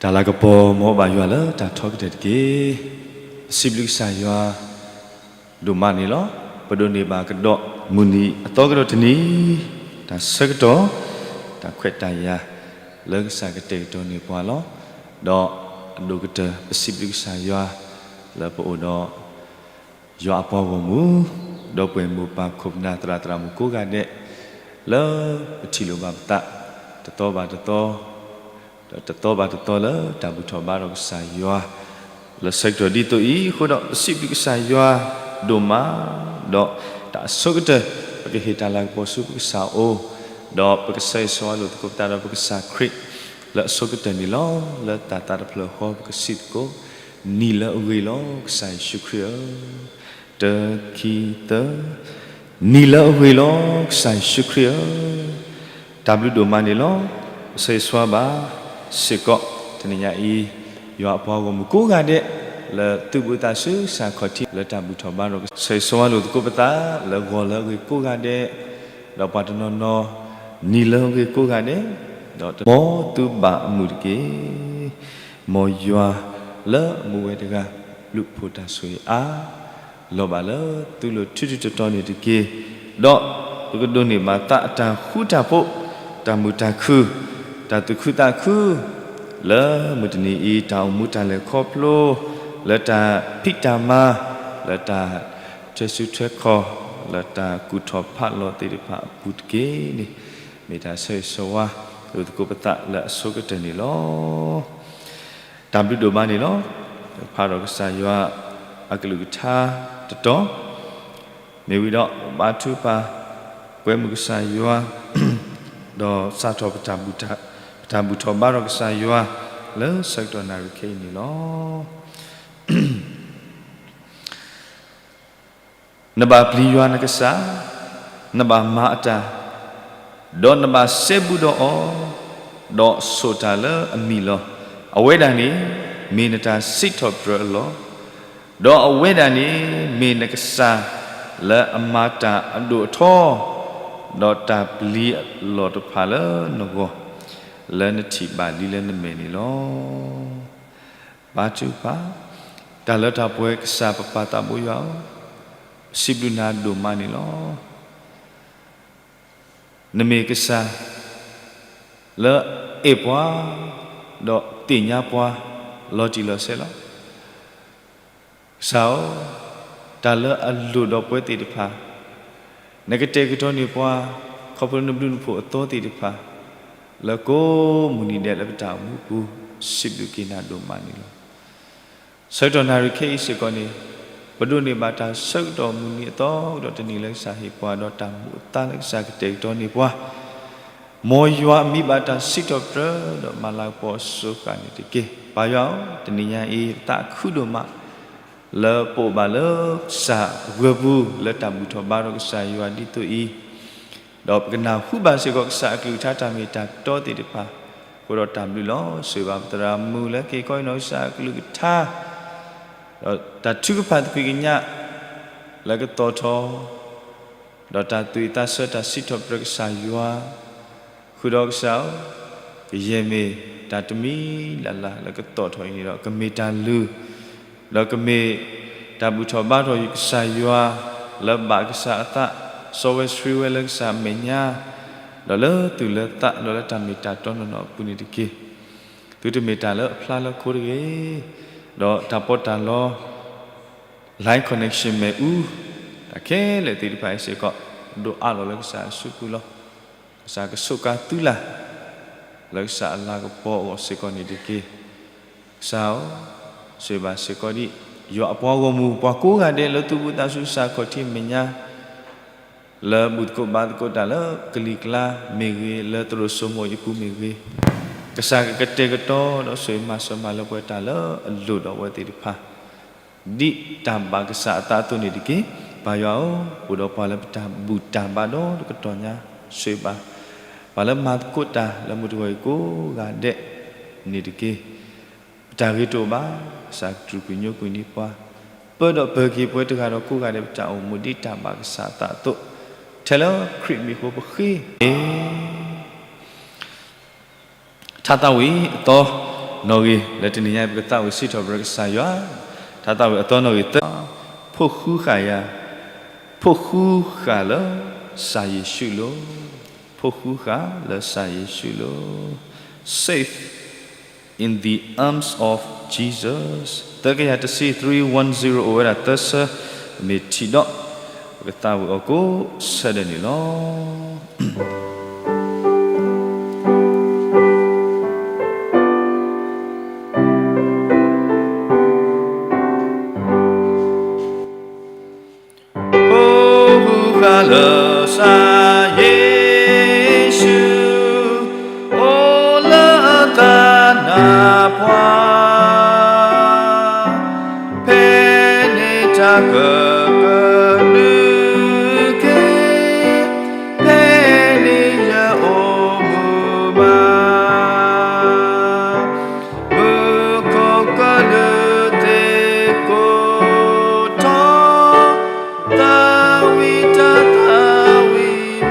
တၢ်လၤကပီၤ မ်အအိၣ်ဘၣ်ယွၤလၢတၢ်ထီကတၢၢ်တက့ၢ်. ပစံးဘျုးကစၢ်ယွၤဒိၣ်မးန့ၣ်လီၤ. ပဒိးန့ၢ်ဘၣ်ကဒီးမုၢ်နံၤအသီကဒီးတနံၤ, တၢ်ဆၢကတီၢ်, တၢ်ခွဲးတၢ်ယာ်လၢကစၢ်ကတဲာ်ကတီၤန့ၢ်ပှၤလီၤ. ဒီးအဒိၣ်ကတၢၢ် ပစံးဘျုးကစၢ်ယွၤလၢပအိၣ်ဒီး ယွၤအပှၤဂီၢ်မုၢ်, ဒီပုၢ်ဝဲၢ်မိၢ်ပၢ်ခိၣ်ပနၢ်သရၣ်သရၣ်မုၣ်ကိးဂၤဒဲး, လၢပထံၣ်လိာ်ဘၣ်ပသး တသီဘၣ်တသီ, ဒီးတသီဘၣ်တသီလၢတၢ်ဘူၣ်ထီၣ်ဘါထီၣ်ကစၢ်ယွၤ လၢဆၢကတီၢ်ဒ်သိးအံၤအဃိဒီး ပစံးဘျုးကစၢ်ယွၤဒိၣ်မး, ဒီးတၢ်အဆိကတၢၢ် ပကဟ့ၣ်တၢ်လၤကပီၤဆူပကစၢ်အအိၣ်, ဒီးပကဆၢဂ့ၤဆၢဝါလိာ်သကိးပသးဒီးပကစၢ်ခရံာ် လၢအဆိကတၢၢ်န့ၣ်လီၤ. လၢတၢ်သးတဖျၢၣ်ဃီ ပကစံးသကိး, နံၤလၢအဂ့ၤလီၤ ကစၢ်ယ့ၣ်ၡူးခရံာ်ဧၢ, တခံသၢ, နံၤလၢအဂ့ၤလီၤ ကစၢ်ယ့ၣ်ၡူးခရံာ်ဧၢ, တၢ်ဘျုးဒိၣ်မးန့ၣ်လီၤ. ပဆၢဂ့ၤဆၢဝါဘၣ်စ့ၢ်ကီး တနံၤညါအံၤ ယွၤအပှၤဂီၢ်မုၢ်ကိးဂၤဒဲး လၢသုဘူးသးဆူကစၢ်ခီၣ်ထံး လၢတၢ်ဘူၣ်ထီၣ်ဘါထီၣ်ကစၢ်, ဆၢဂ့ၤဆၢဝါလိာ်သကိးပသး လၢဂီၤလၢအဂ့ၤကိးဂၤဒဲး, ဒီးပှၤတနီၤနီၤ နံၤလၢအဂ့ၤကိးဂၤဒဲး, ဒီးမ်သုဘၣ်အမုာ်တက့ၢ်. မ်ယွၤလၢအမူဝဲတဂၤ ဘျုးဖှိၣ်တၢ်ဆိၣ်ဂ့ၤအါ လီၤဘၣ်လၢသုလိၤထူထူတီတီန့ၣ်တက့ၢ်. ဒီးပကဒိးန့ၢ်ဘၣ်သးအတၢ်ဃူတၢ်ဖိး, တၢ်မုာ်တၢ်ခုၣ်, တၢ်သူၣ်ခုသးခု, လၢမုၢ်တနံၤအံၤ တၢ်အိၣ်မူတၢ်လဲၤခီဖျိ, လၢတၢ်ဖံးတၢ်မၤ, လၢတၢ်ထွဲစုထွဲခီၣ်, လၢတၢ်ကူၣ်ထီၣ်ဖးလီၤသ့ၣ်တဖၣ်အပူၤတက့ၢ်န့ၣ်, မ့ၢ်တၢ်ဆၢဂ့ၤဆၢဝါလိာ်သကိးပသးလၢအဆိကတၢၢ်န့ၣ်လီၤ. တၢ်ဘျုးဒိၣ်မးန့ၣ်လီၤ. ဖးဒီးကစၢ်ယွၤအကလုၢ်ကထါတတီၤ, မ့ၢ်ဝံၤဒီး ဘါထုကဖၣ် ကွဲမုာ်ကစၢ်ယွၤ, ဒီးစးထီၣ် ပတၢ်ဘူၣ်ထီၣ်ဘါထီၣ်ကစၢ်ယွၤ လၢဆၢကတီၢ်နၣ်ရံၣ်ခဲအံၤန့ၣ်လီၤ. နဘၣ်ပျံၤယွၤနကစၢ်, နဘၣ်မၤအတၢ်, ဒီးနဘၣ်စဲဘူးဒီးအီၤ, ဒီးဆိၣ်တၢ်လၢအမံၤလီၤ. အဝဲဒၣ်န့ၣ် မ့ၢ်နတၢ်စံးထီၣ်ပတြၢၤအလီၢ်, ဒီးအဝဲဒၣ်န့ၣ် မ့ၢ်နကစၢ်လၢအမၤတၢ်အဒိၣ်အထီ, ဒီးတၢ်ပျံၤအလီၢ်တဖၣ်လၢနဂီၢ်, လၢနထံၣ်ဘၣ်လံလၢနမဲာ်န့ၣ်လီၤ. ဘါထုကဖၣ်, တၢ်လၢတၢ်ပှဲၤကစၢ်ပပၢ်သးဘိယွၤဧၢ, ပစံးဘျုးနၤဒိၣ်မးန့ၣ်လီၤ. နမ့ၢ်ကစၢ်လၢအအဲၣ်ပှၤ, ဒီးသ့ၣ်ညါပှၤ လီၤတံၢ်လီၤဆဲးလီၤ. ကစၢ်ဧၢ, တၢ်လၢအလိၣ်ဒီးပဝဲသ့ၣ်တဖၣ်, နကတဲာ်ကတီၤန့ၢ်ပှၤ ခီဖျိနဘျုးနဖှိၣ်အသီသ့ၣ်တဖၣ်, လၢကိးမုၢ်နံၤဒဲးလၢပတၢ်အိၣ်မူပူၤ, စံးဘျုးက့ၤနၤဒိၣ်မးန့ၣ်လီၤ. ဆၢကတီၢ်နၣ်ရံၣ်ခဲအံၤစ့ၢ်ကီးန့ၣ်, ပဒိးန့ၢ်ဘၣ်တၢ်ဆၢကတီၢ်မုၢ်နံၤအသီကဒီးတနံၤလၢကစၢ်ဟ့ၣ်ပှၤ ဒီးတၢ်မူအသါလၢကစၢ်ကတဲာ်ကတီၤန့ၢ်ပှၤ, မ်ယွၤအမံၤဘၣ်တၢ်စံးထီၣ်ပတြၢၤ ဒီးမၤလၤကပီၤအစိၤဃၣ်န့ၣ်တက့ၢ်. ပၢ်ယွၤဧၢ, တနံၤညါအံၤ ပသးခုဒိၣ်မး လၢပအိၣ်ဘၣ်လၢကစၢ်ဂၢၤပူၤ လၢတၢ်ဘူၣ်ထီၣ်ဘါထီၣ်ကစၢ်ယွၤဒ်သိးအံၤ, ဒီးပကနၢ်ဟူဘၣ်စ့ၢ်ကီးကစၢ်အကလုၢ်ကထါတၢ်မ့ၢ်တၢ်တီသ့ၣ်တဖၣ်, အဃိဒီးတၢ်ဘျုးလီၤ. ဆိၣ်ဂ့ၤဘၣ်ပသရၣ်မုၣ်လၢက့ၤကီအံၤနီၢ်ကစၢ်အကလုၢ်ကထါ, ဒီးတၢ်ထုကဖၣ်သကွံာ်ကညးလၢကသီၣ်ထီၣ်, ဒီးတၢ်သူၣ်ဝံၣ်သးဆၢတၢ်စံးထီၣ်ပတြၢၤကစၢ်ယွၤ, ဃုာ်ဒီးကစၢ်ဧၢ, ကယဲၢ်မ့ၢ်တၢ်တမံၤလၢ်လၢ်လၢကသီၣ်ထီၣ်အံၤန့ၣ်ဒီး ကမ့ၢ်တၢ်လုၢ် ဒီးကမ့ၢ်တၢ်ဘူၣ်ထီၣ်ဘါထီၣ်ယွၤကစၢ်ယွၤ, လၢဘၣ်ကစၢ်အသး, စီဝဲဆှံဝဲလၢကစၢ်အမဲာ်ညါ, ဒီးလၢသူၣ်လၢသး ဒီးလၢတၢ်မ့ၢ်တၢ်တီနီၢ်နီၢ်အပူၤန့ၣ်တက့ၢ်. သုတမ့ၢ်တၢ်လၢအဖျါလၢခိတဂ့ၤ, ဒီးတၢ်ပီးတၢ်လီ line connection မ့ၣ်အူ, တၢ်ခဲလၢာ်သ့ၣ်တဖၣ်အံၤစ့ၢ်ကီး, ဒိးအးလီၤလၢကစၢ်အစုပူၤလီၤ. ကစၢ်ကဆိးကါသုလၢ် လၢကစၢ်အလၤကပီၤအဂီၢ်စ့ၢ်ကီးန့ၣ်တက့ၢ်. ကစၢ်ဧၢ, ဆိၣ်ဂ့ၤဘၣ်စ့ၢ်ကီးဒံး ယွၤအပှၤဂီၢ်မုၢ် ပှၤကိးဂၤဒဲးလၢသူၣ်ဘူးသးဆူကစၢ်ခီၣ်ထံးမဲာ်ညါ, လၢဘူၣ်သကိးဘါသကိးတၢ်လၢကလံၤကျါမ့ၢ်ဂ့ၤ, လၢသရိာ်စိမိၤအပူၤမ့ၢ်ဂ့ၤ, ကစၢ်ကကတဲာ်ကတီၤဒီးဆိၣ်ဂ့ၤမၤစၢၤမၤလၢပှဲၤတၢ်လၢအလိၣ်ဒီးအဝဲသ့ၣ်တဖၣ် ဒ်တၢ်ဘၣ်ကစၢ်အသးအသိးန့ၣ်တက့ၢ်. ပၢ်ယွၤဧၢ, အိၣ်ဒီးပှၤလၢပတၢ်ဘူၣ်တၢ်ဘါဒီးတကတီၢ်ညါ, ဆိၣ်ဂ့ၤဘၣ် ပှၤလၢမၤသကိးတၢ်လၢမုၢ်တဂီၤအံၤကိးဂၤဒဲးန့ၣ်တက့ၢ်. ပတၢ်ဂ့ၤတအိၣ်ဘၣ်, ကစၢ်ကတြူာ်ကွံာ်ညိကွံာ်န့ၢ်ပှၤ, ပၢဒီးပၢၤက့ၤပှၤတဂၤဒီးကိးဂၤဒဲး ပတၢ်အိၣ်မူဒ်တၢ်ဘၣ်ကစၢ်အသးအသိး, ထဲလၢခရံာ်မံၤအဃိပဃ့အံၤ ထါသးဝံၣ်အသီ နီၣ်ဂံၢ်လၢတနံၤညါအံၤ ပကသးဝံၣ်စံးထီၣ်ပတြၢၤကစၢ်ယွၤ, ထါသးဝံၣ်အသီနီၣ်ဂံၢ်သၢ, ဖိၣ်ဃူဃာ်ယၤ, ဖိၣ်ဃူဃာ်လၢကစၢ်ယ့ၣ်ၡူးလိၤ, ဖိၣ်ဃူဃာ်လၢကစၢ်ယ့ၣ်ၡူးလိၤ, Safe in the arms of Jesus, သၢကယၤတဆံ three one zero အိၣ်ဝဲဒၣ်သၢဆၢ, မ့ၢ်ထံၣ်ဒီး ပကသးဝံၣ်အီၤကိးဆၢဒၢးန့ၣ်လီၤ. ဖိၣ်ဃူဃာ်လၢကစၢ်ယ့ၣ်ၡူး, အိၣ်လၢအသးနၢ်ပှၤ, ဖဲန့ၣ်တၢ်ကကဒုးက့ၤ, ဖဲန့ၣ်ယအိၣ်မုာ်မး မူခိၣ်ကလူးသ့ၣ်ကိးထီၣ်, သးဝံၣ်တၢ်သးဝံၣ်မူ, ဟဲ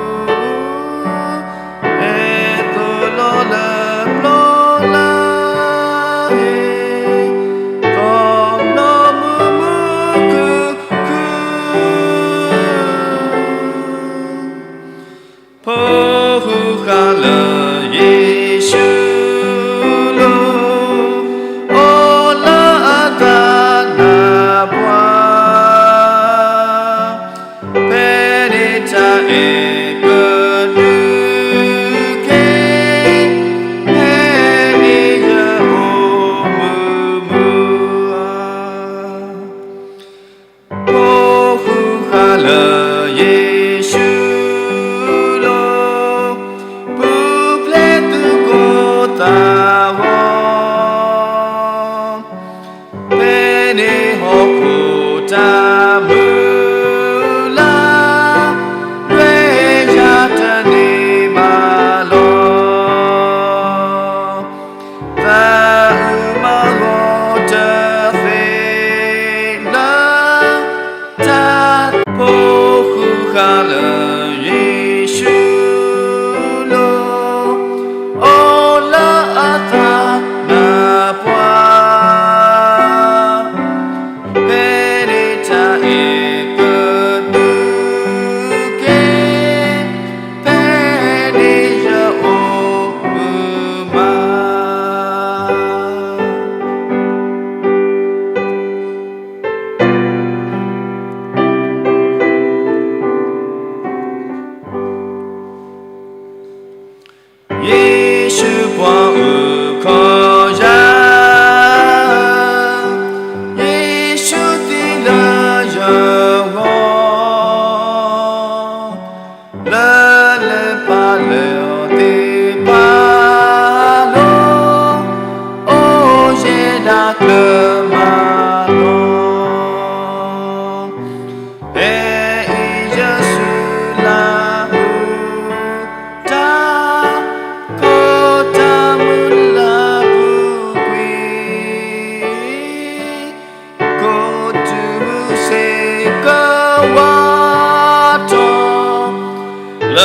သိၣ်လီၤလၢပျီလၢဟ့ၣ်, သီၣ်နီၣ်မူမူခုၣ်ခုၣ် ဖိၣ်ဃူဃာ်လၢယ့ၣ်ၡူးလိၤ, အိၣ်လၢအသးနၢ်ပှၤ, ဖဲန့ၣ်တၢ်အဲၣ်ကဒုးက့ၤ, ဖဲန့ၣ်ယအိၣ်မုာ်မုာ်ဧါ. ဖိၣ်ဃူဃာ်လၢယ့ၣ်ၡူးလိၤ, ပူၤဖျဲးသုကိးသးဂီၤ, ဖဲန့ၣ်ဟီၣ်ခိၣ်တၢ်မုၢ်လၢ်, လွဲယၤတန့ၢ်ဘၣ်လီၤ. သးအုးမၤဂီၤတသ့လၢ တၢ်ဖိၣ်ဃူဃာ်လၢယ့ၣ်ၡူးလိၤ, အိၣ်လၢအသးနၢ်ပှၤ, ဖဲန့ၣ်တၢ်အဲၣ်ကဒုးက့ၤ, ဖဲန့ၣ်ယအိၣ်မုာ်မး. ယ့ၣ်ၡူးပှၤအုၣ်ခီၣ်ယၤ, ယ့ၣ်ၡူးသံလၢယဂီၢ်, လၢလၢပာ်လၢအီၤသ့ၣ်တဖၣ်လီၤ, အိၣ်ယဲဒၣ်ကျၢၤမးလီၤ. ဖဲအံၤယစုလၢအုၣ်တၢ်, ခီၣ်တၢ်မုၢ်လၢ်ပူၤကွံာ်, ကိးတုၤမုၢ်ဆ့ၣ်ကဝါထီၣ်, လၢ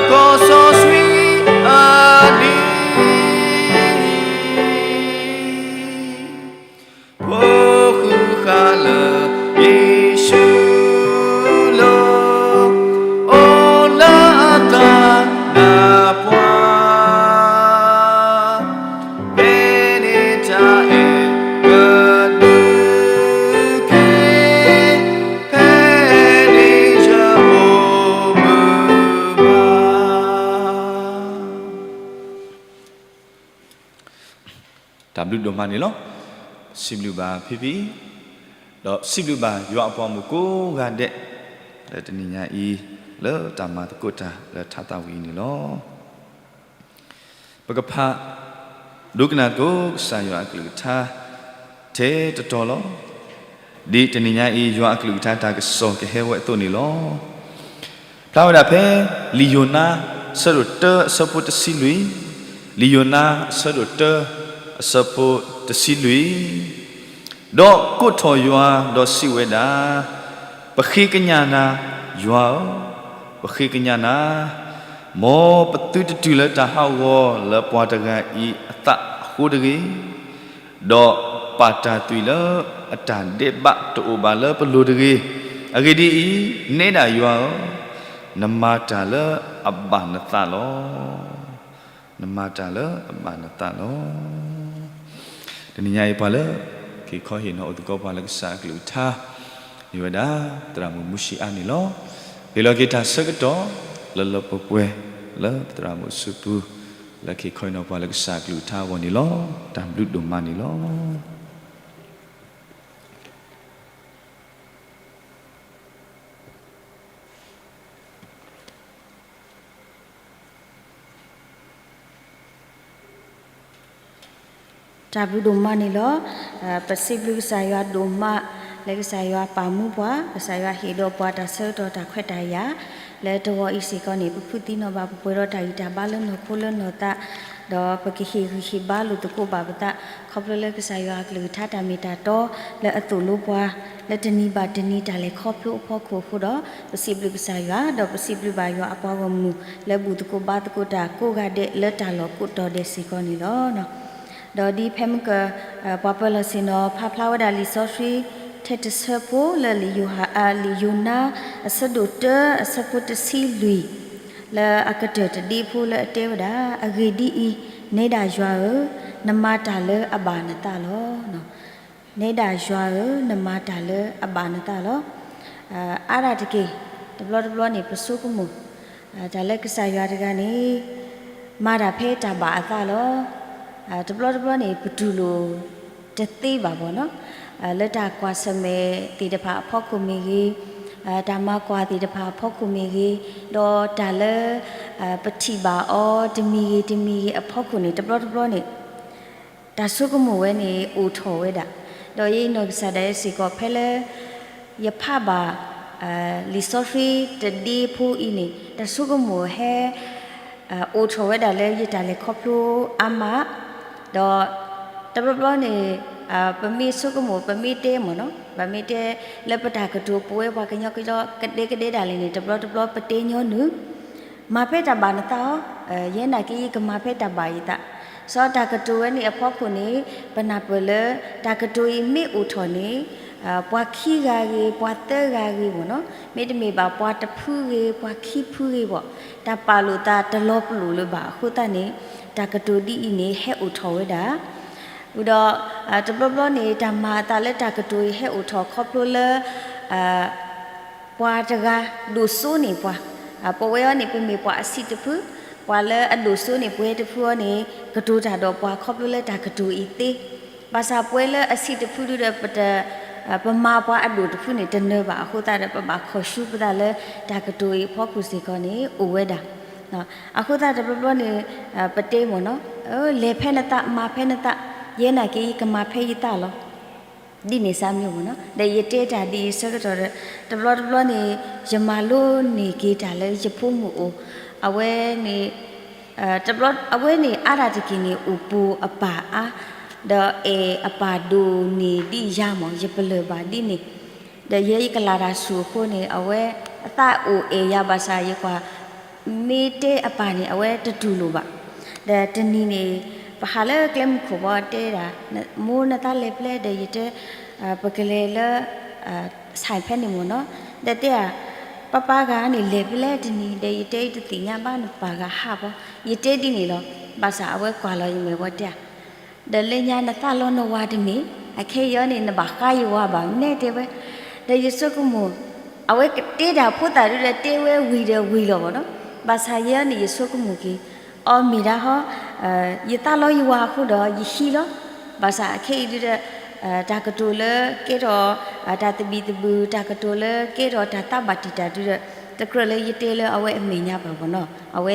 ကီၢ်စီဆှံအနံၤ, ဖိၣ်ဃူဃာ်လၢယ့ၣ်ၡူးလိၤ, အိၣ်လၢအသးနၢ်ပှၤ, ဖဲန့ၣ်တၢ်အဲၣ်ကဒုးက့ၤ, ဖဲန့ၣ်ယအိၣ်မုာ်မး. တၢ်ဘျုးဒိၣ်မးန့ၣ်လီၤ. စံးဘျုးဘၣ်ဖံဖံ, ဒီးစံးဘျုးဘၣ်ယွၤအပှၤမုၣ်ကိးဂၤဒဲး, လၢတနံၤညါအံၤ, လၢတၢ်မၤသကိးတၢ်လၢထါသးဝံၣ်အံၤန့ၣ်လီၤ. ပကဖး ဒိကနၣ်သကိးကစၢ်ယွၤအကလုၢ်ကထါ ထဲတတီၤလီၤ. ဒ်တနံၤညါအံၤ ယွၤအကလုၢ်ကထါတၢ်ကစီၣ်ကဟဲဝဲအသိးန့ၣ်လီၤ. ဖျါဝဲဒၣ်ဖဲ လံာ်ယိၤနါ အဆၢဒိၣ်တၢ အဆၢဖိတဆံလွံၢ်, လံာ်ယိၤနါ အဆၢဒိၣ်တၢ အဆၢဖိတဆံလွံၢ်, ဒီးကိးထီၣ်ယွၤဒီးစံးဝဲဒၣ်, ပဃ့ကညးနၤ, ယွၤဧၢ, ပဃ့ကညးနၤ, မ်ပသုတတုၤလၢတၢ်ဟးဂီၤလၢပှၤတဂၤအံၤအသး ပတၢ်အိၣ်မူတအိၣ်ဘၣ်လၢပကိးတဂ့ၤ, ဒီးပာ်တၢ်သွံၣ်လၢအတၢ်ဒဲးဘးတအိၣ်ဘၣ်လၢပလိၤတဂ့ၤ. အဂ့ၢ်ဒ်အံၤ, နဲဒၣ်ယွၤဧၢ, နမၤတၢ်လၢအဘၣ်နသးလီၤ. နမၤတၢ်လၢအဘၣ်နသးလီၤ. တနံၤညါအံၤ ပှၤလၢ က့ၤခီဟ့ၣ်နီၤအိၣ်သကိးပှၤလၢကစၢ်အကလုၢ်ကထါ မ့ၢ်ဝဲဒၣ် သရၣ်မုၣ်မူၡံအါန့ၣ်လီၤ. ဟ့ၣ်လီၤက့ၤတၢ်ဆၢကတီၢ် လၢလၢပှဲၤပှဲၤ လၢပသရၣ်မုၣ်အစုပူၤ လၢက့ၤခီဟ့ၣ်နီၤပှၤလၢကစၢ်အကလုၢ်ကထါအဂီၢ်န့ၣ်လီၤ. တၢ်ဘျုးဒိၣ်မးန့ၣ်လီၤ. တၢ်ဘျုးဒိၣ်မးန့ၣ်လီၤ. ပစံးဘျုးကစၢ်ယွၤဒိၣ်မး လၢကစၢ်ယွၤပာ်မူပှၤ, ကစၢ်ယွၤဟ့ၣ်ဒီးပှၤတၢ်ဆၢကတီၢ်တၢ်ခွဲးတၢ်ယာ် လၢတဂီၤအံၤစ့ၢ်ကီးန့ၣ် ပဖုးသံနီၣ်ဘၣ် ပပှဲၤဒီးတၢ်ဂံၢ်တၢ်ဘါလၢနီၢ်ခိလၢနီၢ်သး, ဒီးပကဟ့ၣ်ဂံၢ်ဟ့ၣ်ဘါလိာ်သကိးဘၣ်ပသး ခီဖျိလၢကစၢ်ယွၤအကလုၢ်ကထါတၢ်မ့ၢ်တၢ်တီ လၢအသိၣ်လိပှၤ လၢတနံၤဘၣ်တနံၤတၢ်လဲၤခီဖျိအဖီခိၣ်အဃိဒီး ပစံးဘျုးကစၢ်ယွၤ ဒီးပစံးဘျုးဘၣ်ယွၤအပှၤဂီၢ်မုၢ် လၢဘူၣ်သကိးဘါသကိးတၢ်ကိးဂၤဒဲးလၢတၢ်လီၢ်ကိးတီၤဒဲးစ့ၢ်ကီးန့ၣ်လီၤ. ဒီးဒ်ဖဲမုၢ်က ပှၤပၢၤလီၢ်ဆ့ၣ်နီၤ ဖးဖျါဝဲဒၣ်လံာ်စီဆှံ ထဲတဆၢဖိလၢ လံာ်ယိၤနါ အဆၢဒိၣ်တၢ အဆၢဖိတဆံလွံၢ် လၢအကတၢၢ်တဒ့ဖိလၢအတဲဝဲဒၣ်, အဂ့ၢ်ဒ်အံၤ, နဲဒၣ်ယွၤဧၢ, နမၤတၢ်လၢအဘၣ်နသးလီၤ. နဲဒၣ်ယွၤဧၢ, နမၤတၢ်လၢအဘၣ်နသးလီၤ. အါဒၣ်တက့ၢ်, တဘျီတဘျီန့ၣ် ပဆိကမိၣ် တၢ်လၢကစၢ်ယွၤတဂၤန့ၣ် မၤတၢ်ဖဲတၢ်ဘၣ်အသးလီၤ. တဘျီတဘျီန့ၣ် ပတူၢ်လိာ်တသ့ဘၣ်ဘၣ်နီၤ, လၢတၢ်ကွၢ်ဆၢၣ်မဲာ်သ့ၣ်တဖၣ်အဖီခိၣ်မ့ၢ်ဂ့ၤ, တၢ်မၤကွၢ်သ့ၣ်တဖၣ်အဖီခိၣ်မ့ၢ်ဂ့ၤ, ဒီးတၢ်လၢ ပထံၣ်ဘၣ်အီၤတမံၤဂ့ၤတမံၤဂ့ၤအဖီခိၣ်န့ၣ် တဘျီတဘျီန့ၣ် တၢ်ဆိကမိၣ်ဝဲန့ၣ်အိၣ်ထီၣ်ဝဲဒၣ်, ဒီးယနီၢ်ကစၢ်ဒၣ်ယဲစ့ၢ်ကီးဖဲလၢ ယဖးဘၣ် လံာ်စီဆှံတဒ့ဖိအံၤန့ၣ် တၢ်ဆိကမိၣ်ဟဲ အိၣ်ထီၣ်ဝဲဒၣ်လၢယတၢ်လဲၤခီဖျိအါမး, ဒီး တဘျီဘျီန့ၣ် ပမ့ၢ်ဆိကမိၣ် ပမ့ၢ်တဲမ့ၢ်နီၤ ပမ့ၢ်တဲလၢပတၢ်ကတိၤပဝဲပှၤကညီကညီကဒဲကဒဲဒၣ်လဲာ်န့ၣ် တဘျီတဘျီပတဲညီနုၢ် မၤဖဲတၢ်ဘၣ်နသးအီၤ, ယဲနာ်က့ယကမၤဖဲတၢ်ဘၣ်ယသး, စီၤတၢ်ကတိၤဝဲန့ၣ်အဖီခိၣ်န့ၣ် ပနၢ်ပၢၢ်လၢ တၢ်ကတိၤအံၤမ့ၢ်အိၣ်ထီၣ်န့ၣ် ပှၤခံဂၤဂ့ၤ ပှၤသၢဂၤဂ့ၤမ့ၢ်နီၤ, မ့တမ့ၢ်ဘၣ်ပှၤတဖုဂ့ၤ ပှၤခံဖုဂ့ၤဘၣ်, တၢ်ပာ်လိာ်သးတလီၤပလိာ်လၢၤဘၣ်အဃိသတးန့ၣ် တၢ်ကတိၤဒ်အံၤန့ၣ် ဟဲအိၣ်ထီၣ်ဝဲဒၣ် ဒီး တဘျီဘျီန့ၣ် တၢ်မၤအသးလၢတၢ်ကတိၤအံၤဟဲအိၣ်ထီၣ်ခီဖျိလၢ ပှၤတဂၤဒိၣ်စိန့ၢ်ပှၤ, ပဝဲအံၤန့ၣ် ပမ့ၢ်ပှၤအဆံးတဖု, ပှၤလၢအဒိၣ်စိန့ၢ်ပဝဲတဖုအံၤန့ၣ် ကတိၤတၢ်ဒီးပှၤခီဖျိလၢတၢ်ကတိၤအံၤသ့, ဘၣ်ဆၣ်ပဝဲလၢအဆံးတဖုဒုဒီး ပမၤပှၤအဒိၣ်တဖုန့ၣ် တနၢၤဘၣ်အဃိသတးဒီး ပဘၣ်ခီၣ်ဆူပသးလၢတၢ်ကတိၤအံၤအဖီခိၣ်စ့ၢ်ကီးန့ၣ် အိၣ်ဝဲဒၣ် အဃိသတးတဘျီဘျီန့ၣ် ပတဲမ့ၢ်နီၤ, လဲၤဖဲနသး မၤဖဲနသး, ယဲနာ်က့ယကမၤဖဲယသးလီၤ. ဒ်န့ၣ်စၢ်မ့ၢ်မ့ၢ်နီၤ, ဒီးယတဲတၢ်ဒ်အံၤဆၢကတီၢ်ဒီး တဘျီတဘျီန့ၣ် ယမၤလိန့ၢ်က့ၤတၢ်လၢယဖိမုၣ်အိၣ်, အဝဲန့ၣ် တဘျီ အဝဲန့ၣ်အါဒၣ်တက့ၢ်န့ၣ် အိၣ်ပိာ်အပၢ်အါ, ဒီးအဲၣ်အပၢ်ဒိၣ်န့ၢ်ဒ်ယၤမ့ၢ် ယပလၢၢ်ဘၣ်ဒ်န့ၣ်, ဒီးယဲယကလၤတၢ်ဆူၣ်အဃိန့ၣ် အဝဲအသးအိၣ်အဲၣ်ယၤဘၣ်ဆၣ် ယကွၢ် မ့ၢ်တဲအပၢ်န့ၣ် အဝဲတတူၢ်လိာ်ဘၣ်. ဒီးတနံၤန့ၣ် ပဟးလၢကျဲမုၢ်ခိၣ်ဘီတဲဒၣ် မိၢ်နသးလဲၤဖဲလဲၣ် ဒီးယတဲ ပကလဲၤလၢ ဆိုင်ဖဲန့ၣ်မ့ၢ်နီၤ, ဒီးတဲဧါ ပၢ်ပၢ်ဂၤန့ၣ် လဲၤဖဲလဲၣ်တနံၤ ဒီးယတဲအံၤတသ့ၣ်ညါဘၣ်နပၢ်ဂၤဟးဘီ, ယတဲဒ်န့ၣ်လီၤ. ဘၣ်ဆၣ်အဝဲကွၢ်လီၤယမဲာ်ဘီတဲဧါ ဒီးလၢညါနသးလီနဝၤတမ့ၢ်, အခဲအံၤန့ၣ် နဘၣ်ဃါယဝၤဘၣ်မ့ၢ်တဲဝဲ, ဒီးယဆိကမိၣ် အဝဲကတဲတၢ်ဖိသၣ်ဒုဒီးတဲဝဲဝံၤဒီးဝံၤလီၤဘီနီၤ, ဘၣ်ဆၣ်ယဲန့ၣ် ယဆိကမိၣ်က့ၤ အီ မ့ၢ်ဒၣ်ဟီ ယသးလီယဝၤအဃိဒီးယဟံးလီၤ. ဘၣ်ဆၣ်အခဲအံၤဒုဒီး တၢ်ကတိၤလၢကဲထီၣ် တၢ်သဘံၣ်သဘုၣ် တၢ်ကတိၤလၢကဲထီၣ်တၢ်သးဘၣ်တံာ်တာ်ဒုဒီး တကြၢးလၢယတဲလၢအဝဲအမဲာ်ညါဘၣ်ဘီနီၤ, အဝဲ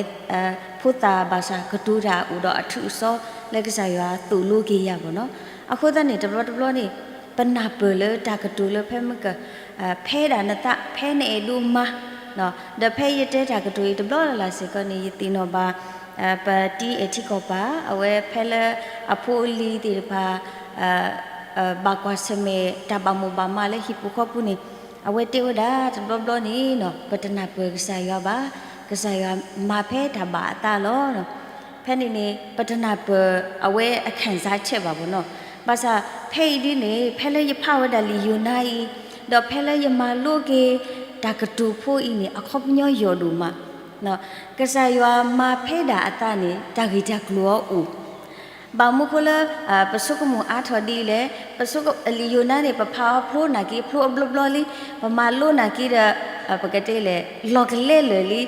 ဖိသၣ်ဘၣ်ဆၣ်ကတိၤတၢ်အိၣ်ဒီးအထူးအစီ လၢကစၢ်ယွၤသိၣ်လိက့ၤယၤဘီနီၤ. အဃိသတးန့ၣ် တဘျီတဘျီန့ၣ် ပနၢ်ပၢၢ်လၢတၢ်ကတိၤလၢဖဲမ့ၢ်က ဖဲဒၣ်နသး ဖဲနအဲၣ်ဒိးမၤ ဒီးဖဲယတဲတၢ်ကတိၤအံၤတဘျီလၢ်လၢ်စ့ၢ်ကီးန့ၣ် ယသ့ၣ်နီၣ်ဘၣ် ပတံၤအဲၣ်ထံကီၢ်ပၢ် အဝဲဖဲလၢအဖိအလံၤသ့ၣ်တဖၣ် ဘၣ်ကွၢ်ဆၢၣ်မဲာ်တၢ်ဘၣ်မိၣ်ဘၣ်မးလၢဟံၣ်ပူၤဃီပူၤန့ၣ် အဝဲတဲဝဲဒၣ်တဘျီဘျီန့ၣ် ပတနၢ်ပၢၢ်ကစၢ်ယွၤဘၣ်, ကစၢ်ယွၤမၤဖဲတၢ်ဘၣ်အသးလီၤ. ဖဲန့ၣ်န့ၣ် ပတနၢ်ပၢၢ်အဝဲအခၢၣ်စးဆဲးဘၣ်ဘၣ်နီၤ. ဘၣ်ဆၣ်ဖဲအံၤဒ်န့ၣ် ဖဲလၢယဖးဝဲဒၣ်လံာ်ယိၤနါအံၤ, ဒီးဖဲလၢယမၤလိက့ၤ တၢ်ကတိၤဖိအံၤန့ၣ် အခီပညီယိာ်ဒိၣ်မး, ကစၢ်ယွၤမၤဖဲဒၣ်အသးန့ၣ် တၢ်ဂ့ၢ်တၢ်ကျိၤအအိၣ် ဘၣ်မနုၤဃိလၢ ပဆိကမိၣ်အါထီၣ်ဒ်လဲၣ်, လံာ်ယိၤနါန့ၣ် ပဖးအီၤဖျိနာ်က့ ဖျိအဘျီဘျီလံ, ပမၤလိနာ်က့ဒီး ပကတဲလဲၣ် လီၤကလဲလၢာ်လံ.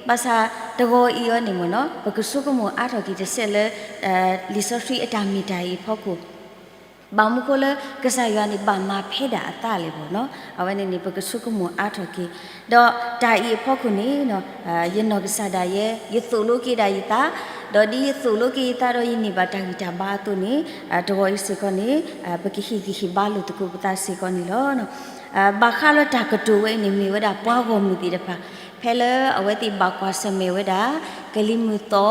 ဘၣ်ဆၣ်တဂီၤအံၤအီၤန့ၣ်မ့ၢ်နီၤ ပကဆိကမိၣ်အါထီၣ်က့ၤတစဲးလၢ လံာ်စီဆှံအတၢ်မ့ၢ်တၢ်အံၤအဖီခိၣ် ဘၣ်မနုၤဃိလၢ ကစၢ်ယွၤန့ၣ် ဘၣ်မၤဖဲဒၣ်အသးလဲၣ်ဘၣ်နီၤ. အဝဲန့ၣ်န့ၣ် ပကဆိကမိၣ်အါထီၣ်က့ၤ, ဒီးတၢ်အံၤအဖီခိၣ်န့ၣ် ယနီၢ်ကစၢ်ဒၣ်ယဲ ယသိၣ်လိက့ၤဒၣ်ယသး, ဒီးဒ်ယသိၣ်လိက့ၤယသးဒီးယန့ၢ်ဘၣ်တၢ်ဂံၢ်တၢ်ဘါအသိးန့ၣ် တဂီၤအံၤစ့ၢ်ကီးန့ၣ် ပကဟ့ၣ်ဂံၢ်ဟ့ၣ်ဘါလိာ်သကိးပသးစ့ၢ်ကီးန့ၣ်လီၤ. ဘၣ်ဃးလၢတၢ်ကတိၤဝဲအံၤန့ၣ် မ့ၢ်ဝဲဒၣ်ပှၤဂီၢ်မုၢ်သ့ၣ်တဖၣ် ဖဲလၢအဝဲသ့ၣ်ဘၣ်ကွၢ်ဆၢၣ်မဲာ်ဝဲဒၣ် ကလံၤမုၢ်သီ,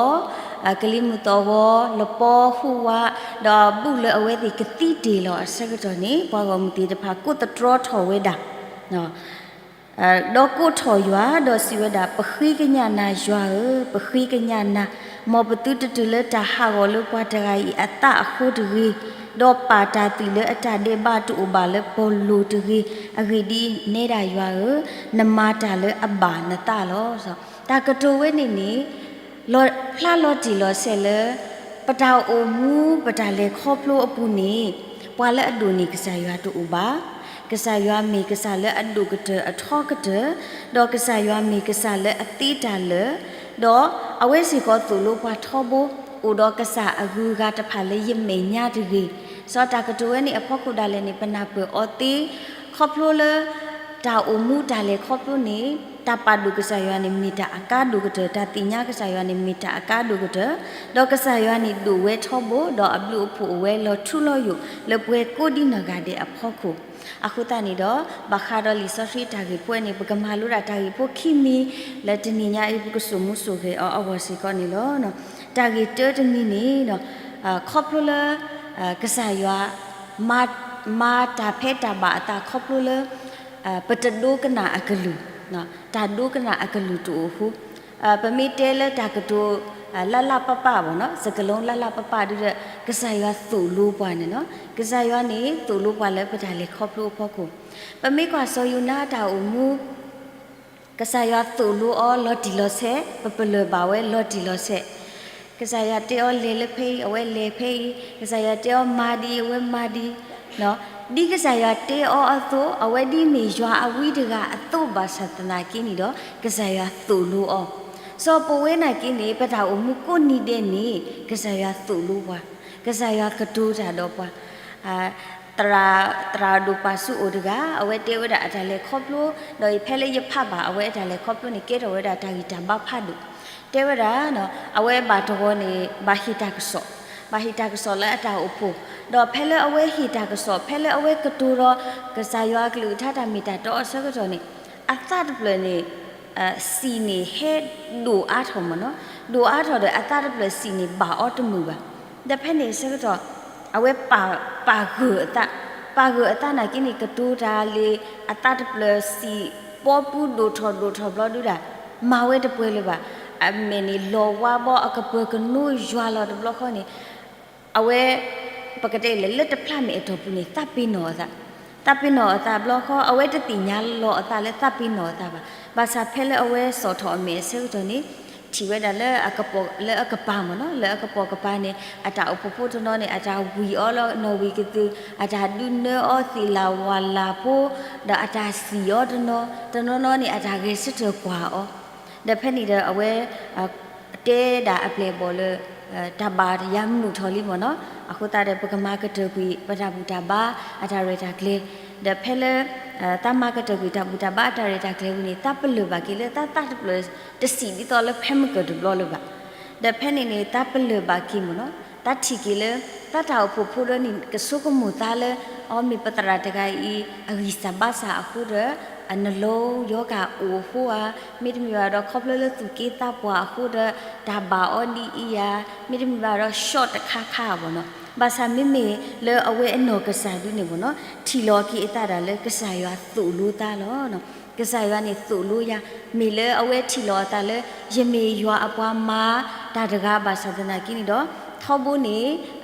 ကလံၤမုၢ်သီဂီၤ လပီဟူးဝး, ဒီးဘူးလၢအဝဲသ့ၣ်ကသံတ့ၢ်လီၤအဆၢကတီၢ်န့ၣ် ပှၤဂီၢ်မုၢ်သ့ၣ်တဖၣ်ကိးသတြီထီၣ်ဝဲဒၣ် ဒီးကိးထီၣ်ယွၤ ဒီးစံးဝဲဒၣ်, ပဃ့ကညးနၤယွၤဧၢ, ပဃ့ကညးနၤ, မ်ပသုတတုၤလၢတၢ်ဟးဂီၤလၢပှၤတဂၤအံၤအသးအဃိတဂ့ၤ, ဒီးပာ်တၢ်သံၣ်လၢအတၢ်ဒဲးဘးတအိၣ်ဘၣ်လၢပီၣ်လိၤတဂ့ၤ, အဂ့ၢ်ဒ်အံၤ, နဲဒၣ်ယွၤဧၢ, နမၤတၢ်လၢအဘၣ်နသးလီၤ. တၢ်ကတိၤဝဲန့ၣ်န့ၣ် ဖျါလီၤတံၢ်လီၤဆဲးလၢ ပတၢ်အိၣ်မူပတၢ်လဲၤခီဖျိအပူၤန့ၣ် ပှၤလၢအဒိၣ်န့ၢ်ကစၢ်ယွၤတအိၣ်ဘၣ်. ကစၢ်ယွၤမ့ၢ်ကစၢ်လၢအဒိၣ်ကတၢၢ်အထီကတၢၢ်, ဒီးကစၢ်ယွၤမ့ၢ်ကစၢ်လၢအသ့တၢ်လၢာ်, ဒီးအဝဲစ့ၢ်ကီးသိၣ်လိပှၤထီဘိ, အိၣ်ဒီးကစၢ်အဂုၤအဂၤတဖၣ်လၢယမဲာ်ညါတဂ့ၤ. စီၤတၢ်ကတိၤဝဲန့ၣ်အဖီခိၣ်ဒၣ်လဲာ်န့ၣ် ပနၢ်ပၢၢ်အီၤသ့, ခီဖျိလၢ တၢ်အိၣ်မူတၢ်လဲၤခီဖျိန့ၣ် တၢ်ပာ်ဒိၣ်ကစၢ်ယွၤန့ၣ်မ့ၢ်တၢ်အကါဒိၣ်ကတၢၢ်, တၢ်သ့ၣ်ညါကစၢ်ယွၤန့ၣ်မ့ၢ်တၢ်အကါဒိၣ်ကတၢၢ်, ဒီးကစၢ်ယွၤန့ၣ်ဒိၣ်ဝဲထီဘိ, ဒီးအဘျုးအဖှိၣ်အိၣ်ဝဲလီၤထူလီၤယိာ်လၢပှၤကိးဒ်နီၢ်ဂၤဒဲးအဖီခိၣ်. အဃိသတးန့ၣ်ဒီး ဘၣ်ဃးဒီးလံာ်စီဆှံတၢ်ဂ့ၢ်ဖိန့ၣ် ပကမၤလိဒၣ်တၢ်ဂ့ၢ်ဖိခံမံၤ လၢတနံၤညါအံၤ ပကစိာ်မူစိာ်ဂဲၤအီၤအဂီၢ်စ့ၢ်ကီးန့ၣ်လီၤ. တၢ်ဂ့ၢ်တၢတမံၤန့ၣ် ခီဖျိလၢ ကစၢ်ယွၤ မၤတၢ်ဖဲတၢ်ဘၣ်အသးခီဖျိလၢ ပတဒိကနၣ်အကလုၢ်, တၢ်ဒိကနၣ်အကလုၢ်တအိၣ်အဃိ, ပမ့ၢ်တဲလၢတၢ်ကတိၤ လၢ်လၢ်ပၢ်ပၢ်ဘၣ်နီၤ, စကလူးလၢ်လၢ်ပၢ်ပၢ်ဒ်ဒီး ကစၢ်ယွၤသိၣ်လိပှၤန့ၣ်နီၤ, ကစၢ်ယွၤန့ၣ်သိၣ်လိပှၤလၢပတၢ်လဲၤခီဖျိအဖီခိၣ်, ပမ့ၢ်ကွၢ်စီၤယိၤနါတၢ်အိၣ်မူ ကစၢ်ယွၤသိၣ်လိအီၤလီၤတံၢ်လီၤဆဲး, ပပလၢၢ်ဘၣ်ဝဲလီၤတံၢ်လီၤဆဲး, ကစၢ်ယွၤတဲအီၤလဲၤလၢဖဲအံၤ အဝဲလဲၤဖဲအံၤ, ကစၢ်ယွၤတဲအီၤမၤဒ်အံၤ အဝဲမၤဒ်အံၤ, ဒ်ကစၢ်ယွၤတဲအီၤအသိး အဝဲဒ်မ့ၢ်ယွၤအဝံတဂၤအသိးဘၣ်ဆၣ်သနာ်က့န့ၣ်ဒီး ကစၢ်ယွၤသိၣ်လိအီၤ, စီၤပဝဲနာ်က့န့ၣ် ပတၢ်အိၣ်မူကိးနံၤဒဲးန့ၣ် ကစၢ်ယွၤသိၣ်လိပှၤ, ကစၢ်ယွၤကတိၤတၢ်ဒီးပှၤ သရၣ် သရၣ်ဒိၣ်ပာ်ဆူၣ်အိၣ်တဂၤ အဝဲတဲဝဲဒၣ်အတၢ်လဲၤခီဖျိ, ဒီးအံၤဖဲလၢယဖးဘၣ် အဝဲအတၢ်လဲၤခီဖျိန့ၣ် ကဲထီၣ်ဝဲဒၣ်တၢ်ဂံၢ်တၢ်ဘါဖးဒိၣ်, တဲဝဲဒၣ် အဝဲဘၣ်တဂီၤန့ၣ် ဘၣ်ဟ့ၣ်တၢ်ကစီၣ်, ဘၣ်ဟ့ၣ်တၢ်ကစီၣ်လၢအတၢ်အိၣ်ဖှိၣ်, ဒီးဖဲလၢအဝဲဟ့ၣ်တၢ်ကစီၣ် ဖဲလၢအဝဲကတိၤဒီး ကစၢ်ယွၤအကလုၢ်ကထါတၢ်မ့ၢ်တၢ်တီအဆၢကတီၢ်န့ၣ် အသးတဖျၢၣ်န့ၣ် စံၣ်န့ၣ်ဟဲဒိၣ်အါထီၣ်မ့ၢ်နီၤ, ဒိၣ်အါထီၣ်ဒီးအသးတဖျၢၣ်စံၣ်န့ၣ်ဘၣ်အီၤတမုာ်ဘၣ်. ဒီးဖဲန့ၣ်အဆၢကတီၢ် အဝဲပာ်ဂၢၢ်အသး, ပာ်ဂၢၢ်အသးနာ်က့န့ၣ် ကတိၤတၢ်လၢ အသးတဖျၢၣ်စံၣ်ပီပူၤဒိၣ်ထီၣ်ဒိၣ်ထီၣ်ဘျီဒုဒၣ် မၤဝဲတပှဲၤလၢၤဘၣ်. အမဲာ်န့ၣ်လီၤဝါဘီ အကပၢၤကနိယွၤလီၤတဘျီဃီန့ၣ် အဝဲ ပကတဲလဲၣ် လၢတဖျါမဲာ်အတီၢ်ပူၤန့ၣ် သးပ့ၤနီၣ်အသး, သးပ့ၤနီၣ်အသးဘျီဃီ အဝဲတသ့ၣ်ညါလီၤအသးလၢသးပ့ၤနီၣ်အသးဘၣ်. ဘၣ်ဆၣ်ဖဲလၢအဝဲစိာ်ထီၣ်အမဲာ်အဆၢကတီၢ်န့ၣ် ထံၣ်ဝဲဒၣ်လၢအကပီၤ လၢအကပၤမ့ၢ်နီၤ, လၢအကပီၤကပၤန့ၣ် အတၢ်အိၣ်ဖှိၣ်ဖိတနီၤန့ၣ် အတၢ်ဝံၤအီၤလၢနီၣ်ဝံၤကသုၤ, အတၢ်ဒုးနၢအီၤသ့ၣ်လၢဝၣ်လၢဖိ, ဒီးအတၢ်စံၣ်အီၤတနီၤ, တနီၤနီၤန့ၣ် အတၢ်ဂဲၤဆၢထၢၣ်ကွၢ်အီၤ ဒီးဖဲန့ၣ်ဒီးအဝဲ တဲဒၣ်အပျဲၢ်အဘီၣ်လၢ တၢ်ဘၣ်ယၤမုာ်ထီၣ်လံမ့ၢ်နီၤ, အဃိသတးဒီး ပကမၤကတၢၢ်ကွံာ် ပတၢ်ဘူၣ်တၢ်ဘါ အတၢ်ရဲၣ်တၢ်ကျဲၤ, ဒီးဖဲလၢ သးမၤကတၢၢ်ကွံာ်တၢ်ဘူၣ်တၢ်ဘါအတၢ်ရဲၣ်တၢ်ကျဲၤဝံၤန့ၣ် သးပလၢၢ်ဘၣ်က့ၤလၢသးသးတဖျၢၣ် တစံၣ်ဒ်သိးလၢဖဲမုၢ်ကၢၢ်တဘျီလၢၤဘၣ်. ဒီးဖဲန့ၣ်န့ၣ် သးပလၢၢ်ဘၣ်က့ၤမ့ၢ်နီၤ, သးထံၣ်က့ၤလၢ သးတၢ်အိၣ်ဖှိၣ်ဖိဒီးန့ၣ် ကဆိကမိၣ်သးလၢ အီ မ့ၢ်ပသရၣ်တဂၤအံၤ အဂံၢ်စၢ်ဘါစၢ်အဃိဒီး အနလီယီကၢ်အိၣ်အဃိဧါ, မ့တမ့ၢ်ဘၣ်ဒီး ခီဖျိလၢသူၣ်က့သးပှၢ်အဃိဒီး တၢ်ဘၣ်အီၤဒ်အံၤဧါ, မ့တမ့ၢ်ဘၣ်ဒီး short တခါခါဘၣ်နီၤ. ဘၣ်ဆၣ်မ့မ့ၢ်လၢအဝဲအနီၢ်ကစၢ်ဒုန့ၣ်မ့ၢ်နီၤ, ထံၣ်လီၤက့ၤအသးဒၣ်လၢကစၢ်ယွၤသိၣ်လိသးလီၤ. ကစၢ်ယွၤန့ၣ်သိၣ်လိယၤ, မ့ၢ်လၢအဝဲထံၣ်လီၤအသးလၢ ယမ့ၢ်ယွၤအပှၤမၤ တၢ်တဂၤဘၣ်ဆၣ်သနာ်က့န့ၣ်ဒီး ထီဘိန့ၣ်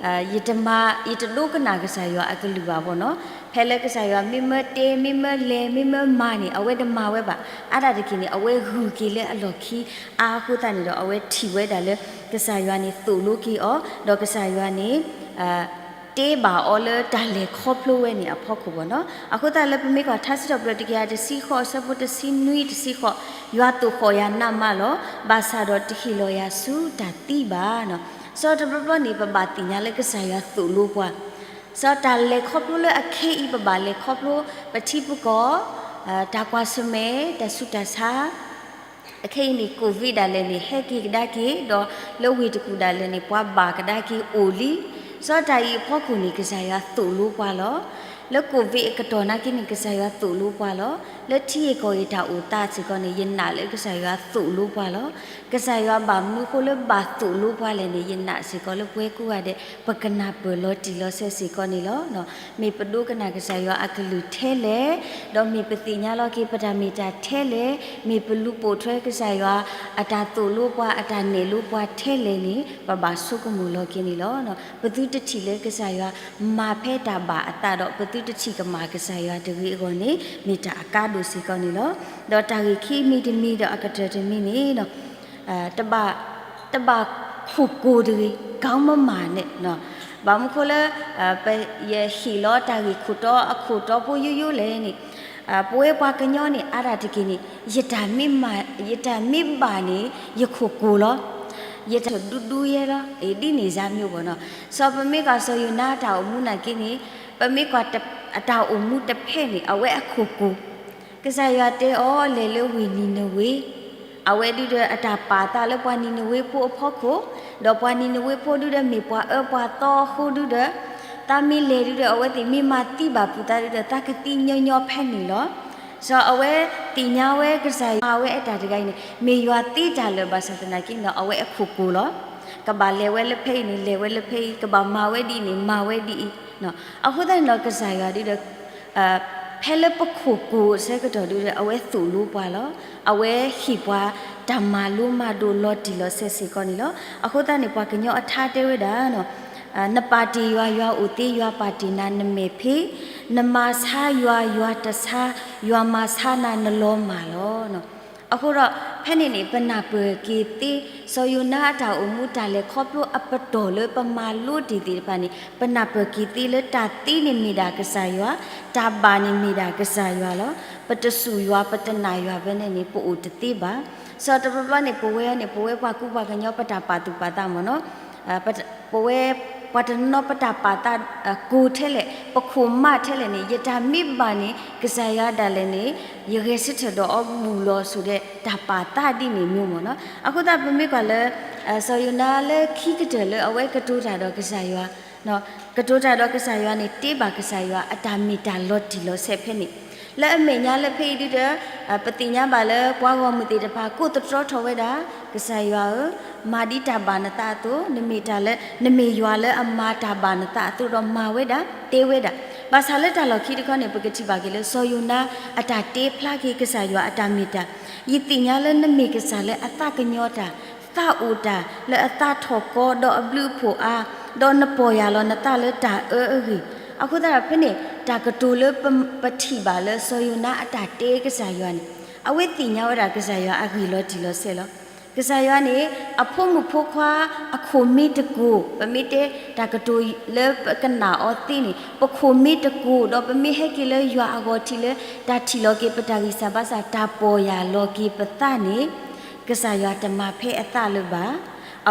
ယတမၤ ယတဒိကနၣ်ကစၢ်ယွၤအကလုၢ်ဘၣ်ဘၣ်နီၤ. ဖဲလၢကစၢ်ယွၤမ့ၢ်မၢတဲ မ့ၢ်မၢလဲၤ မ့ၢ်မၢမၤန့ၣ် အဝဲတမၤဝဲဘၣ်. အါဒၣ်တက့ၢ်န့ၣ် အဝဲဂုာ်က့ၤလၢအလီၢ်ခံအါအဃိသတးန့ၣ်ဒီး အဝဲထံၣ်ဝဲဒၣ်လၢ ကစၢ်ယွၤန့ၣ်သိၣ်လိက့ၤအီၤ ဒီးကစၢ်ယွၤန့ၣ် တ့ဘၣ်အီၤလၢတၢ်လဲၤခီဖျိဝဲန့ၣ်အဖီခိၣ်ဘၣ်နီၤ. အဃိသတးလၢပမ့ၢ်ကွၢ်ထါစံးထီၣ်ပတြၢၤတကယၤတဆံဃိး အဆၢဖိတဆံနွံတဆံဃိး, ယွၤသိၣ်ဃီၣ်ယၤနးမးလီၤ. ဘၣ်ဆၣ်ဒီးတဟ့ၣ်လီၤယၤဆူတၢ်သံဘၣ်နီၤ. စီၤတဘျီဘျီန့ၣ် ပဘၣ်သ့ၣ်ညါလၢကစၢ်ယွၤသိၣ်လိပှၤ စီၤတၢ်လဲၤခီဖျိလၢအခ့အံၤ ပဘၣ်လဲၤခီဖျိ ပထံပကီၢ် တၢ်ကွၢ်ဆၢၣ်မဲာ် တၢ်ဆူးတၢ်ဆါ အခဲအံၤန့ၣ် ကိးဝံးဒၣ်လဲာ်န့ၣ် ဟဲက့ၤကဒါက့ၤ ဒီးလၢဝ့ၢ်တကူၣ်ဒၣ်လဲာ်န့ၣ် ပှၤဘၣ်ကဒါက့ၤအိၣ်လံ. စီၤတၢ်အံၤအဖီခိၣ်န့ၣ် ကစၢ်ယွၤသိၣ်လိပှၤလီၤ. လၢကိးဝံးအကတီၢ်နာ်က့န့ၣ် ကစၢ်ယွၤသိၣ်လိပှၤလီၤ. လၢထံဂ့ၢ်ကီၢ်ဂ့ၢ်တၢ်အိၣ်သးစ့ၢ်ကီးန့ၣ် ယနာ်လၢကစၢ်ယွၤသိၣ်လိပှၤလီၤ. ကစၢ်ယွၤဘၣ်မနုၤအဃိလၢဘၣ်သိၣ်လိပှၤလဲၣ်န့ၣ် ယနာ်စ့ၢ်ကီးလၢပဝဲကိးဂၤဒဲး ပကနၢ်ပၢၢ်လီၤတံၢ်လီၤဆဲးစ့ၢ်ကီးန့ၣ်လီၤ. မ့ၢ်ပဒိကနၣ်ကစၢ်ယွၤအကလုၢ်ထဲလဲၣ်, ဒီးမ့ၢ်ပသ့ၣ်ညါလီၤက့ၤပတၢ်မ့ၢ်တၢ်ထဲလဲၣ်, မ့ၢ်ပလူၤပိာ်ထွဲကစၢ်ယွၤ အတၢ်သိၣ်လိပှၤ အတၢ်နဲၣ်လိပှၤထဲလဲၣ်န့ၣ် ပဘၣ်ဆိကမိၣ်လီၤက့ၤန့ၣ်လီၤ. ပသုတထံၣ်လၢကစၢ်ယွၤ မၤဖဲတၢ်ဘၣ်အသးဒီး ပသုတထံၣ်ကမၣ်ကစၢ်ယွၤတဂ့ၤအဂီၢ်န့ၣ် မ့ၢ်တၢ်အကါဒိၣ်စ့ၢ်ကီးန့ၣ်လီၤ. ဒီးတၢ်ဂ့ၢ်ခံမံၤတမံၤဒီးအကတၢၢ်တမံၤန့ၣ် တဘၣ် တဘၣ်ခိၣ်ကိၤတဂ့ၤ ကမမၤန့ၣ်, ဘၣ်မနုၤဃိလၢ ယဟ့ၣ်လီၤတၢ်ဂ့ၢ်ခိၣ်တီအခိၣ်တီဖိယိယိလဲၣ်န့ၣ်, ပဝဲပှၤကညီန့ၣ် အါဒၣ်တက့ၢ်န့ၣ် ယတၢ်မ့ၢ်ဘၣ်န့ၣ် ယခိၣ်ကိၤလီၤ, ယတၢ်ဒူဒူယဲလီၤ ဒ်န့ၣ်စ့ၢ်ကီးမ့ၢ်ဘၣ်နီၤ. စီၤပမ့ၢ်ကွၢ်စီၤယိၤနါအတၢ်အိၣ်မူနာ်က့န့ၣ်, ပမ့ၢ်ကွၢ်အတၢ်အိၣ်မူတဖဲန့ၣ် အဝဲအခိၣ်ကိၤ ကစၢ်ယွၤတဲအီၤလဲၤလၢဝ့ၢ်နံၤနဝ့, အဝဲဒုဒီးအတၢ်ပာ်သးလၢပှၤနံၤနဝ့ဖိအဖီခိၣ်, ဒီးပှၤနံၤနဝ့ဖိဒုဒီးမ့ၢ်ပှၤအၢပှၤသီအဃိဒုဒီး, သးမ့ၢ်လဲၤဒုဒီး အဝဲသ့ၣ်မ့ၢ်မၤသံဘၣ်ဖုးသးဒုဒီး သးကသံညီညီဖဲန့ၣ်လီၤ. စီၤအဝဲသ့ၣ်ညါဝဲကစၢ်ယွၤမၤဝဲအတၢ်တဂၤအံၤန့ၣ် မ့ၢ်ယွၤသ့တၢ်လၢာ်ဘၣ်ဆၣ်သနာ်က့ဒီး အဝဲအခိၣ်ကိၤလီၤ. ကဘၣ်လဲၤဝဲလၢဖဲအံၤန့ၣ် လဲၤဝဲလၢဖဲအံၤ, ကဘၣ်မၤဝဲဒ်အံၤန့ၣ် မၤဝဲဒ်အံၤ. အဃိသတးန့ၣ်ဒီး ကစၢ်ယွၤဒုဒီး ဖဲလၢပခိၣ်ကိၤအဆၢကတီၢ်ဒုဒီး အဝဲသိၣ်လိပှၤလီၤ. အဝဲဟ့ၣ်ပှၤတၢ်မၤလိမၤဒိးလီၤတံၢ်လီၤဆဲးစ့ၢ်ကီးန့ၣ်လီၤ. အဃိသတးန့ၣ် ပှၤကညီအထါတဲဝဲဒၣ် နပာ်တ့ၢ်ယွၤ ယွၤအိၣ်သ့, ယွၤပာ်တ့ၢ်နၤနမဲာ်ဖံး, နမၤဆါယွၤ ယွၤတဆါ, ယွၤမၤဆါနၤနလီၤမၢ်လီၤ. အဃိဒီး ဖဲန့ၣ်န့ၣ် ပနၢ်ပၢၢ်က့ၤသ့ စီၤယိၤနါအတၢ်အိၣ်မူတၢ်လဲၤခီဖျိအပတီၢ်လၢပမၤလိတ့ၢ်သ့ၣ်တဖၣ်န့ၣ် ပနၢ်ပၢၢ်က့ၤသ့လၢတၢ်သ့န့ၣ်မ့ၢ်ဒၣ်ကစၢ်ယွၤ, တၢ်ဘၣ်န့ၣ်မ့ၢ်ဒၣ်ကစၢ်ယွၤလီၤ. ပတစူၢ်ယွၤ ပတနာ်ယွၤဖဲန့ၣ်န့ၣ် ပအိၣ်တသ့ဘၣ်. စီၤတဘျီဘျီန့ၣ် ပဝဲန့ၣ် ပဝဲပှၤကူပှၤကညီပတၢ်ပာ်သူၣ်ပာ်သးမ့ၢ်နီၤ ပဝဲ ပှၤတနီၤနီၤပတၢ်ပာ်သး ကိၤထဲလဲၣ် ပခိၣ်မးထဲလဲၣ်န့ၣ် ယတၢ်မ့ၢ်ဘၣ်န့ၣ် ကစၢ်ယွၤဒၣ်လဲာ်န့ၣ် ယဂဲၤဆၢထၢၣ်ဒီးအီၤဘူးလီၤဆိဒီး တၢ်ပာ်သးဒ်န့ၣ်မ့ၢ်မ့ၢ်နီၤ. အဃိသတးပမ့ၢ်ကွၢ်လၢ စီၤယိၤနါလၢခံကတၢၢ်လၢအဝဲကတိၤတၢ်ဒီးကစၢ်ယွၤ ကတိၤတၢ်ဒီးကစၢ်ယွၤန့ၣ် တ့ဘၣ်ကစၢ်ယွၤအတၢ်မ့ၢ်တၢ်လီၤတံၢ်လီၤဆဲးဖဲန့ၣ် လၢအမဲာ်ညါလၢဖဲအံၤဒုဒီး ပသ့ၣ်ညါဘၣ်လၢပှၤဂီၢ်မုၢ်သ့ၣ်တဖၣ် ကိးသတြီထီၣ်ဝဲဒၣ် ကစၢ်ယွၤဧၢ, မၤဒ်တၢ်ဘၣ်နသးအသိး နမ့ၢ်တၢ်လၢ နမ့ၢ်ယွၤလၢအမၤတၢ်ဘၣ်နသးအသိးဒီးမၤဝဲဒၣ် တဲဝဲဒၣ်. ဘၣ်ဆၣ်လၢတၢ်လီၢ်ခံတခီန့ၣ် ပကထံၣ်ဘၣ်က့ၤလၢ စီၤယိၤနါအတၢ်တဲဖျါက့ၤကစၢ်ယွၤအတၢ်မ့ၢ်တၢ်, ယသ့ၣ်ညါလၢနမ့ၢ်ကစၢ်လၢအသးကညီၤတၢ် သးအိၣ်တၢ် လၢအသးထီၣ်ကီဒီးအဘျုးအဖှိၣ်အါ, ဒီးနပီၢ်ယၢ်လီၤနသးလၢတၢ်အၢအဂ့ၢ်. အဃိသတးဒီးဖဲန့ၣ် တၢ်ကတိၤလၢပထံၣ်ဘၣ်လၢစီၤယိၤနါအတၢ်တဲကစၢ်ယွၤန့ၣ် အဝဲသ့ၣ်ညါဝဲဒၣ်ကစၢ်ယွၤအဂ့ၢ်လီၤတံၢ်လီၤဆဲးလီၤ. ကစၢ်ယွၤန့ၣ် အဖိမုၣ်ဖိခွါအခိၣ်မ့ၢ်တကိၤ, ပမ့ၢ်တဲတၢ်ကတိၤလၢပကနၣ်အီၤသ့န့ၣ် ပခိၣ်မ့ၢ်တကိၤ ဒီးပမ့ၢ်ဟဲက့ၤလၢယွၤအဂီၢ်ထံးလၢ တၢ်ထံၣ်လီၤက့ၤပတၢ်ဂံၢ်စၢ်ဘါစၢ် တၢ်ပီၢ်ယၢ်လီၤက့ၤပသးန့ၣ် ကစၢ်ယွၤတမၤဖဲအသးလၢၤဘၣ်.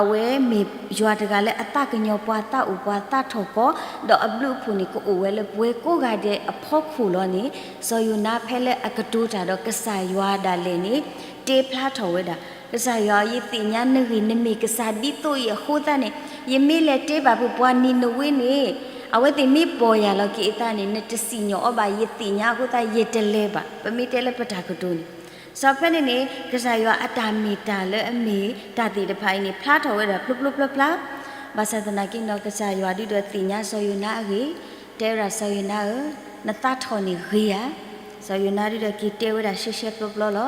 အဝဲမ့ၢ်ယွၤတဂၤလၢအသးကညီၤပှၤ သးအိၣ်ပှၤ သးထီၣ်ကီ ဒီးအဘျုးအဖှိၣ်န့ၣ် ကအိၣ်ဝဲလၢပဝဲကိးဂၤဒဲးအဖီခိၣ်လီၤန့ၣ် စီၤယိၤနါဖဲလၢအကတိၤတၢ်ဒီးကစၢ်ယွၤဒၣ်လဲာ်န့ၣ် တဲဖျါထီၣ်ဝဲဒၣ် ကစၢ်ယွၤ ယသ့ၣ်ညါနဂ့ၢ်နမ့ၢ်ကစၢ်ဒ်သိးအံၤအဃိသတးန့ၣ် ယမ့ၢ်လဲၤတဲဘၣ်ပှၤနံၤနဝ့န့ၣ် အဝဲသ့ၣ်မ့ၢ်ပီၢ်ယၢ်လီၤက့ၤအသးန့ၣ် နတစံၣ်ညီၣ်အီၤဘၣ် ယသ့ၣ်ညါအဃိသတး ယတလဲၤဘၣ်. ပမ့ၢ်တဲလၢပတၢ်ကတိၤန့ၣ် စီၤဖဲန့ၣ်န့ၣ် ကစၢ်ယွၤအတၢ်မ့ၢ်တၢ်လၢအမ့ၢ်တၢ်သ့ၣ်တဖၣ်အံၤန့ၣ် ဖျါထီၣ်ဝဲဒၣ်ဖျိဖျိဖျါဖျါ, ဘၣ်ဆၣ်သနာ်က့နီၤ ကစၢ်ယွၤဒုဒီးသ့ၣ်ညါစီၤယိၤနါအဂ့ၢ်, တဲဝဲဒၣ်စီၤယိၤနါဧၢ, နသးထီၣ်န့ၣ်ဂ့ၤဧါ. စီၤယိၤနါဒုဒီးက့ၤတဲဝဲဒၣ်ရှဲရှဲပျီပျီလီၤ.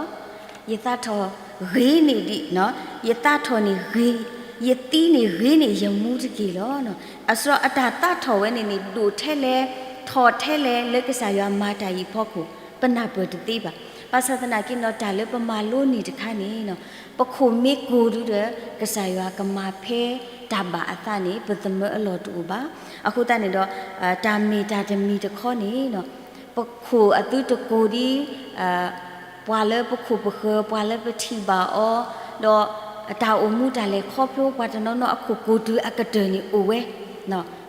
ယသးထီၣ်ဂ့ၤန့ၣ်ဒ်, ယသးထီၣ်န့ၣ်ဂ့ၤ ယသံန့ၣ်ဂ့ၤန့ၢ်ယမူတက့ၢ်လီၤ. အစရီအတၢ်သးထီၣ်ဝဲန့ၣ်န့ၣ် ဒိၣ်ထဲလဲၣ်, ထီၣ်ထဲလဲၣ် လၢကစၢ်ယွၤမၤတၢ်အံၤအဖီခိၣ် ပနၢ်ပၢၢ်တသ့ဘၣ်. ဘၣ်ဆၣ်သနာ်က့ဒီး တၢ်လၢပမၤလိန့ၢ်တခါန့ၣ် ပခိၣ်မ့ၢ်ကိၢ်ဒုဒီး ကစၢ်ယွၤကမၤဖဲတၢ်ဘၣ်အသးန့ၣ် ပသမၢအလီၢ်တအိၣ်ဘၣ်. အဃိသတးန့ၣ်ဒီး တၢ်မ့ၢ်တၢ်တမံၤတခီန့ၣ် ပခိၣ်အသုတကိၢ်ဒ် ပှၤလၢပခိၣ်ပဃၢၤ, ပှၤလၢပထံၣ်ဘၣ်အီၤ, ဒီးတၢ်အိၣ်မူတၢ်လဲၤခီဖျိ ပှၤတနီၤနီၤအခိၣ်ကိၢ်တုၤအကတၢၢ်န့ၣ်အိၣ်ဝဲ.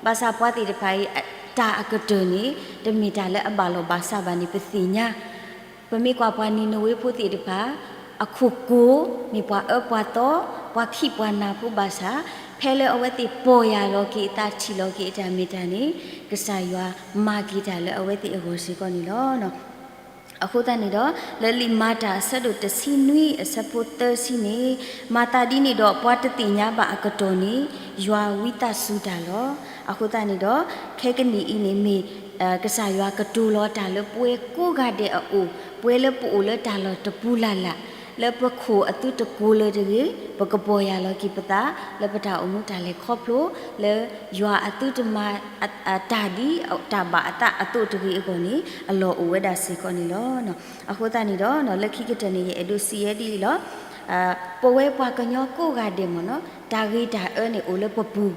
ဘၣ်ဆၣ်ပှၤသ့ၣ်တဖၣ်အံၤ တၢ်အကတၢၢ်န့ၣ် တမ့ၢ်တၢ်လၢအဘၣ်လီၢ်ဘၣ်စးဘၣ်န့ၣ် ပသ့ၣ်ညါ ပမ့ၢ်ကွၢ်ပှၤနံၤနဝ့ဖိသ့ၣ်တဖၣ် အခိၣ်ကိၢ် မ့ၢ်ပှၤအၢပှၤသီ ပှၤခံးပှၤနၤဖိဘၣ်ဆၣ် ဖဲလၢအဝဲသ့ၣ်ပီၢ်ယၢ်လီၤက့ၤအသး ထံၣ်လီၤက့ၤအတၢ်မ့ၢ်တၢ်န့ၣ် ကစၢ်ယွၤမၤက့ၤတၢ်လၢအဝဲသ့ၣ်အဂီၢ်စ့ၢ်ကီးန့ၣ်လီၤ. အဃိသတးန့ၣ်ဒီး လၢလံာ်မၤတၢ်အဆၢဒိၣ်တဆံနွံအဆၢဖိသၢဆံန့ၣ် မၤသးဒ်န့ၣ်ဒီး ပှၤတသ့ၣ်ညါဘၣ်အကတီၢ်န့ၣ် ယွၤဝံသးစူၤတၢ်လီၤ. အဃိသတးန့ၣ်ဒီး ခဲကနံၣ်အံၤန့ၣ်မ့ၢ် ကစၢ်ယွၤကတိၤလီၤတၢ်လၢပဝဲကိးဂၤဒဲးအအိၣ်, ပဝဲလၢပအိၣ်လၢတၢ်လီၢ်တပူၤလၢ်လၢ်, လၢပခိၣ်အသုတကိၢ်လၢၤတဂ့ၤ, ပကပီၢ်ယၢ်လီၤက့ၤပသး လၢပတၢ်အိၣ်မူတၢ်လဲၤခီဖျိ လၢယွၤအသုတမၤ တၢ်ဒ်တၢ်ဘၣ်အသးအသိးတဂ့ၤအဂီၢ်န့ၣ် အလီၢ်အိၣ်ဝဲဒၣ်စ့ၢ်ကီးန့ၣ်လီၤ. အဃိသတးန့ၣ်ဒီး လၢခံကတၢၢ်န့ၣ် ယအဲၣ်ဒိးစံးဝဲဒ်အံၤလီၤ. ပဝဲပှၤကညီကိးဂၤဒဲးမ့ၢ်နီၤ တၢ်ဂ့ၤတၢ်အၢန့ၣ်အိၣ်လၢပပူၤ,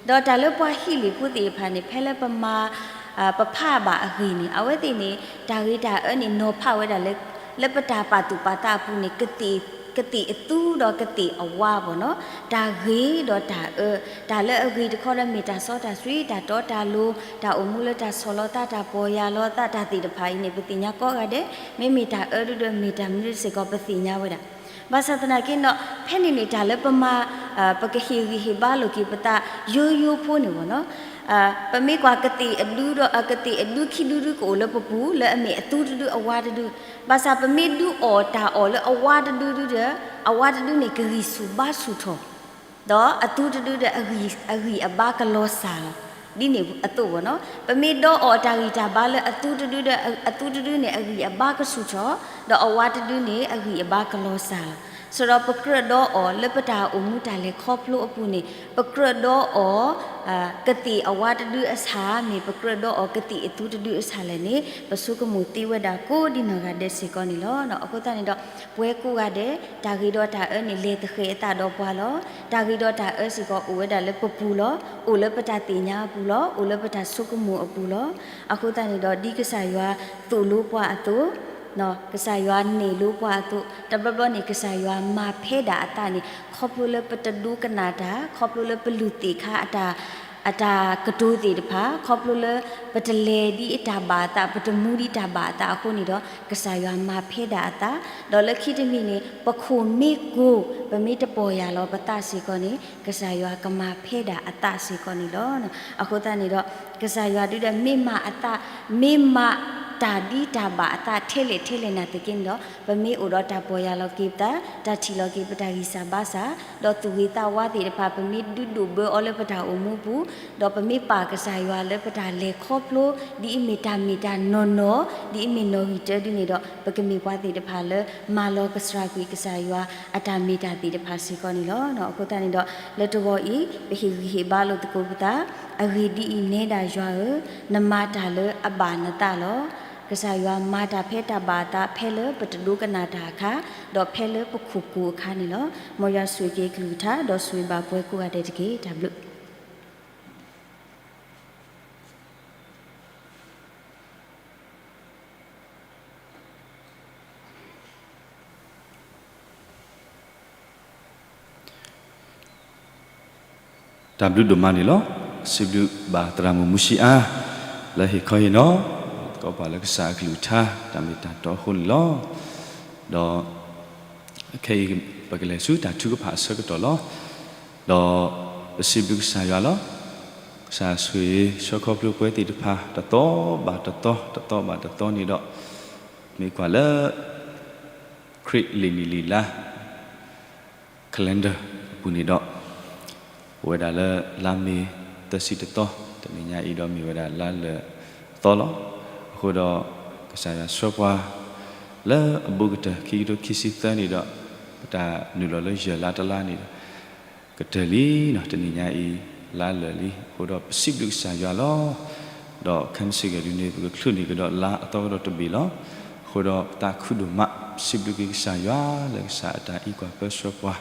ဒီးတၢ်လၢပှၤဟံးလံာ်ဖိသ့ၣ်တဖၣ်န့ၣ် ဖဲလၢပမၤ ပဖးဘၣ်အဂ့ၢ်န့ၣ် အဝဲသ့ၣ်န့ၣ် တၢ်ဂ့ၤတၢ်အၢန့ၣ် နီၤဖးဝဲဒၣ်လၢ လၢပတၢ်ပာ်သူၣ်ပာ်သးအပူၤန့ၣ် ကသ့ၣ်အသူဒီးကသ့ၣ်အဝါဘၣ်နီၤ, တၢ်ဂ့ၤဒီးတၢ်အၢ, တၢ်လၢအဂ့ၤတခီဒီးမ့ၢ်တၢ်စီတၢ်ဆှံ တၢ်တီတၢ်လိၤ တၢ်အိၣ်မူလၢတၢ်ဆီၣ်လီၤသး တၢ်ပီၢ်ယၢ်လီၤသး တၢ်သ့ၣ်တဖၣ်အံၤန့ၣ် ပသ့ၣ်ညါကိးဂၤဒဲး, မ့မ့ၢ်တၢ်အၢဒုဒီးမ့ၢ်တၢ်မနုၤစ့ၢ်ကီး ပသ့ၣ်ညါဝဲဒၣ်. ဘၣ်ဆၣ်သနာ်က့ဒီး ဖဲန့ၣ်န့ၣ် တၢ်လၢပမၤ ပကဟ့ၣ်ဂံၢ်ဟ့ၣ်ဘါလိာ်က့ၤပသး ယိယိဖိန့ၣ်ဘၣ်နီၤ, ပမ့ၢ်ကွၢ်ကသ့ၣ်အဒုဒီး ကသ့ၣ်အဒုခံဒုဒုကအိၣ်လၢပပူၤ လၢအမ့ၢ်အသူတဒုအဝါတဒု, ဘၣ်ဆၣ်ပမ့ၢ်ဒုးအီၣ်တၢ်အီၣ်လၢအဝါတဒုဒုဒီး အဝါတဒုန့ၣ် ကဂံၢ်ဆူၣ်ဘါဆူၣ်ထီၣ် ဒီးအသူတဒုဒီး အဂံၢ်အဘါကလီၤစၢ်လီၤ. ဒ်န့ၣ်အသိးဘၣ်နီၤ, ပမ့ၢ်ဒုးအီၣ်တၢ်ဂံၢ်တၢ်ဘါလၢအသူတဒုဒီး အသူတဒုန့ၣ် အဂံၢ်အဘါကဆူၣ်ထီၣ်, ဒီးအဝါတဒုန့ၣ် အဂံၢ်အဘါကလီၤစၢ်လီၤ. ဆိဒီးပကြၢးဒီးအီၤလၢပတၢ်အိၣ်မူတၢ်လဲၤခီဖျိအပူၤန့ၣ် ပကြၢးဒီးအီၤ ကသ့ၣ်အဝါတဒုအဆၣ် မ့ၢ်ပကြၢးဒီးအီၤကသ့ၣ်အသူတဒုအဆၣ်လဲၣ်န့ၣ် ပဆိကမိၣ်သ့ဝဲဒၣ်ကိးဒ်နီၢ်ဂၤဒဲးစ့ၢ်ကီးန့ၣ်လီၤ. အဃိသတးန့ၣ်ဒီး ပဝဲကိးဂၤဒဲး တၢ်ဂ့ၤဒီးတၢ်အၢန့ၣ် လဲၤသဃဲၤအသးဒီးပှၤလီၤ. တၢ်ဂ့ၤဒီးတၢ်အၢစ့ၢ်ကီးအိၣ်ဝဲဒၣ်လၢပပူၤလီၤ. အိၣ်လၢပတၢ်သ့ၣ်ညါအပူၤလီၤ. အိၣ်လၢပတၢ်ဆိကမိၣ်အပူၤလီၤ. အဃိသတးန့ၣ်ဒီး ဒ်ကစၢ်ယွၤသိၣ်လိပှၤအသိး ကစၢ်ယွၤနဲၣ်လိပှၤအသိး တဘျီဘျီန့ၣ် ကစၢ်ယွၤမၤဖဲဒၣ်အသးန့ၣ် ခီဖျိလၢပတဒိကနၣ်တၢ်, ခီဖျိလၢပလုၢ်သ့ၣ်ခါအတၢ် အတၢ်ကတိၤသ့ၣ်တဖၣ်, ခီဖျိလၢပတလဲၤဒ်အတၢ်ဘၣ်အသး, ပတမူဒ်တၢ်ဘၣ်အသးအဃိန့ၣ်ဒီး ကစၢ်ယွၤမၤဖဲဒၣ်အသး, ဒီးလၢခံတမံၤန့ၣ် ပခိၣ်မ့ၢ်ကိၢ် ပမ့ၢ်တပီၢ်ယၢ်လီၤပသးစ့ၢ်ကီးန့ၣ် ကစၢ်ယွၤကမၤဖဲဒၣ်အသးစ့ၢ်ကီးန့ၣ်လီၤ. အဃိသတးန့ၣ်ဒီး ကစၢ်ယွၤဒုဒီး မ့ၢ်မၤအသး, မ့ၢ်မၤတၢ်ဒ်တၢ်ဘၣ်အသးထဲလဲၣ်ထဲလဲၣ်နာ်သက့န့ၣ်ဒီး ပမ့ၢ်အိၣ်ဒီးတၢ်ပီၢ်ယၢ်လီၤက့ၤပသး, တၢ်ထံၣ်လီၤက့ၤပတၢ်ဂံၢ်စၢ်ဘါစၢ်, ဒီးသူၣ်ဂ့ၤသးဝါသ့ၣ်တဖၣ် ပမ့ၢ်ဒုးဒိၣ်ဘၢအီၤလၢပတၢ်အိၣ်မူပူၤ, ဒီးပမ့ၢ်ပာ်ကစၢ်ယွၤလၢပတၢ်လဲၤခီဖျိ ဒ်အမ့ၢ်တၢ်မ့ၢ်တၢ်နီၢ်နီၢ်, ဒ်အမ့ၢ်နီၣ်ဂံၢ်တၢဒုန့ၣ်ဒီး ပကမ့ၢ်ပှၤသ့ၣ်တဖၣ်လၢ မၤလီၤကစှၤကွံာ်ကစၢ်ယွၤအတၢ်မ့ၢ်တၢ်သ့ၣ်တဖၣ်စ့ၢ်ကီးန့ၣ်လီၤ. အဃိသတးန့ၣ်ဒီး လၢတဂီၤအံၤ ပဟ့ၣ်ဂံၢ်ဟ့ၣ်ဘါလိာ်သကိးပသး, အဂ့ၢ်ဒ်အံၤ, နဲဒၣ်ယွၤဧၢ, နမၤတၢ်လၢအဘၣ်နသးလီၤ. ကစၢ်ယွၤမၤတၢ်ဖဲတၢ်ဘၣ်အသး ဖဲလၢပတဒိကနၣ်တၢ်အခါ, ဒီးဖဲလၢပခိၣ်ကိၢ်အခါန့ၣ်လီၤ. မ်ယွၤဆိၣ်ဂ့ၤက့ၤအကလုၢ်ကထါ ဒီးဆိၣ်ဂ့ၤဘၣ်ပှၤကိးဂၤဒဲးတက့ၢ်. တၢ်ဘျုး တၢ်ဘျုးဒိၣ်မးန့ၣ်လီၤ. စံးဘျုးဘၣ်သရၣ်မုၣ်မူဆံအါ လၢဟ့ၣ်ခီဟ့ၣ်နီၤ သကိးပှၤလၢကစၢ်အကလုၢ်ကထါ တၢ်မ့ၢ်တၢ်တီအဃိန့ၣ်လီၤ. ဒီး ခဲအံၤ ပကလဲၤဆူတၢ်ထုကဖၣ်အဆၢကတီၢ်လီၤ. ဒီးပစံးဘျုးကစၢ်ယွၤလီၤ. ကစၢ်ဆိၣ်ဂ့ၤဆှၢခီဖျိပဝဲသ့ၣ်တဖၣ် တသီဘၣ်တသီ တသီဘၣ်တသီန့ၣ်ဒီး မ့ၢ်ကွၢ်လၢ ခရံာ်လံာ်နံၣ်လံာ်လါ calendar အပူၤန့ၣ်ဒီး အိၣ်ဝဲဒၣ်လၢလါမ့ၤသၢဆံတသီ, တနံၤညါအံၤဒီးမ့ၢ်ဝဲဒၣ်လါလၢာ်သီလီၤ. အဃိဒီး ကစၢ်ယွၤဆှၢပှၤ လၢအဘူးကတၢၢ် ခံကထိခံဆံသၢန့ၣ်ဒီး ပတၢ်နုာ်လီၤလၢယဲၢ်လါတလါန့ၣ်ဒီး ကတၢၢ်လံ, တနံၤညါအံၤ လါလၢာ်လံ, အဃိဒီးပစံးဘျုးကစၢ်ယွၤလီၤ. ဒီးခဲမုၢ်ဆ့ၣ်ဂီၤဒုန့ၣ် ပကချုးန့ၢ်ကဒီးလါအသီကဒီးတဘ့ၣ်လီၤ. အဃိဒီးပသးခုဒိၣ်မး, ပစံးဘျုးက့ၤကစၢ်ယွၤလၢကစၢ်အတၢ်အံးကွၢ်ပၢဆှၢပှၤ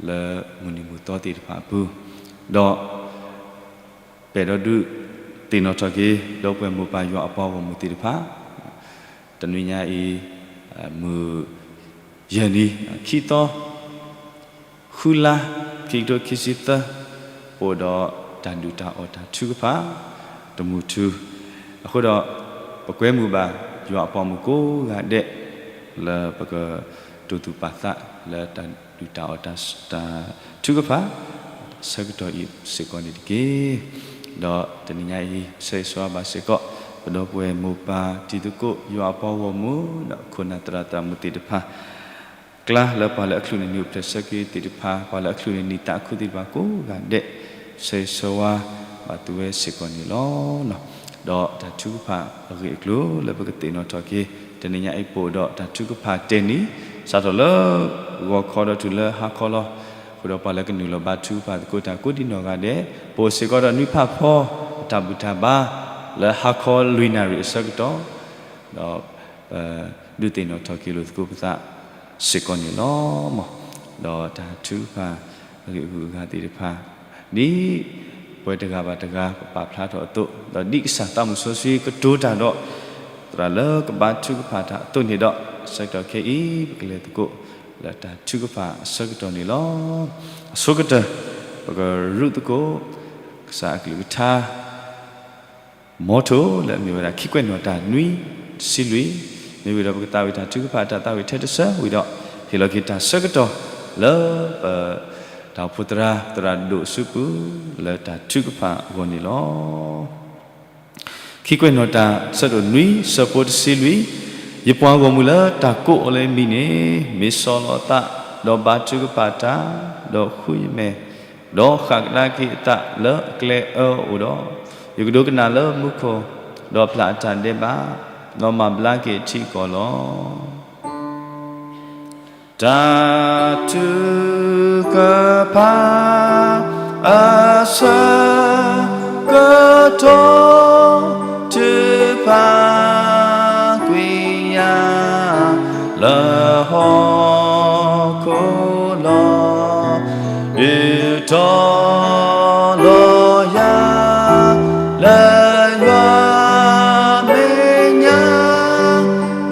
လၢမုၢ်နံၤမုၢ်သီသ့ၣ်တဖၣ်အပူၤ, ဒီး ပအဲၣ်ဒိးဒုးသ့ၣ်နီၣ်ထီၣ်က့ၤ ဒီပုၢ်ဝဲၢ်မိၢ်ပၢ်ယွၤအပှၤဂီၢ်မုၢ်သ့ၣ်တဖၣ်, တနွံညါအံၤ မုၢ်ယဲၢ်နံၤ ခံသီ ဃုလါ ခံကထိခံဆံသၢ, ပအိၣ်ဒီးတၢ်ဒုၣ်တၢ်အီၣ်တၢ်ထုကဖၣ် တမူထူ, အဃိဒီး ပကွဲမုာ်ဘၣ် ယွၤအပှၤဂီၢ်မုၢ်ကိးဂၤဒဲး လၢပကတိာ်သူၣ်ပာ်သးလၢတၢ်ဒုၣ်တၢ်အီၣ်တၢ်ထုကဖၣ် ဆၢကတီၢ်အံၤစ့ၢ်ကီးန့ၣ်တက့ၢ်. ဒီးတနံၤညါအံၤ ဆၢဂ့ၤဆၢဝါဘၣ်စ့ၢ်ကီး ပဒီပုၢ်ဝဲၢ်မိၢ်ပၢ်တံၤသကိး ယွၤအပှၤဂီၢ်မုၢ် ဒီးခိၣ်နၢ်သရၣ်သရၣ်မုၣ်သ့ၣ်တဖၣ် ကျါလၢပှၤလၢအချုးန့ၢ်နံၣ်အိၣ်ဖျဲၣ်ဆၢက့ၤသ့ၣ်တဖၣ်, ပှၤလၢအချုးန့ၢ်နံၣ်သးအခိၣ်သ့ၣ်တဖၣ်ကိးဂၤဒဲး, ဆၢဂ့ၤဆၢဝါဘၣ်သုဝဲစ့ၢ်ကီးန့ၣ်လီၤ. ဒီးတၢ်ထုကဖၣ်အဂ့ၢ်အကျိၤလၢပကသ့ၣ်နီၣ်ထီၣ်က့ၤ တနံၤညါအံၤပအိၣ်ဒီးတၢ်ထုကဖၣ်တ့ၢ်နံၤ စးထီၣ်လၢဂီၤခီဒီးတုၤလၢဟါခီလီၤ. အဃိဒီးပှၤလၢကနုာ်လီၤဘါထုကဖၣ်သကိးတၢ်ကိးဒံနီၢ်ဂၤဒဲး, ပအိၣ်စ့ၢ်ကီးဒီးနွံဖးဖီ အတၢ်ဘူၣ်တၢ်ဘါ လၢဟါခီလွံၢ်နၣ်ရံၣ်အဆၢကတီၢ်, ဒီး ဒုးသ့ၣ်နီၣ်ထီၣ်က့ၤလိာ်သကိးပသးစ့ၢ်ကီးန့ၣ်လီၤ. ဒီးတၢ်ထုကဖၣ်အဂ့ၢ်အဂုၤအဂၤသ့ၣ်တဖၣ် ဒ်ပဝဲတဂၤဘၣ်တဂၤ ပပာ်ဖျါထီၣ်အသိး, ဒီးဒ်ကစၢ်သးမုၢ်စီဆှံကတိၤတၢ်ဒီး သရၣ်လၢကဘါထုကဖၣ်တၢ်အသိးန့ၣ်ဒီး ဆၢကတီၢ်ခဲအံၤ ပကလဲၤသကိးလၢတၢ်ထုကဖၣ်အဆၢကတီၢ်န့ၣ်လီၤ. အဆိကတၢၢ် ပကရူးသကိး ကစၢ်အကလုၢ်ကထါ မီထိလၢအမ့ၢ်ဝဲဒၣ် ခံကွဲးနီၣ်တၢ်နွံ တဆံလွံၢ်, မ့ၢ်ဝံၤဒီးပကသးဝံၣ်တၢ်ထုကဖၣ်တၢ်သးဝံၣ်ထဲတဆၢဝံၤဒီး ဟ့ၣ်လီၤက့ၤတၢ်ဆၢကတီၢ်လၢပ တၢ်အိၣ်ဖှိၣ်သရၣ် သရၣ်ဒိၣ်အစုပူၤ လၢတၢ်ထုကဖၣ်အဂီၢ်န့ၣ်လီၤ. ခံကွဲးနီၣ်တၢ်ဆၢဒိၣ်နွံ ဆၢဖိတဆံလွံၢ်, ယပှၤဂီၢ်မုၢ်လၢတၢ်ကိးအီၤလၢယမံၤန့ၣ် မ့ၢ်ဆီၣ်လီၤအသး, ဒီးဘါထုကဖၣ်တၢ်, ဒီးဃုယမဲာ်, ဒီးဃၣ်ကဒါက့ၤအသးလၢအကျဲအၢအအိၣ်ဒီး, ယကဒိကနၣ်လၢမူခိၣ်, ဒီးပျၢ်အတၢ်ဒဲးဘး, ဒီးမၤဘျါက့ၤအထံအကီၢ်လီၤ. တၢ်ထုကဖၣ်အဆၢကတီၢ် ထုကဖၣ်ကွံာ်ယၤ လၢဟီၣ်ခိၣ်လီၤ. ဒုးတီၤလီၤယၤ လၢယွၤမဲာ်ညါ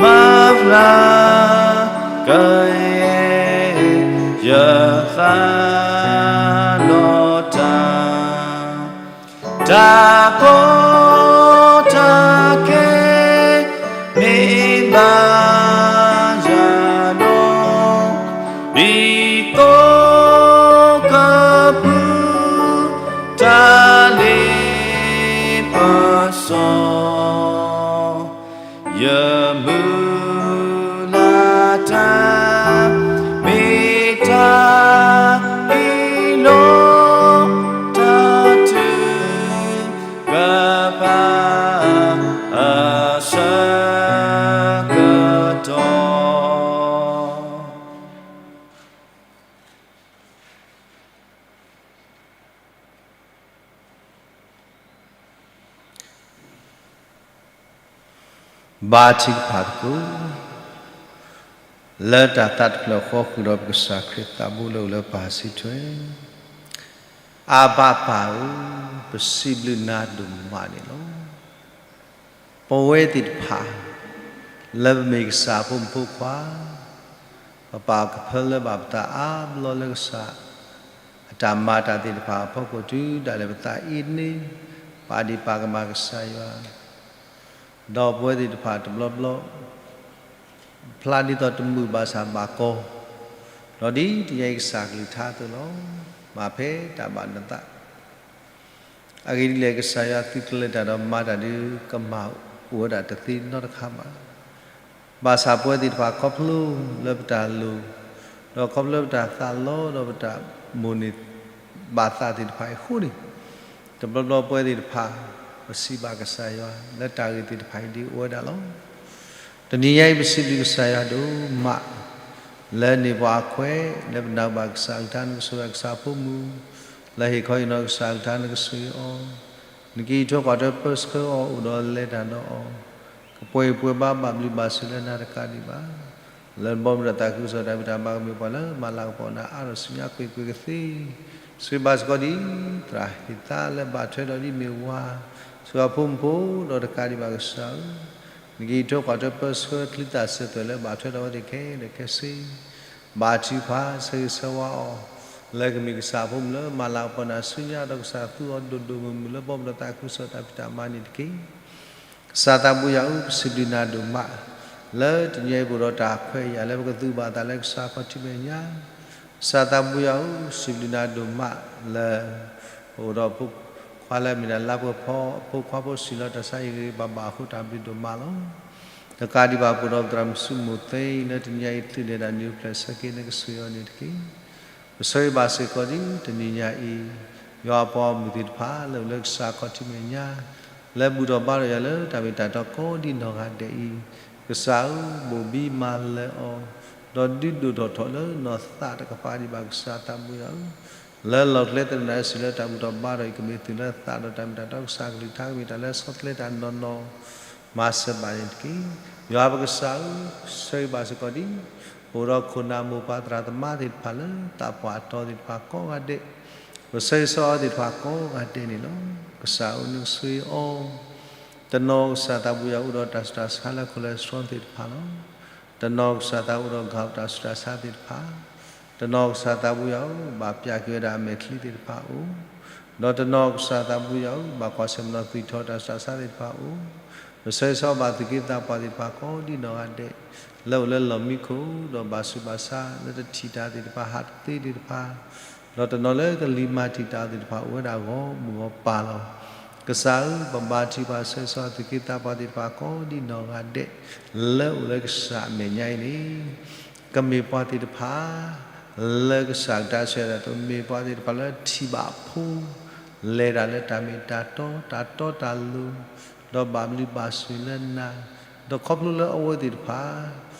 မၤဖျါကယဲၢ် ယသးလီၤတၢ်, တၢ်ကီတၢ်ခဲ မ့ၢ်ဘၣ်ယၤဒီး ဒ်သိးကပုၢ် တၢ်လ့ပစီ ယမုၢ်လၢ်တၢ် မ့ၢ်တၢ်အ့ၣ်လိာ် တၢ်ထုကဖၣ် အဆၢကတီၢ် ဘါထုကဖၣ်သကိး လၢတၢ်သးတဖျၢၣ်ဃီ ဃုာ်ဒီးပကစၢ်ခရံာ်သးဘိလၢအိၣ်လၢပၢ်စံးထွဲ, အဘၣ်ပၢ်ဧၢ, ပစံးဘျုးနၤဒိၣ်မးန့ၣ်လီၤ. ပဝဲသ့ၣ်တဖၣ် လၢပမ့ၢ်ကစၢ်အဖိမုၣ်ဖိခွါ, ပပာ်ကဖၢလၢဘၣ်ပသးအါဘျီလၢကစၢ် အတၢ်မၤတၢ်သ့ၣ်တဖၣ်အဖီခိၣ် တုၤဒၣ်လဲာ်ပသးအံၤန့ၣ် ပာ်ဒံးပာ်ကမၣ်ကစၢ်ယွၤ, ဒီးပဝဲသ့ၣ်တဖၣ်တဘျီဘျီ ဖျါဒ်သိးတမုာ်ဘၣ်ဆၣ်ဘၣ်ကီ, ဒီးဒ်တနံၤအံၤကစၢ်ကလုၢ်ကထါအသိးလီၤ. မၤဖဲတၢ်ဘၣ်နသး အဂ့ၢ်ဒ်လဲၣ် ကစၢ်ယွၤသုးကျဲၤတၢ်ဒီးမၤတၢ်ဒုး ကမၣ်အိၣ်ဝဲဒၣ်တသ့နီတခါဘၣ်. ဘၣ်ဆၣ်ပဝဲသ့ၣ်တဖၣ်ခီဖျိလၢပတၢ်လိၣ်, ဒီးခီဖျိပတၢ်သးလီ ဒီးပတၢ်မိၣ်န့ၢ်ဘၣ်သးသ့ၣ်တဖၣ်အံၤအဃိန့ၣ်, တဘျီဘျီပဝဲသ့ၣ်တဖၣ် ပစံးဘၣ်ကစၢ်ယွၤ လၢတၢ်ဂ့ၢ်သ့ၣ်တဖၣ်အံၤဒ်အိၣ်ဝဲဒၣ်လီၤ. တနံၤညါအံၤပစံးဘျုးကစၢ်ယွၤဒိၣ်မး လၢန့ၢ်ပှၤအခွဲး လၢပနၢ်ဟူဘၣ်ကစၢ်အကလုၢ်ကထါ နကဆိၣ်ဂ့ၤကစၢ်အဖိမုၣ်, လၢဟ့ၣ်ခီဟ့ၣ်နီၤကစၢ်အကလုၢ်ကထါ နကဆိၣ်ဂ့ၤအီၤ, နကဟံးထွဲကွၢ်ထွဲပၢဆှၢအီၤ အိၣ်ဒီးလဲၤတၢ်ဒီးအီၤ, ကပှဲၤဂံၢ်ပှဲၤဘါ ဘၣ်ဘျုးဘၣ်ဆိၣ်လၢနၤတကးဒံးဘၣ်. လၢနဘီမုၢ်ဒီးသးခုကစီၣ်တၢ်ဖံးတၢ်မၤကမ့ၢ်ပှၤလၢမၤလၤကပီၤနၤအါထီၣ်ဆူညါကွ့ၢ်ကွ့ၢ်ကသ့, ဆိၣ်ဂ့ၤဘၣ်စ့ၢ်ကီးဒ် သရၣ်ဟ့ၣ်သါလၢဘၣ်ထွဲဒီးဒ်မ့ၢ်ဝၤ, ဆိၣ်ဂ့ၤအဖိမုၣ်ဖိဒီးတကးဒံးဘၣ်ကစၢ်ဧၢ နကဟံးထွဲကွၢ်ထွဲပၢဆှၢ ချံသၣ်စၢၤသွဲၣ်လၢဘၣ်ထွဲဒီးအဝဲသ့ၣ်ခဲလၢာ်ခဲဆ့, ဘါထုကဖၣ် ဆၢဂ့ၤဆၢဝါအီၤ, လၢကမ့ၢ်ကစၢ်အဖိမုၣ်လၢမၤလၤကပီၤနၤဆူညါ ဒီးကစၢ်သူအီၤဒိၣ်ဒိၣ်မုၢ်မုၢ်လၢဘီမုၢ်ဒီးသးခုကစီၣ်တၢ်ဖံးတၢ်မၤန့ၣ်တက့ၢ်. ကစၢ်သးဘိယွၤဧၢ ပစံးဘျုးနၤဒိၣ်မး လၢတနံၤအံၤပအိၣ်ဒီးတၢ်ခွဲးယာ်လၢပကသူၣ်ဘၣ်သးလၢကစၢ်ခီၣ်ထံးမဲာ်ညါ, ကစၢ်သးဘိယွၤဧၢ ပစံးဘျုးနၤဒိၣ်မးလၢ ပအိၣ်ဒီးဖိခွါလၢအမ့ၢ်ဒၣ်လါပှဲၤဖီ အဖိခွါဖိဆံးလီၤတၢ်ဆါဟ့ၣ်ဂ့ၤဘၣ်ဘၣ်အဃိ တၢ်ဘျုးဒိၣ်မးလီၤ. တကးဒံးဘၣ်ပအိၣ်ဒီးပသရၣ်မုၣ်ဆူမိၢ်သ့ လၢတနံၤအံၤသုးနဲၣ်ဒၣ်နံၤဖျဲၣ်ဆၢက့ၤ နကဆိၣ်ဂ့ၤအီၤန့ၣ်တက့ၢ်. ပဆၢဂ့ၤဘၣ်စ့ၢ်ကီးဒ်တနံၤညါအံၤ ယွၤအပှၤဂီၢ်မုၢ်သ့ၣ်တဖၣ်လၢအိၣ်လၢကစၢ်ခီၣ်ထံးမဲာ်ညါ လၢဘူၣ်ထီၣ်ဘါထီၣ်ယွၤလၢတၢ်မ့ၢ်တၢ်တီကိးဒ်နီၢ်ဂၤဒဲးအံၤ, ကစၢ်ဧၢ ဘိၣ်ဘံမၤလၢာ်အီၤ, ဒီးဒုးဒိၣ်ထီၣ်ထီၣ်လၢနီၢ်သးတကပၤဒံးဘၣ် ကစၢ်သးဘိယွၤဧၢ, လၢလီၢ်ကျဲသရၣ်ဒၣ်စံးလၢတၢ်ဘူၣ်ထီၣ်ဘါထီၣ်အံၤ ကမ့ၢ်သုးလၢသးဒီးတၢ်မ့ၢ်တၢ်တီကစၢ်ကလုၢ်ကထါ ကမ့ၢ်တၢ်လၢဆီတလဲတၢ်နီၢ်နီၢ် မၤစၢၤဘၣ်န့ၣ်တက့ၢ်. ယွၤပကစၢ်ဧၢ, ဆၢဂ့ၤဘၣ်စ့ၢ်ကီးဒ် ပအိၣ်ဒီးခိၣ်နၢ်မိၢ်ပၢ်သရၣ်သမါသ့ၣ်တဖၣ်လၢသးပှၢ်အတီၤသ့ၣ်တဖၣ်ကိးဂၤဒဲး, ပဆၢဂ့ၤဆၢဝါအီၤသ့ၣ်တဖၣ်ကိးဂၤဒဲးန့ၣ်လီၤ. ကစၢ်ဧၢ နကဆိၣ်ဂ့ၤအီၤ, တနီၤကစၢ်သးဘိယွၤအိၣ်ဒီးတၢ်ဆူးတၢ်ဆါလၢ cholesterol သ့ၣ်တဖၣ်လီၤ. တနီၤကစၢ်သးအိၣ်ဒီး gout တၢ်ဆူးတၢ်ဆါသ့ၣ်တဖၣ်, တနီၤကစၢ်သးဘိယွၤဧၢ ဘၣ်ပျၢ်က့ၤဝဲဒၣ်အမဲာ်ချံသ့ၣ်တဖၣ်အိၣ်, ဒီးတနီၤကစၢ်သးဘိယွၤဧၢ ဘၣ်ကွၢ်ဆၢၣ်မဲာ်ဒီးသွံၣ်ထီၣ်တၢ်ဆူးတၢ်ဆါသ့ၣ်တဖၣ်အိၣ်, ပဆၢဂ့ၤဆၢဝါဘၣ်သုးက့သးပှၢ်သ့ၣ်တဖၣ်ကိးဒ်နီၢ်ဂၤဒဲး လၢအိၣ်လၢလီၢ်မံခိၣ် ဒီးဘၣ်ဆူးဘၣ်ဆါလၢတထံၣ်တၢ်သ့ၣ်တဖၣ် ဟးတသ့သ့ၣ်တဖၣ်, ဒီးတနီၤလၢကလံၤမၤတံာ်တာ်သ့ၣ်တဖၣ် အိၣ်ဝဲဒၣ်ဂီၢ်မုၢ်ဂီၢ်ပၤလီၤ. ကစၢ်ဧၢ ပဘါထုကဖၣ်ဆၢဂ့ၤဆၢဝါသုးက့သးပှၢ်သ့ၣ်တဖၣ်ကိးဒ်နီၢ်ဂၤဒဲး လၢအိၣ်လၢကစၢ်အမဲာ်ညါအံၤန့ၣ် ကမ့ၢ်ပှၤသ့ၣ်တဖၣ် လၢကစၢ်ကတၢၢ်ဆၢဒီး မ့ၢ်ပှၤသ့ၣ်တဖၣ်လၢထံၣ်ဘၣ်အဖိ လဲၤတၢ်လၢတၢ်မ့ၢ်တၢ်တီ တၢ်တီတၢ်လိၤ, ဒီးဘၣ်ဘျုးဘၣ်ဆိၣ်လၢနၤ, ဒီးခီဖျိလၢအဝဲသ့ၣ်တဖၣ်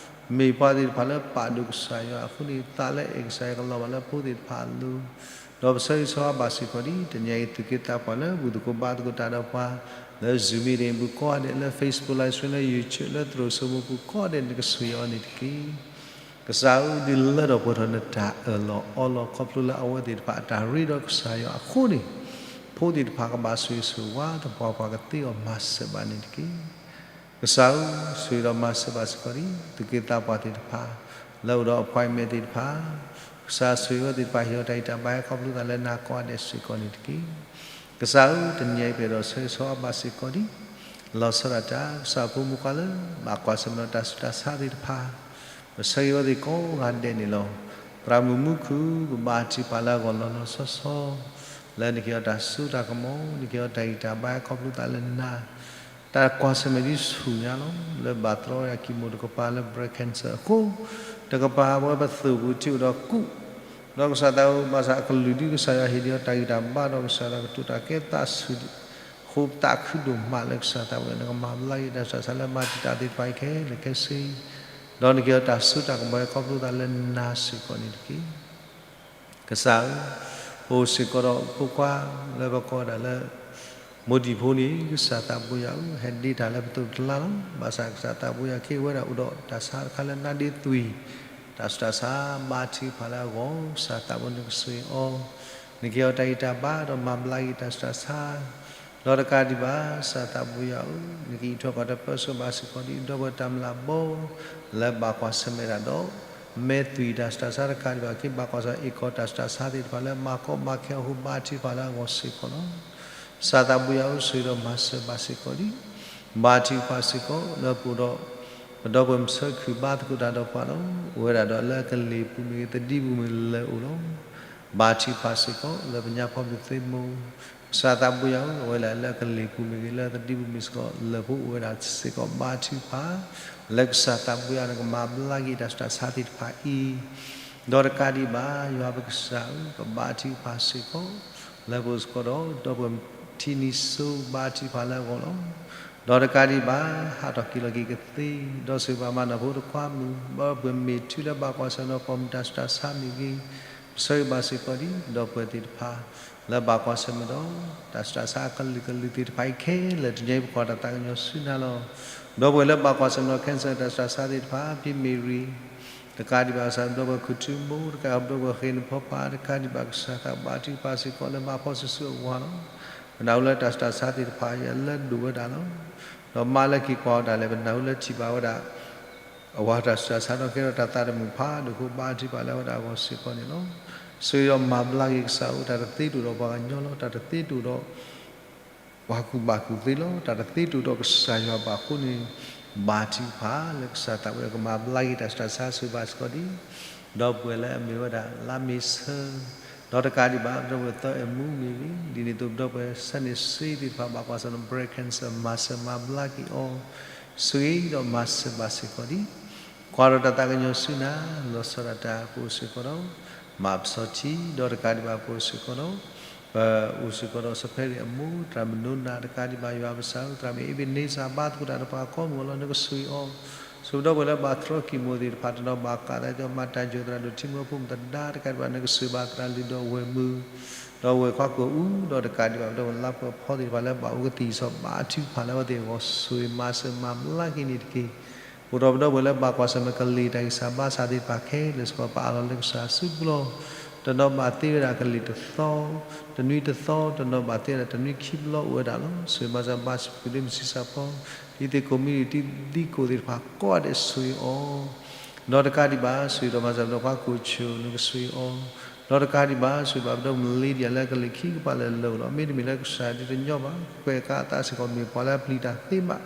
မ့ၢ်ပှၤသ့ၣ်တဖၣ်လၢပာ်ဒိၣ်ကစၢ်ယွၤအဃိန့ၣ် သးလၢအဲၣ်ကစၢ်ယွၤကလီၤဘၣ်လၢဖိသ့ၣ်တဖၣ်အလိၤ, ဒီးပဆၢဂ့ၤဆၢဝါဘၣ်စ့ၢ်ကီးဒ် တနံၤအံၤသုးက့သးပှၢ်လၢဘူၣ်သကိးဘါသကိးတၢ်ဒီးပှၤ လၢ Zoom meeting ပူၤကိးဂၤဒဲး လၢ Facebook live stream လၢ YouTube လၢသရိာ်စိမိပူၤကိးဂၤဒဲး နကဆိၣ်ဂ့ၤအီၤန့ၣ်တက့ၢ်. ကစၢ်ဧၢ ဒုးလၢထီၣ်ပှဲၤထီၣ်နတၢ်အၢၣ်လီၤအီလီၤ ခီဖျိလၢအဝဲသ့ၣ်တဖၣ်အတၢ်ရ့ဒီးကစၢ်ယွၤအဃိန့ၣ် ဖိသ့ၣ်တဖၣ်ကဘၣ်ဆိၣ်ဂ့ၤဆိၣ်ဝါ သပှၢ်ပှၢ်ကသ့အီၤမၤစၢၤဘၣ်န့ၣ်တက့ၢ်. ကစၢ်ဧၢ ဆိၣ်ဂ့ၤဒီးမၤစၢၤဘၣ်စ့ၢ်ကီးဒ် သုးက့သးပှၢ်သ့ၣ်တဖၣ် လၢအိၣ်ဒီး appointment သ့ၣ်တဖၣ်, ကစၢ်ဆိၣ်ဂ့ၤဝဲသ့ၣ်တဖၣ် ဟ့ၣ်အီၤတၢ်ဂံၢ်တၢ်ဘါ ဟဲခီဖျိသးလၢနၤကိးဂၤဒဲးစ့ၢ်ကီးန့ၣ်တက့ၢ်. ကစၢ်ဧၢ တနံၤအံၤပအဲၣ်ဒိးဆၢဂ့ၤဆၢဝါဘၣ်စ့ၢ်ကီးဒ် လီၤဆီဒၣ်တၢ် ကစၢ်ဖိမုၣ်ဖိခွါလၢ ဘၣ်ကွၢ်ဆၢၣ်မဲာ်ဒီးတၢ်ဆူးတၢ်ဆါသ့ၣ်တဖၣ် ပဆၢဂ့ၤဝဲသ့ၣ်ကိးဂၤဒဲးန့ၣ်လီၤ. သရၣ်မုၣ်မူခိၣ် ပဘါထုကဖၣ်လၢအဂီၢ်လီၤလီၤဆီဆီ လၢနကဟ့ၣ်အီၤတၢ်စိတၢ်ကမီၤ နကဟ့ၣ်အီၤတၢ်ဂံၢ်တၢ်ဘါ ဟဲခီဖျိသးလၢနၤ တၢ်ကွၢ်ဆၢၣ်မဲာ်ဒ်ဆူၣ်ညါလီၤ. လၢဘၣ်သရီယၤ chemo တကပၤ လၢ breast cancer အဃိ တကပၤ ပဝဲပသိၣ်ပူၤထံအိၣ်ဒီးကူး ဒီးကစၢ်သးဘိ ဘၣ်ဆၣ်အကလုၢ်ဒ်ကစၢ်ယွၤဟ့ၣ်ဒံးအီၤတၢ်ဂံၢ်တၢ်ဘါ ဒီးကစၢ်ယွၤကတိၤတၢ်ကဲသးဆူၣ် အဃိပသးခုဒိၣ်မးလၢကစၢ်သးဘိယွၤ နကမၤဘျါက့ၤတၢ်ဆူးတၢ်ဆါလၢမၤတံာ်တာ်သ့ၣ်တဖၣ်အံၤခဲလၢာ်ခဲဆ့ ဒီးနကဟ့ၣ်အီၤတၢ်စိတၢ်ကမီၤ ဟဲခီဖျိသးလၢနၤစ့ၢ်ကီးန့ၣ်တက့ၢ်. ကစၢ်ဧၢ, ပအိၣ်စ့ၢ်ကီးဒီးဖိခွါလၢပကိးဒၣ်လၢ မိၢ်တံၢ်ဖိန့ၣ် ကစၢ်သးဘိယွၤဧၢ, ဟဲဒ့တၢ်လၢပသိးပကျါလီၤ. ဘၣ်ဆၣ်ကစၢ်သးဘိယွၤ ကဟ့ၣ်ဝဲဒၣ်အိၣ်ဒီးတၢ်ဆါတခါလၢနါဒ့သွံၣ်, တၢ်ဆူးတၢ်ဆါ ဘါထုကဖၣ်လၢအဂီၢ်, ကစၢ်သးဘိ နကဆိၣ်ဂ့ၤအီၤ, နကဟ့ၣ်အီၤတၢ်ဂံၢ်တၢ်ဘါ ဒီးမၤဘျါက့ၤတၢ်ဆူးတၢ်ဆါ ဒီးတကးဒံးဘၣ် ကစၢ်သးဘိယွၤဧၢ, နကအံးထွဲကွၢ်ထွဲပၢဆှၢဘၣ်စ့ၢ်ကီးဒ် ဒီပုၢ်ဝဲၢ်တၢ်မျၢ်ဘီ လၢဘၣ်ကွၢ်ဆၢၣ်မဲာ်တၢ်ဒီး မဲာ်သွံၣ်တၢ်ဆူးတၢ်ဆါတကးဒံးဘၣ် ကဘၣ်ကွၢ်ဆၢၣ် အ့ၣ်ကီၢ်တၢ်ဆူးတၢ်ဆါသ့ၣ်တဖၣ်လၢ မၤကီမၤခဲအဃိ ဘါထုကဖၣ်လၢအဂီၢ်စ့ၢ်ကီးလီၤ. ကစၢ်သးဘိယွၤဧၢ, ဆိၣ်ဂ့ၤဒီးမၤစၢၤဘၣ်စ့ၢ်ကီးဒ် ဘါထုကဖၣ်စ့ၢ်ကီး လၢပအိၣ်ဒီး ပဒီပုၢ်ဝဲၢ်မုၢ်ဆၢခုၣ်ဘါသကိးတၢ်ဒီးပှၤလီၤ. အိၣ်ဝဲဒၣ်ဒီးလၢအကလ့ၢ်ပူၤမ့ၢ်ဂ့ၤ သဒံပူၤမ့ၢ်ဂ့ၤ လၢအိၣ်လီၤ. ဘါထုကဖၣ်စ့ၢ်ကီး လၢပညါဖီမုၢ်သ့ၣ်မူ ကစၢ်သးဘိယွၤဧၢ, အဝဲဒၣ်လၢအကလ့ၢ်ပူၤမ့ၢ်ဂ့ၤ လၢသဒံပူၤမ့ၢ်စ့ၢ်ကီး လၢပအိၣ်ဝဲဒၣ်စ့ၢ်ကီး ဘါထုကဖၣ် လၢကစၢ်သးဘိယွၤ နကမၤဘျါက့ၤတၢ်ဆူးတၢ်ဆါသ့ၣ်တဖၣ်အံၤ ဒီးတကးဒံးဘၣ် ယွၤပကစၢ်ဧၢ, ပဘါထုကဖၣ်စ့ၢ်ကီး လၢပအိၣ်စ့ၢ်ကီးဒီး ဒီပုၢ်ဝဲၢ်ထံနံၤစိၤ ဘါထုကဖၣ်လၢအဂီၢ်လီၤ. ဒီးတကးဒံးဘၣ် ဟးထီၣ်က့ၤလီၤက့ၤကသ့, ဒီးဆိၣ်ဂ့ၤဘၣ်မၤနၢၤဖိတခွါမုၣ်, ဒီးပှၤမ့ၢ်ထုးလၢဘၣ်ကွၢ်ဆၢၣ်နီၤ ကီၢ်မုၢ်တၢ်ဆူးတၢ်ဆါမ့ၢ်ဂ့ၤ, ပဆၢဂ့ၤဘၣ်စ့ၢ်ကီးဒံး ဒီပုၢ်ဝဲၢ်သ့ၣ်တဖၣ် လၢဘၣ်ကွၢ်ဆၢၣ်မဲာ်ဒီး တၢ်ဆူးတၢ်ဆါအကလုာ်ကလုာ်သ့ၣ်တဖၣ်အံၤခဲလၢာ် တနံၤအံၤ ပကွၢ်တၢ်သးကညီၤဆူနၤလီၤ. ဒီပုၢ်ဝဲၢ်လၢဘၣ်ကွၢ်ဆၢၣ်မဲာ်ဒီး cancer တၢ်ဆူးတၢ်ဆါသ့ၣ်တဖၣ် ဖံမ့ၢ်ရံ တကးဒံးဘၣ်ကစၢ် ဒီပုၢ်ဝဲၢ်ခူၣ်ထူမိၢ် တကးဒီး ဒီပုၢ်ဝဲၢ်ဃ့ၢ်နဖီဖး တကးဒံးဘၣ်ကစၢ်သးဘါထုကဖၣ်စ့ၢ်ကီးလၢဘၣ်ဖီၣ်စုာ်စုာ်အဂီၢ်လီၤ. ပနၢ်ဟူလၢတၢ်ဆူးတၢ်ဆါသ့ၣ်တဖၣ်အံၤအလၢဒိၣ်ဝဲဒၣ်လီၤ. ဒီးမါလၢက့ၤကွၢ်အီၤဒၣ်လဲာ် ပနၢ်ဟူလၢထံၣ်ဘၣ်ဝဲဒၣ် အဝၤတၢ်ဆူးတၢ်ဆါဒီးကဲထီၣ်တၢ်သးတမုာ်ဖးဒိၣ်အဃိ ဘါထုကဖၣ်လၢအဝဲဒၣ်အဂီၢ်စ့ၢ်ကီးန့ၣ်လီၤ. ဆိၣ်ဂ့ၤဒီးမၤဘျါက့ၤကစၢ်အိၣ် တၢ်တသ့တအိၣ်ဒီးပှၤကညီလီၤ. တၢ်တသ့တအိၣ်ဒီး ပှၤကူၣ်ဘၣ်ကူၣ်သ့လီၤ. တၢ်တသ့တအိၣ်ဒီးကစၢ်ယွၤဘၣ်အဃိန့ၣ် ဘါထုကဖၣ်လၢကစၢ်သးဝဲ ကမၤဘျါက့ၤတၢ်ဆူးတၢ်ဆါဆိၣ်ဂ့ၤဘၣ်စ့ၢ်ကီးဒံး ဒီပုၢ်ဝဲၢ်လၢအမ့ၢ်ဝဲဒၣ်လါမ့ၤဆၢ ဒီးတကးဒံးဘၣ် ဒီပုၢ်ဝဲၢ်သၢအဲၣ်မူမ့ၢ်ဂ့ၤ, ဒ်န့ၣ်အသိး ဒီပုၢ်ဝဲၢ်ဆၢန့ၣ်စ့သ့ၣ်တဖၣ် ဘၣ်ကွၢ်ဆၢၣ်မဲာ် breast cancer မၤစၢၤမၤဘျါက့ၤအီၤ ဆိၣ်ဂ့ၤဒီးမၤစၢၤဘၣ်စ့ၢ်ကီးဒံး ကွၢ်ဒီးတၢ်သးကညီၤဆူနၤ လီၤဆီဒၣ်တၢ် ပအိၣ်စ့ၢ်ကီးဒီး မၤပစီထံ ဒီးတကးဒံးဘၣ် ပအိၣ်စ့ၢ်ကီးဒီး ပအိၣ်စ့ၢ်ကီးဒီး စီၤဖဲရံၣ်အမိၢ် သရၣ်မုၣ်နိနၤ တကးဒံးဘၣ် ယွၤပကစၢ်ဧၢ သရၣ်မုၣ်အ့ဘ့းန့စၢ် ဘါသကိးတၢ်ဒီးပှၤကိးမုၢ်အလီၢ် နကဆိၣ်ဂ့ၤအီၤ ဆိၣ်ဂ့ၤဒီပုၢ်ဝဲၢ်လၢဘၣ်တြီကံၢ်မိၣ်သ့ၣ်တဖၣ် တနီၤဘၣ်ကးသးဒီးမၤတၢ်ယိာ်သရၣ်ဒိၣ်ထံမုၢ်ဖိမုၣ်သဒါ တကးဒံးဘၣ် နကဆိၣ်ဂ့ၤဘၣ်သရၣ်လုၢ်ဒီးဝဲၢ်မုၣ် ဒီးဝဲၢ်ခွါကိာ်အူ ဒီးတကးဒံးဘၣ် ဒီပုၢ်ဝဲၢ်လါပှဲၤဖီသ့ၣ်တဖၣ်လၢဘၣ်အိၣ်ကသံၣ်စီၤ ဘါထုကဖၣ်လၢအဝဲသ့ၣ်အဂီၢ် ဆိၣ်ဂ့ၤမၤစၢၤမၤဘျါက့ၤန့ၣ်တက့ၢ်. အိၣ်ဒီးပဒီပုၢ်ဝဲၢ်လၢဘၣ်ကွၢ်ဆၢၣ်မဲာ်ကလံၤတၢ်ဂံၢ်စၢ်ဘါစၢ်သ့ၣ်တဖၣ်ခဲလၢာ်စ့ၢ်ကီး ပအးလီၤလၢကစၢ်အစုပူၤလီၤ. တနီၤဘၣ်သ့ဝဲဒၣ်ကလံၤတသီ, တနွံတသီ, တနီၤဘၣ်သ့ဝဲဒၣ်တနွံခံဘျီအိၣ်ဝဲဒၣ်လီၤ. ဆိၣ်ဂ့ၤမၤစၢၤဘါစၢ်ပှၤဒ့မုၣ်ဆံးစၢ်ဖိ, ဒ်သိးကိးမုၢ်နံၤ ဒ်သိးကိးသ့ၣ်တဖၣ်ကိးဂၤဒဲးဆိၣ်ဂ့ၤအီၤ ဒီးတကးဒံးဘၣ် ဆိၣ်ဂ့ၤဒီးမၤစၢၤပဒီပုၢ်ဝဲၢ်ခွါကိာ်ဆိၣ် နကဆိၣ်ဂ့ၤအီၤ, ဒီးတကးဒံးဘၣ် ဆိၣ်ဂ့ၤဘၣ်ပဒီပုၢ်ဝဲၢ် Lydia လၢကလံၤခံကပၤလၢာ်လၢာ်လီၤ. မ့တမ့ၢ်လၢကစၢ်ဒုးတညီဘၣ် ကွဲးကးအသးစ့ၢ်ကီး မ့ၢ်ပှၤလၢအပျံၤတၢ်သ့ဘၣ်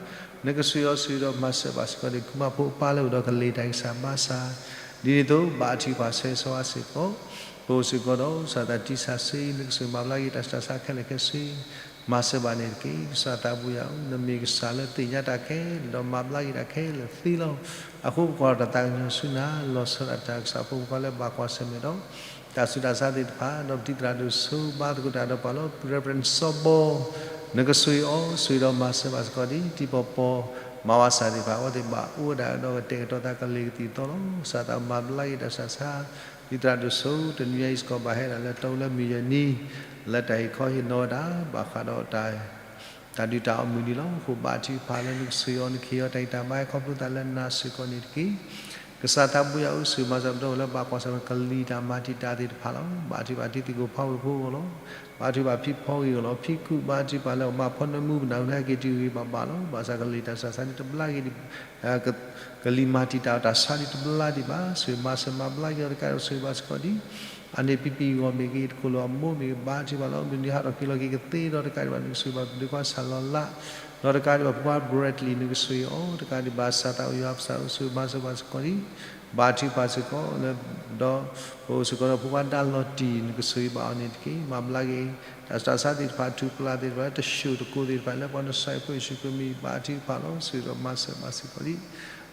နကဆိၣ်ဂ့ၤအီၤ ဆိၣ်ဂ့ၤဒီးမၤစၢၤဘၣ်စ့ၢ်ကီးန့ၣ် ကုမါဖိအပၢ်လၢအိၣ်ဒီးကလံၤတၢ်ဂံၢ်စၢ်ဘါစၢ်, ဒ်န့ၣ်အသိး ဘါထုကဖၣ်ဆၢဂ့ၤဆၢဝါစ့ၢ်ကီး, ပအိၣ်စ့ၢ်ကီးဒီး ကစၢ်သးတံၢ်စၢ်ဆ့ နကဆိၣ်ဂ့ၤမၤဘျါက့ၤတၢ်ဆူးတၢ်ဆါခဲလၢာ်ခဲဆ့ မၤစၢၤဘၣ်န့ၣ်တက့ၢ်. ကစၢ်သးပူၤယၤဧၢ, နမ့ၢ်ကစၢ်လၢသ့ၣ်ညါတၢ်ခဲလၢာ် ဒီးမၤဘျါက့ၤတၢ်ခဲလၢာ်သ့လီၤ. အဃိပကွၢ်ဒီးတၢ်သးကညီၤဆူနၤ လီၤဆီဒၣ်တၢ် ကစၢ်ဖိမုၣ်ဖိခွါလၢဘၣ်ကွၢ်ဆၢၣ်မဲာ်ဒီး တၢ်ဆူးတၢ်ဆါသ့ၣ်တဖၣ် ဒီးပတံၤသရၣ်ဒိၣ်စိ ဘါသကိးတၢ်ဒီးပှၤလီၤ. Reverend စီၤဘီ နကဆိၣ်ဂ့ၤအီၤ ဆိၣ်ဂ့ၤဒီးမၤစၢၤဘၣ်စ့ၢ်ကီးဒ် တံၤပီၤပီၤ မၤဝါစၢ်သ့ၣ်တဖၣ် အဝဲသ့ၣ်ဘၣ်အိၣ်ဝဲဒၣ်ဒီးကတဲာ်ကတီၤသးကလ့ၤကသံၣ်သီလီၤ. ကစၢ်သးမၤဘျါက့ၤတၢ်ဆူးတၢ်ဆါ တံၤသရၣ်ဒိၣ်စိ တနွံညါအံၤစ့ၢ်ကီး ဘၣ်ဟဲဒၣ်လၢတီလၢမုၢ်ယဲၢ်နံၤ လၢတၢ်ဟ့ၣ်ခီဟ့ၣ်နီၤဝဲဒၣ် ဘၣ်ဃးဒီးတၢ် တၢ်ဒုးတၢ်အီၣ်မုၢ်နံၤလီၤ. အဃိဘါထုကဖၣ်လၢနကဆိၣ်ဂ့ၤအီၤ နကဟ့ၣ်အီၤတၢ်ဂံၢ်တၢ်ဘါ ဟဲခီဖျိသးလၢနၤစ့ၢ်ကီးန့ၣ်တက့ၢ်. ကစၢ်သးပူၤယၤဧၢ, ဆိၣ်ဂ့ၤမၤစၢၤပဒီပုၢ်ဝဲၢ်လၢဘၣ်ကွၢ်ဆၢၣ်မဲာ်ကလံၤတၢ်မၤတံာ်တာ်သ့ၣ်တဖၣ်လီၤ. ဘါထုကဖၣ်ထံသံၣ်ကိၣ်ဖးဝဲဖိအဂီၢ်လီၤ. ဘါထုကဖၣ်ဖံဖီဂ့ၢ်အဂီၢ်လီၤ. ဖံကူၣ်ဘါထုကဖၣ်လၢအမၤဖီနၢမူ ပနၢ်ဟူလၢဟဲက့ၤတုၤဂ့ၤဘၣ်ဘၣ်လီၤ. ဘၣ်ဆၣ်ကလံၤတၢ်ဆူးတၢ်ဆါန့ၣ်တဘျါက့ၤဒံး ကလံၤမၤတံာ်တာ်အီၤတၢ်ဆါဒံးတဘျါဒံးဘၣ်. ဆိၣ်ဂ့ၤမၤစၢၤမၤဘျါက့ၤအီၤတကးဒီး ဆိၣ်ဂ့ၤဘၣ်စ့ၢ်ကီးဒံး အန့ၣ်ပံၤပံၤအဂီၢ်မ့ၢ်ဂ့ၤ, တခိၣ်လၢအမိၢ်မ့ၢ်ဂ့ၤ ဘါထုကဖၣ်လီၤ. မုၢ်နံၤဟးထီၣ်က့ၤလီၤက့ၤကသ့ဒီးတကးဒံးဘၣ် နကဆိၣ်ဂ့ၤဘၣ်ပဒုးကွၢ်ဆၣ်လီၤလး ဒီးတကးဒံးဘၣ် ဖိခွါ Bradley နကဆိၣ်ဂ့ၤအီၤ တကးဒံးဘၣ် ကစၢ်သးအိၣ်ယွၤပကစၢ်ဧၢ ဆိၣ်ဂ့ၤမၤစၢၤဘၣ်စ့ၢ်ကီးဒံး ဘါထုကဖၣ်စ့ၢ်ကီးလၢ ဒီး ပအိၣ်စ့ၢ်ကီးဒီးဖိခွါဒါလီၤတံၢ် နကဆိၣ်ဂ့ၤဘၣ်အီၤန့ၣ်တက့ၢ်. မၤဘျါက့ၤ တၢ်ဆူးတၢ်ဆါသ့ၣ်တဖၣ် ထူၣ်ပျၢ်သ့ၣ်တဖၣ်လၢတၡိၣ်တကိးသ့ၣ်တဖၣ် လၢပှၤနစၢ်ဖိယ့ၣ်ၡူးခရံာ်မံၤ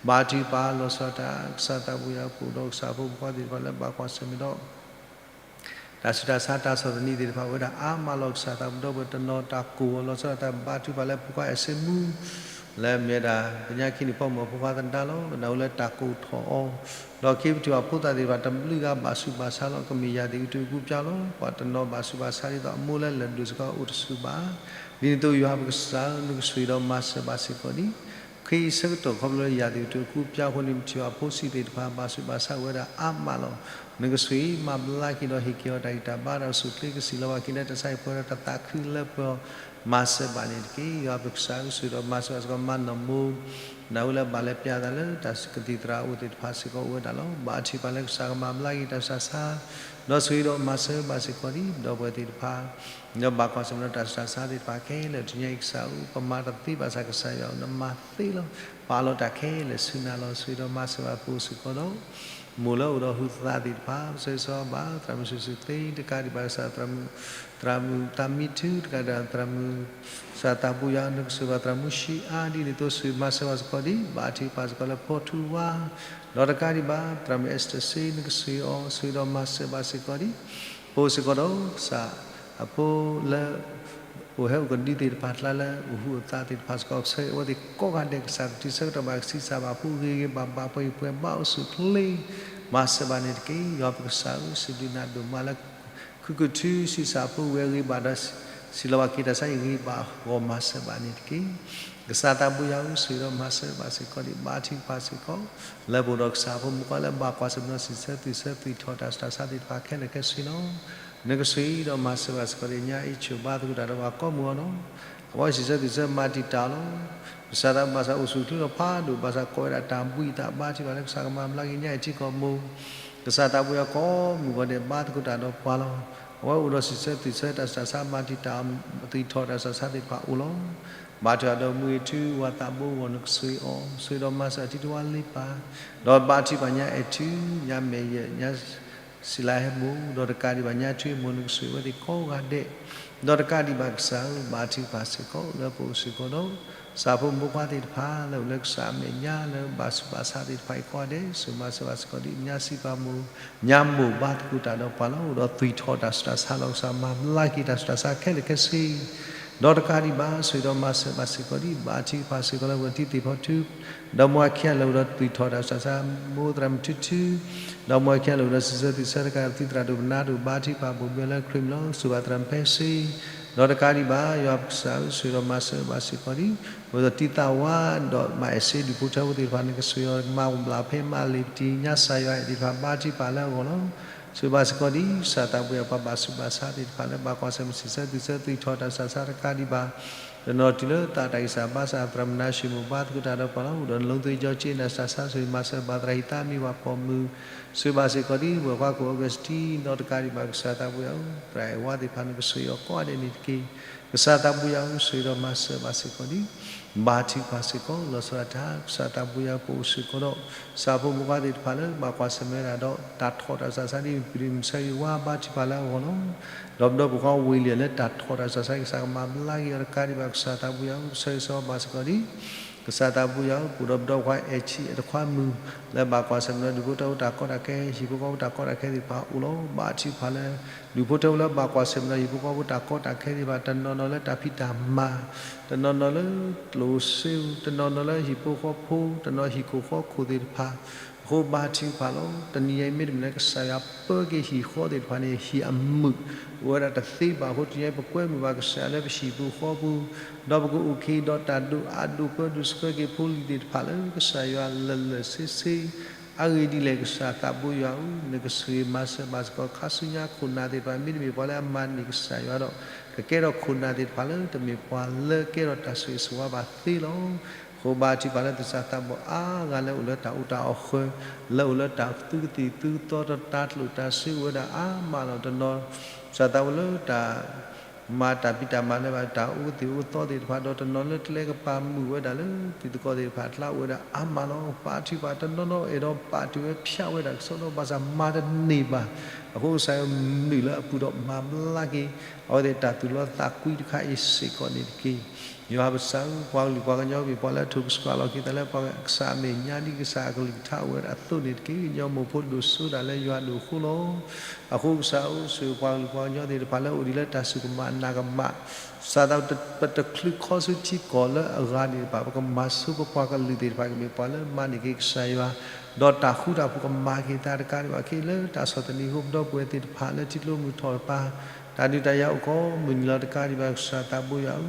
ဘါထုကဖၣ်လီၤ. ဆိၣ်ဂ့ၤဒီးမၤစၢၤဘၣ်စ့ၢ်ကီးဒံး ဘါထုကဖၣ်လီၤဆီဒၣ်တၢ် ကစၢ်သးပူၤယၤ ပအိၣ်ဒီးကစၢ်ဖိမုၣ်ဖိခွါသ့ၣ်တဖၣ်လၢဘၣ်ကွၢ်ဆၢၣ်မဲာ်ဒီး တၢ်ဆူးတၢ်ဆါတၢ်ဆီၣ်သနံးသ့ၣ်တဖၣ်ဝဲဒၣ်အါမးလီၤ. ကစၢ်သးပူၤဒီပုၢ်ဝဲၢ်တနီၤတၢ်ကိၢ်အီၤလီၤဆီဒၣ်တၢ် ဘါထုကဖၣ်လၢဖိခွါအဲၣ်စ့မူ လၢမ့ၢ်ဝဲဒၣ် ကညါခံနံၣ်ဖီမီၤဖိခွါသဒါလီၤ. ပနၢ်ဟူလၢတၢ်ကိၢ်ထီၣ်အီၤ ဒီးခ့ပထံၣ်ဘၣ်ဖိသၣ်သ့ၣ်တဖၣ်တဘျုးဂၤဘၣ်ဆူးဘၣ်ဆါလီၤ. ကမ့ၢ်ယၤသ့ၣ်အူတကူးပျါလီၤ. ပှၤတနီၤဘၣ်ဆူးဘၣ်ဆါဒ်သိးအမိၢ်လၢလဲၤဒိၣ်စ့ၢ်ကီးအိၣ်တဆူၣ်ဘၣ်. ဒ်န့ၣ်အသိးယွၤပကစၢ်ဧၢ နကဆိၣ်ဂ့ၤဒီးမၤစၢၤဘၣ်စ့ၢ်ကီးဒံး ခဲအံၤဆၢကတီၢ်ခီဖျိလၢယၤသ့ၣ်အူတကူးပျါအဃိန့ၣ် ပထံၣ်ဘၣ်ဖိဆံးသ့ၣ်တဖၣ် ဘၣ်ဆူးဘၣ်ဆါဝဲဒၣ်အါမးလီၤ. နကဆိၣ်ဂ့ၤမၤဘျါက့ၤဒီးဟ့ၣ်က့ၤအီၤတၢ်ဂံၢ်တၢ်ဘါ တၢ်အိၣ်ဆူၣ်အိၣ်ချ့ကစံၣ်လီၤဘၣ်က့ၤလၢတၢ်ဆါဟံၣ်ပှဲၤဒီးတၢ်သးခုလၢပှဲၤအီၤ မၤစၢၤဘၣ်န့ၣ်တက့ၢ်. ယွၤပကစၢ်ဧၢ ဆိၣ်ဂ့ၤဒီးမၤစၢၤဘၣ်စ့ၢ်ကီး မါနီၢ်မိၢ် နၢ်ဟူလၢဘၣ်လဲၤပျၢ်သးလၢတၢ်ကသံၣ်သရၣ်အိၣ်သ့ၣ်တဖၣ်စ့ၢ်ကီးအိၣ်ဝဲဒၣ်လီၤ. ဘါထုကဖၣ်လၢကစၢ်ကမၤဘျါက့ၤတၢ်ဆူးတၢ်ဆါ ဒီးဆိၣ်ဂ့ၤဒီးမၤစၢၤဘၣ်စ့ၢ်ကီးဒံး ဒီပုၢ်ဝဲၢ်သ့ၣ်တဖၣ် ဒီးဘၣ်ကွၢ်ဆၢၣ်မဲာ်ဒီးတၢ်ဆူးတၢ်ဆါသ့ၣ်တဖၣ်ခဲလၢာ် တနံၤညါအံၤကစၢ်ဧၢ ပမၤတသ့ဘၣ်ဆၣ်ကစၢ်ယွၤနမၤသ့လီၤ. ပအးလီၤတၢ်ခဲလၢာ်ဆူနၤလီၤ. ဆိၣ်ဂ့ၤဒီးမၤစၢၤဘၣ်ပအိၣ်စ့ၢ်ကီးဒီး မိၢ်လၢအိၣ်ဒီးဟုသးသ့ၣ်တဖၣ် ပဆၢဂ့ၤဆၢဝါဘၣ် သရၣ်မုၣ်စူၤစူၤသ့ တကးဒံးဘၣ်ကစၢ် သရၣ်မုၣ်သးမံထူ တကးဒံးဘၣ် သရၣ်မုၣ် ကစၢ်သးပူၤယွၤ နကဆိၣ်ဂ့ၤဘၣ်သရၣ်မုၣ်ရှံအါ ဒ်န့ၣ်အသိး ဆိၣ်ဂ့ၤမၤစၢၤဘၣ်စ့ၢ်ကီးဒံး ဘါထုကဖၣ်စ့ၢ်ကီးလၢဖီထူဝါ ဒီးတကးဒံးဘၣ် သရၣ်မုၣ်အဲစတၢၢ်စ့ နကဆိၣ်ဂ့ၤအီၤ ဆိၣ်ဂ့ၤဒီးမၤစၢၤဘၣ်စ့ၢ်ကီးဒံး ပအိၣ်စ့ၢ်ကီးဒီးကစၢ်အဖိလၢ ဟဲအိၣ်ကဒုသ့ၣ်တဖၣ် ကျါလၢအိၣ်ဟူးအိၣ်သးသ့ၣ်တဖၣ်စ့ၢ်ကီး ကဆှၢအဝဲသ့ၣ်ကိးဂၤဒဲး ကစၢ်ကတုၤဆၢကတီၢ်ဘၣ် ကဆံးစၢ်ဘၣ်ဖိ ဂ့ၤဂ့ၤဘၣ်ဘၣ် ပှဲၤပှဲၤဘၣ် အိၣ်ဆူၣ်အိၣ်ချ့ မၤစၢၤဘၣ်န့ၣ်တက့ၢ်. ယွၤပကစၢ်ဧၢ, စံးဘျုးနၤဒိၣ်မးလၢ ခုကထုးဆံးစၢ်ဖိဝဲအဂ့ၤဘၣ်ဒီး စံးလီၤဘၣ်က့ၤတၢ်ဆါအံၤဂ့ၤဘၣ်အဂီၢ် မၤစၢၤဘၣ်န့ၣ်တက့ၢ်. ကစၢ်သးဘိယွၤဧၢ, ဆိၣ်ဂ့ၤဒီးမၤစၢၤဘၣ်စ့ၢ်ကီးဒံး ဘါထုကဖၣ်စ့ၢ်ကီး လၢပအိၣ်ဒီးကစၢ်ဖိမုၣ်ဖိခွါလၢဘၣ်ကွၢ်ဆၢၣ်မဲာ်ဒီး စံးဆၢသွံၣ်ဆၢသွံၣ်ထီၣ်တၢ်ဆူးတၢ်ဆါသ့ၣ်တဖၣ်ခဲလၢာ်ခဲဆ့လီၤ. နကဆိၣ်ဂ့ၤဒီးမၤစၢၤဘၣ်စ့ၢ်ကီးဒံး ညါအံၤဆိၣ်ဘါသကိးတၢ်ဒီးပှၤကိးမုၢ်အီၤလီၤ. အဝဲစံးဆၢသွံၣ်ဆၢမၤတံာ်တာ်အီၤလီၤ. ကစၢ်သးဘိယွၤ အိၣ်ဆူၣ်အိၣ်ချ့ဒီးဖးဒိၣ် ဘၣ်ဆၣ်ကိးဝဲဒၣ်တၢ်ဘှံးတၢ်ဘါထုကဖၣ်လၢကစၢ်ကမၤဘျါက့ၤ ညါအံၤထံကီၢ်ပူၤ ကစၢ်သးဘိယွၤကိးမုၢ်ဂီၤဒဲး ဘါသကိးတၢ်ဒီးပှၤလီၤ. အဝဲအိၣ်ဒီးစံးဆၢသွံၣ်ဆၢတၢ်ဆူးတၢ်ဆါ မၤတံာ်တာ်သွံၣ်ထီၣ်တၢ်ဆူးတၢ်ဆါသ့ၣ်တဖၣ်အိၣ်လီၤ. ဘါထုကဖၣ်ဒီးမုၢ်ဂ့ၤထူ ဝၤသးဘိအဂီၢ် နကဆိၣ်ဂ့ၤအီၤ, ဆိၣ်ဂ့ၤဒီးမၤစၢၤအထံတဝါလ့ပၢ်, ဒီးဘါထုကဖၣ်ညါအဲၣ်ထူ ညါမဲာ်ယဲၢ် ညါစံးလါဟဲမိၢ် ဒီးတကးဒံးဘၣ်ညါထွံၣ်အမိၢ် နကဆိၣ်ဂ့ၤအဝဲသ့ၣ်ကိးဂၤဒဲး, ဒီးတကးဒံးဘၣ်ကစၢ်ဧၢ ဘါထုကဖၣ်စ့ၢ်ကီး လၢပအိၣ်စ့ၢ်ကီးဒီး ကစၢ်ဖိမုၣ်ဖိခွါသ့ၣ်တဖၣ် လၢအိၣ်လၢကစၢ်အမဲာ်ညါ လၢဘၣ်ဆူးဘၣ်ဆါသ့ၣ်တဖၣ်အံၤကိးဂၤဒဲး ဆိၣ်မၤစၢၤဘၣ်စ့ၢ်ကီးဒံး ညါစံးပာ်မိၢ် ညါမိၢ်ဘါသကိးတၢ်ဒီးပှၤလီၤ. အိၣ်ဒီးသွံၣ်ထီၣ်တၢ်ဆူးတၢ်ဆါလီၤ ကစၢ်မၤဘျါက့ၤတၢ်ဆူးတၢ်ဆါခဲလၢာ်ခဲဆ့ ဒီးတကးဒံးဘၣ် ဆိၣ်ဂ့ၤဒီးမၤစၢၤဘၣ်စ့ၢ်ကီးဒံး ဘါထုကဖၣ်စ့ၢ်ကီးလၢပှၤတံၤသ့ၣ်ဖီထူ ဒီးမိၢ်အခံဂၤလၢအိၣ်ဒီးသွံၣ်ထီၣ်တၢ်ဆူးတၢ်ဆါ မိၢ်သရၣ်မုၣ်ထူထူ ဒီးမိၢ်အခံဂၤလၢအိၣ်ဒီးစံးဆၢသွံၣ်ဆၢတကး သုသရၣ်ဒိၣ်ပနါဒိၣ် ဘါထုကဖၣ်ဘိၣ်ဘၢလၢခရံာ်မံၤလီၤ. ဆိၣ်ဘၣ်သရၣ်မုၣ်ဖဲစ့ ဒီးတကးဒံးဘၣ် ယွၤပကစၢ်ဧၢ ဆိၣ်ဂ့ၤဒီးမၤစၢၤဘၣ်စ့ၢ်ကီးဒံး ပှၤတံၤသးဝါ ဒီးမၤအဲၣ်စ့ဒူၣ်ဖိထၢဖိသ့ၣ်တဖၣ် နကဆိၣ်ဂ့ၤအီၤ ကမၤဘျါဖဲမၤလ့ၤပတံၤ ညါစၢ်ယွၤအဲၣ်သ့ၣ်တဖၣ် ဘါထုကဖၣ်လၢအဂီၢ်လီၤ. ဆိၣ်ဂ့ၤဘၣ်စ့ၢ်ကီးဒံး ကစၢ်သးဘိယွၤ ပှၤဘၣ်ဆူးဘၣ်ဆါသ့ၣ်တဖၣ်လၢဘၣ်ကွၢ်ဆၢၣ်မဲာ်စံးဆၢသွံၣ်ဆၢသွံၣ်ထီၣ်တၢ်ဆူးတၢ်ဆါတကးဒံးဘၣ် တနီၤတုၤလၢသးတၢ်ဂံၢ်စၢ်ဘါစၢ် သရၣ်မုၣ်နါၡ့မိၢ် ဘါသကိးတၢ်ဒီးပှၤလီၤ. အိၣ်ဒီးနလိသ့ကၠီက့နၢ်စၢ်ဆါ ဆိၣ်ဂ့ၤမၤစၢၤဘၣ်သရၣ်ဟံၣ်သါမံၤ ပှၤပိာ်မုၣ် ဆိၣ်ဂ့ၤဘၣ်စ့ၢ်ကီးဒံး ပှၤခွါခိၣ်အီကူးစတံ ဒီးတကးဒံးဘၣ် ကစၢ်သးဘိယွၤဧၢ သရၣ်အဲၣ်ဝါသ့ၣ်တဖၣ် နကဆိၣ်ဂ့ၤအီၤကိးဂၤဒဲးန့ၣ်တက့ၢ်. ကစၢ်သးဘိယွၤဧၢ ဆိၣ်ဂ့ၤဒီးမၤစၢၤဘၣ်စ့ၢ်ကီးဒံး ဘါထုကဖၣ်စ့ၢ်ကီး လီၤဆီဒၣ်တၢ် ကစၢ်သးဘိယွၤ ပအိၣ်စ့ၢ်ကီးဒီး ကစၢ်ဖိမုၣ်ဖိခွါသ့ၣ်တဖၣ်လၢ ဘၣ်ကွၢ်ဆၢၣ်မဲာ်ဝဲဒၣ်ဒီး တၢ်ထီၣ်တၢ်ဆူးတၢ်ဆါဒ် ပဒုးမုၢ်ဆါဂ့ၤဝါ ဘါထုကဖၣ်လၢအဂီၢ်လီၤ. ဒီးပဒီပုၢ်ခွါဝ့ၢ်လံၤလၢတၢ်ထီၣ်တၢ်ဆူးတၢ်ဆါ ကစၢ်ကမၤဘျါက့ၤအီၤတကးဒံးဘၣ် ကစၢ်သးဘိယွၤဧၢ ပဆၢဂ့ၤဆၢဝါဘၣ်စ့ၢ်ကီးဒံး ကစၢ်သးဘိယွၤဧၢ ပအိၣ်ဒီးပဒီပုၢ်ခွါအဲၣ်ဆံးအဲၣ်တခွါမုၣ် လၢဘၣ်ကွၢ်ဆၢၣ်မဲာ်ဒီး ဒူၣ်ဖိထၢဖိတၢ်ကီတၢ်ခဲ ဟံၣ်ဖိဃီဖိတၢ်ကီတၢ်ခဲသ့ၣ်တဖၣ်အိၣ်လီၤ. ဘါထုကဖၣ်လၢ ဒူၣ်ဖိထၢဖိလၢဘၣ်ကွၢ်ဆၢၣ်မဲာ်ဒီး ဟံၣ်ဖိဃီဖိတၢ်ကီတၢ်ခဲသ့ၣ်တဖၣ် တနီၤနီၤလၢတၢ်ဖံးတၢ်မၤ တနီၤနီၤလၢကျိၣ်စ့ တနီၤနီၤလၢဟံၣ်ဖိဃီဖိ တနီၤဟံၣ်ခိၣ်ဃီခိၣ်သ့ၣ်တဖၣ် အဃိဘါထုကဖၣ်လီၤ. တနံၤညါအံၤ မ့တမ့ၢ်လၢကစၢ်ယွၤပၢက့ၤဟံၣ်ဃီသ့ၣ်တဖၣ်န့ၣ် ဟံၣ်အမုာ် အိၣ်ဝဲဒၣ်တသ့ဘၣ်အဃိ တနံၤညါအံၤ ပကွဲမုာ်ဘၣ်ကစၢ်ယွၤလၢပဟံၣ်ပူၤဃီပူၤ ဒီးပကအိၣ်က့ၤဒီးတၢ်ဒိၣ်အါဒိၣ်ပၢဒိၣ်ဆှၢက့ၤဖိလံၤသ့ၣ်တဖၣ်လၢကစၢ်ယွၤလၢာ်လၢာ်ဆ့ဆ့ အဂ့ၢ်ဒ်လဲၣ် ကစၢ်သးဘိယွၤဧၢ, နကဆိၣ်ဂ့ၤမၤစၢၤဘၣ်စ့ၢ်ကီး ခါဆူညါခိၣ်နၢ်သ့ၣ်တဖၣ် မ့တမ့ၢ်ပှၤလၢအမၤန့ၢ်ကစၢ်ယွၤဒီး ကကဲထီၣ်ခိၣ်နၢ်သ့ၣ်တဖၣ်လၢ တမ့ၢ်ပှၤလၢကဲထီၣ်တၢ်ဆိၣ်ဂ့ၤဆိၣ်ဝါဘၣ်သ့လီၤ. အဃိဘါထုကဖၣ်လၢ သူၣ်စၢ်သးဘီၣ်အါဂၤလၢအိၣ်လၢတၢ်အူတၢ်အီၣ်ဃၢၤ, လၢအိၣ်လၢတၢ်သူကသံၣ်သူကသီ တၢ်တြီတၢ်စ့အိၣ်ဝဲဒၣ်အါမးလီၤ. တနီၤ စၢ်သးဝဲလၢတၢ် မၤတၢ်ဖံးတၢ်မၤလၢၤဘၣ် တၢ်အူကသံၣ်အူကသီသ့ၣ်တဖၣ် ဒီးတနီၤလၢကျဲကပၤမုာ်ဝဲဒၣ်လၢ တံၤသကိးသ့ၣ်တဖၣ်အကျါ အိၣ်ဝဲဒၣ်အါမးလီၤ. ဘါထုကဖၣ် တနီၤနီၤအဲၣ်ဒိးပာ်တုၤဝဲဖၠးဝဲဒၣ်ကစီဒီ ဘၣ်ဆၣ်မၤတန့ၢ်ဘၣ်. အဃိကစၢ်ယွၤနုာ်လၢအပူၤဒီးမၤဘျါက့ၤ အဝဲသ့ၣ်တၢ်သူၣ်လီသးကွံတခါအံၤစ့ၢ်ကီးန့ၣ်တက့ၢ်. ယွၤပကစၢ်ဧၢ, ပှၤကလုာ်ပှၤကညီမ့ၢ်ပှၤလၢအထုးကဆှၣ်လီၤက့ၤသးလၢပှၤကစၢ်အမဲာ်ညါ ဒ်ကစၢ်အကလုၢ်ကထါအိၣ်ဝဲဒၣ်အသိးန့ၣ်တက့ၢ်. ကညီမိၢ်ဖိဒိၣ်စိဒၣ်လၢယွၤဒိၣ်အဃိလီၤ. အဃိကစၢ်ဧၢ, ဆိၣ်ဂ့ၤပှၤကလုာ်ပှၤကညီသ့ၣ်တဖၣ်လၢအိၣ်ဒံးလၢတၢ်စူၢ်ကမၣ်နာ်ကမၣ် စၢ်သး ပတချုးခီဆူထံကီၢ်လၢအဂၤန့ၣ်တဖၣ် ပကမၤဆိပပှၤကလုာ်သ့ၣ်တဖၣ် ကမ့ၢ်ပှၤလၢမၤန့ၢ်က့ၤကစၢ်ယွၤ ဒီးတၢ်ဃူတၢ်ဖိးကမၤက့ၤသးတကးဒံးဘၣ် က့ၤလၢတၢ်ဆီၣ်သနံး ဟံၣ်ဖိဒီပုၢ်ဝဲၢ်သ့ၣ်တဖၣ်လၢထံကျိမုၢ်ထီၣ်တပၤ တၢ်ဒုးတၢ်ယၤအိၣ်ကိးမုၢ်နံၤလီၤ. တကးဒံးဘၣ် ကစၢ်သးဘိယွၤဧ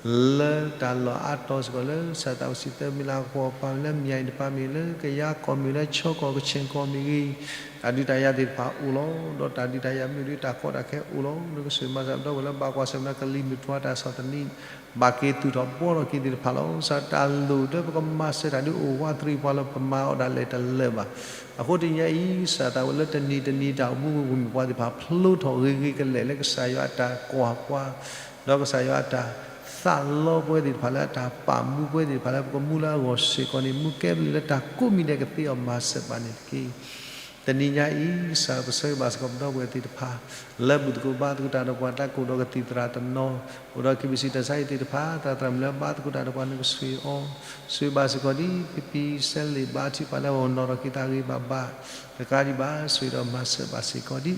ၢ, လၢတၢ်လီၢ်အါတီၤစ့ၢ်ကီးလၢ စၢ်သးအိၣ်စံးသၢမံၤလၢ်ကပီၤပၤ မ့ၢ်လၢမၠဲၣ်တပၤမ့ၢ်ဂ့ၤ လၢကယၤကီၢ်မ့ၢ်ဂ့ၤ လၢခၠီကီၢ်ကဆ့ၣ်ကီၢ်မ့ၢ်ဂ့ၤ တၢ်ဒုးတၢ်ယၤသ့ၣ်တဖၣ်အိၣ်လီၤ. ဒီးတၢ်ဒုးတၢ်ယၤမ့ၢ်ဒ်တၢ်ကီတၢ်ခဲအိၣ်လီၤ. နကဆိၣ်ဂ့ၤမၤစၢ်ပဒီပုၢ်ဝဲၢ်လၢဘၣ်ကွၢ်ဆၢၣ်မဲာ်ဒီး ကလံၤမုၢ်ထူတၢ်ဆီၣ်သနံး ဘၣ်က့ၤသူၣ်ထီၣ်ဘှီထီၣ်က့ၤသ့ၣ်တဖၣ်လီၤ. စၢ်တၢ်လိၣ်ဒီးပကမၤစၢၤတၢ်ဒုးအိၣ်ဝးတရံးပှၤလၢပမၤအီၣ်ဒၣ်လဲာ်တလၢာ်ဘၣ်. အဃိတနံၤညါအံၤ စၢ်သးဝဲလၢတနံၤတနံၤတၢ်အိၣ်မူပူၤ ပမ့ၢ်ပှၤသ့ၣ်တဖၣ်ဖျိထီၣ်ဂ့ၤဂ့ၤကလဲာ်လၢကစၢ်ယွၤအတၢ်ကွၢ်ပှၤ ဒီးကစၢ်ယွၤအတၢ်သးလီပဝဲသ့ၣ်တဖၣ်လၢအတၢ်ပာ်မူပဝဲသ့ၣ်တဖၣ်လၢပကမူလၢအဂီၢ်စ့ၢ်ကီးန့ၣ် မူကဲဘျုးလၢတၢ်ကိးမံၤဒဲးကသ့အီၤမၤစၢၤဘၣ်န့ၣ်တက့ၢ်. တနံၤညါအံၤ ကစၢ်ပဆၢဂ့ၤဘၣ်စ့ၢ်ကီးပဒီပုၢ်ဝဲၢ်သ့ၣ်တဖၣ် လၢဘူၣ်သကိးဘါသကိးတၢ်ဒီးပှၤ တၢ်ကအိၣ်ဒီးကသံၣ်သရၣ်တနီၤ အိၣ်ဒီးက့ၤပစံးတၢ်ဆါအံၤသ့ၣ်တဖၣ် သရၣ်သရၣ်မုၣ်လၢဘါသကိးတၢ်ဒီးပှၤ နကဆိၣ်ဂ့ၤအီၤ ဆိၣ်ဂ့ၤဘၣ်စ့ၢ်ကီးဒ် ဖံဖံစဲလ့ၣ် ဘါထုကဖၣ်လၢအဂီၢ် နီၣ်ထီၣ်က့ၤသးဂ့ၤဂ့ၤဘၣ်ဘၣ် တကးဒံးဘၣ် ဆိၣ်ဂ့ၤဒီးမၤစၢၤဘၣ်စ့ၢ်ကီးဒ်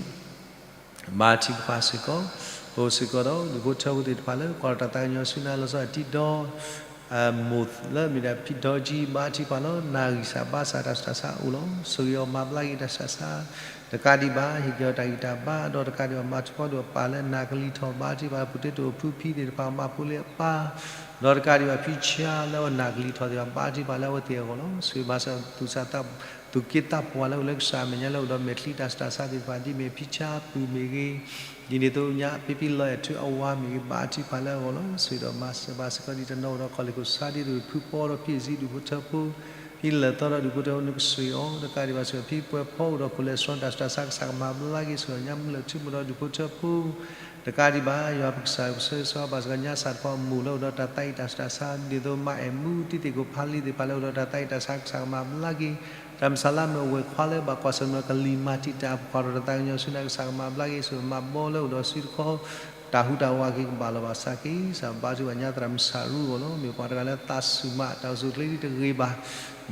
ဘါထုကဖၣ်စ့ၢ်ကီး အိၣ်စ့ၢ်ကီးဒီးဒူၣ်ဖိထၢဖိသ့ၣ်တဖၣ်လၢ ကွၢ်တၢ်သးကညီၤဆူနၤ လီၤဆီဒၣ်တၢ် တံၤဒီ မိၢ်လၢအမ့ၢ်ဒၣ်ဖံထီကၠံ ဘါထုကဖၣ်လီၤ. နၢ်ဂံၢ်စၢ်ဘါစၢ်တၢ်ဆူးတၢ်ဆါအိၣ်လီၤ. ဆိၣ်ဂ့ၤအီၤမၤဘျါက့ၤတၢ်ဆူးတၢ်ဆါ, တကးဒံးဘၣ် ဟ့ၣ်က့ၤအီၤတၢ်ဂံၢ်တၢ်ဘါ ဒီးတကးဒံးဘၣ် မၤထီဘိဒီးပၢ်လၢနၢ်ကလံၤထီၣ် ဘါထုကဖၣ် ပူၤတ့တိာ်ဖုဖံသ့ၣ်တဖၣ် မၤဖိလ့ၤအပၢ်, ဒီးတကးဒံးဘၣ်ဖံဆါလၢအနၢ်ကလံၤထီၣ်သ့ၣ်တဖၣ် ဘါထုကဖၣ်လၢအဝဲသ့ၣ်အဂီၢ်လီၤ. ဆိၣ်ဂ့ၤမၤစၢၤ သူၣ်က့သးပှၢ်လၢအိၣ်လၢကစၢ်အမဲာ်ညါလၢအိၣ်ဒီးမဲာ်ချံတၢ်ဆူးတၢ်ဆါသ့ၣ်တဖၣ် ဒ်မ့ၢ်ဖံဆါပုၢ်မ့ၢ်ဂ့ၤ, ဒ်န့ၣ်အသိးညါ ဖံဖံလီၤအဲၣ်ထုအဝၤမ့ၢ်ဂ့ၤ ဘါထုကဖၣ်လၢအဂီၢ်လီၤ. ဆိၣ်ဂ့ၤဒီးမၤစၢၤဘၣ်စ့ၢ်ကီး ဒ်တနီၤအိၣ်ဒီးကီၢ်လ့ၢ်ခိၣ်ဆါဒ်သိး ဖုပီဒီးဖံအစံးဒူၣ်ဖိထၢဖိ, ဖံလဲၤသီဒီးဒူၣ်ဖိထၢဖိ နကဆိၣ်ဂ့ၤအီၤ တကးဒံးဘၣ် ဆိၣ်ဂ့ၤဖံပှဲၤဖီအိၣ်ဒီးခိၣ်လဲၢ်ဆှီတၢ်ဆူးတၢ်ဆါ ကစၢ်ကမၤဘျါက့ၤ ဆိၣ်ဂ့ၤညါမုၢ်လၢၢ်ထူမိၢ်ဒီးဒူၣ်ဖိထၢဖိ, တကးဒံးဘၣ် ယွၤပကစၢ်ပဆၢဂ့ၤဆၢဝါဘၣ်စ့ၢ်ကီး ညါစၢ်တဖၣ်အမိၢ်လၢအိၣ်ဒီးတၢ်သးအံၣ်တၢ်ဆူးတၢ်ဆါ ဒ်သိးမါအဲၣ်မူ တံၤသကိးဖါလံသ့ၣ်တဖၣ်လၢအိၣ်ဒီးတၢ်သးအံၣ်တၢ်ဆူးတၢ်ဆါ ကစၢ်ကမၤဘျါက့ၤ, တၢ်မုၢ်ဆါလါမ့ၢ်အဝဲၢ်ခွါလၢဘၣ်ကွၢ်ဆၢၣ်မဲာ်ကလံၤမၤတံာ်တာ် ပကွၢ်ထီၣ်တၢ်သးကညီၤဆူနၤ ကစၢ်ကမၤဘျါက့ၤ ဆိၣ်ဂ့ၤမၤဘီလၢအိၣ်ဒီးစုတခီ တၢ်ဟူးတၢ်ဝးက့ၤကဘၣ်လီၤဘၣ်စးက့ၤ ကစၢ်ဘါထုကဖၣ်ညါသရၣ်မုၣ်ဆၣ်ရူအဂီၢ်လီၤ. မ့ၢ်ပှၤတဂၤလၢသးစူၤမး တၢ်အိၣ်ဆူၣ်အိၣ်ချ့ဒ်တဂ့ၤဘၣ်,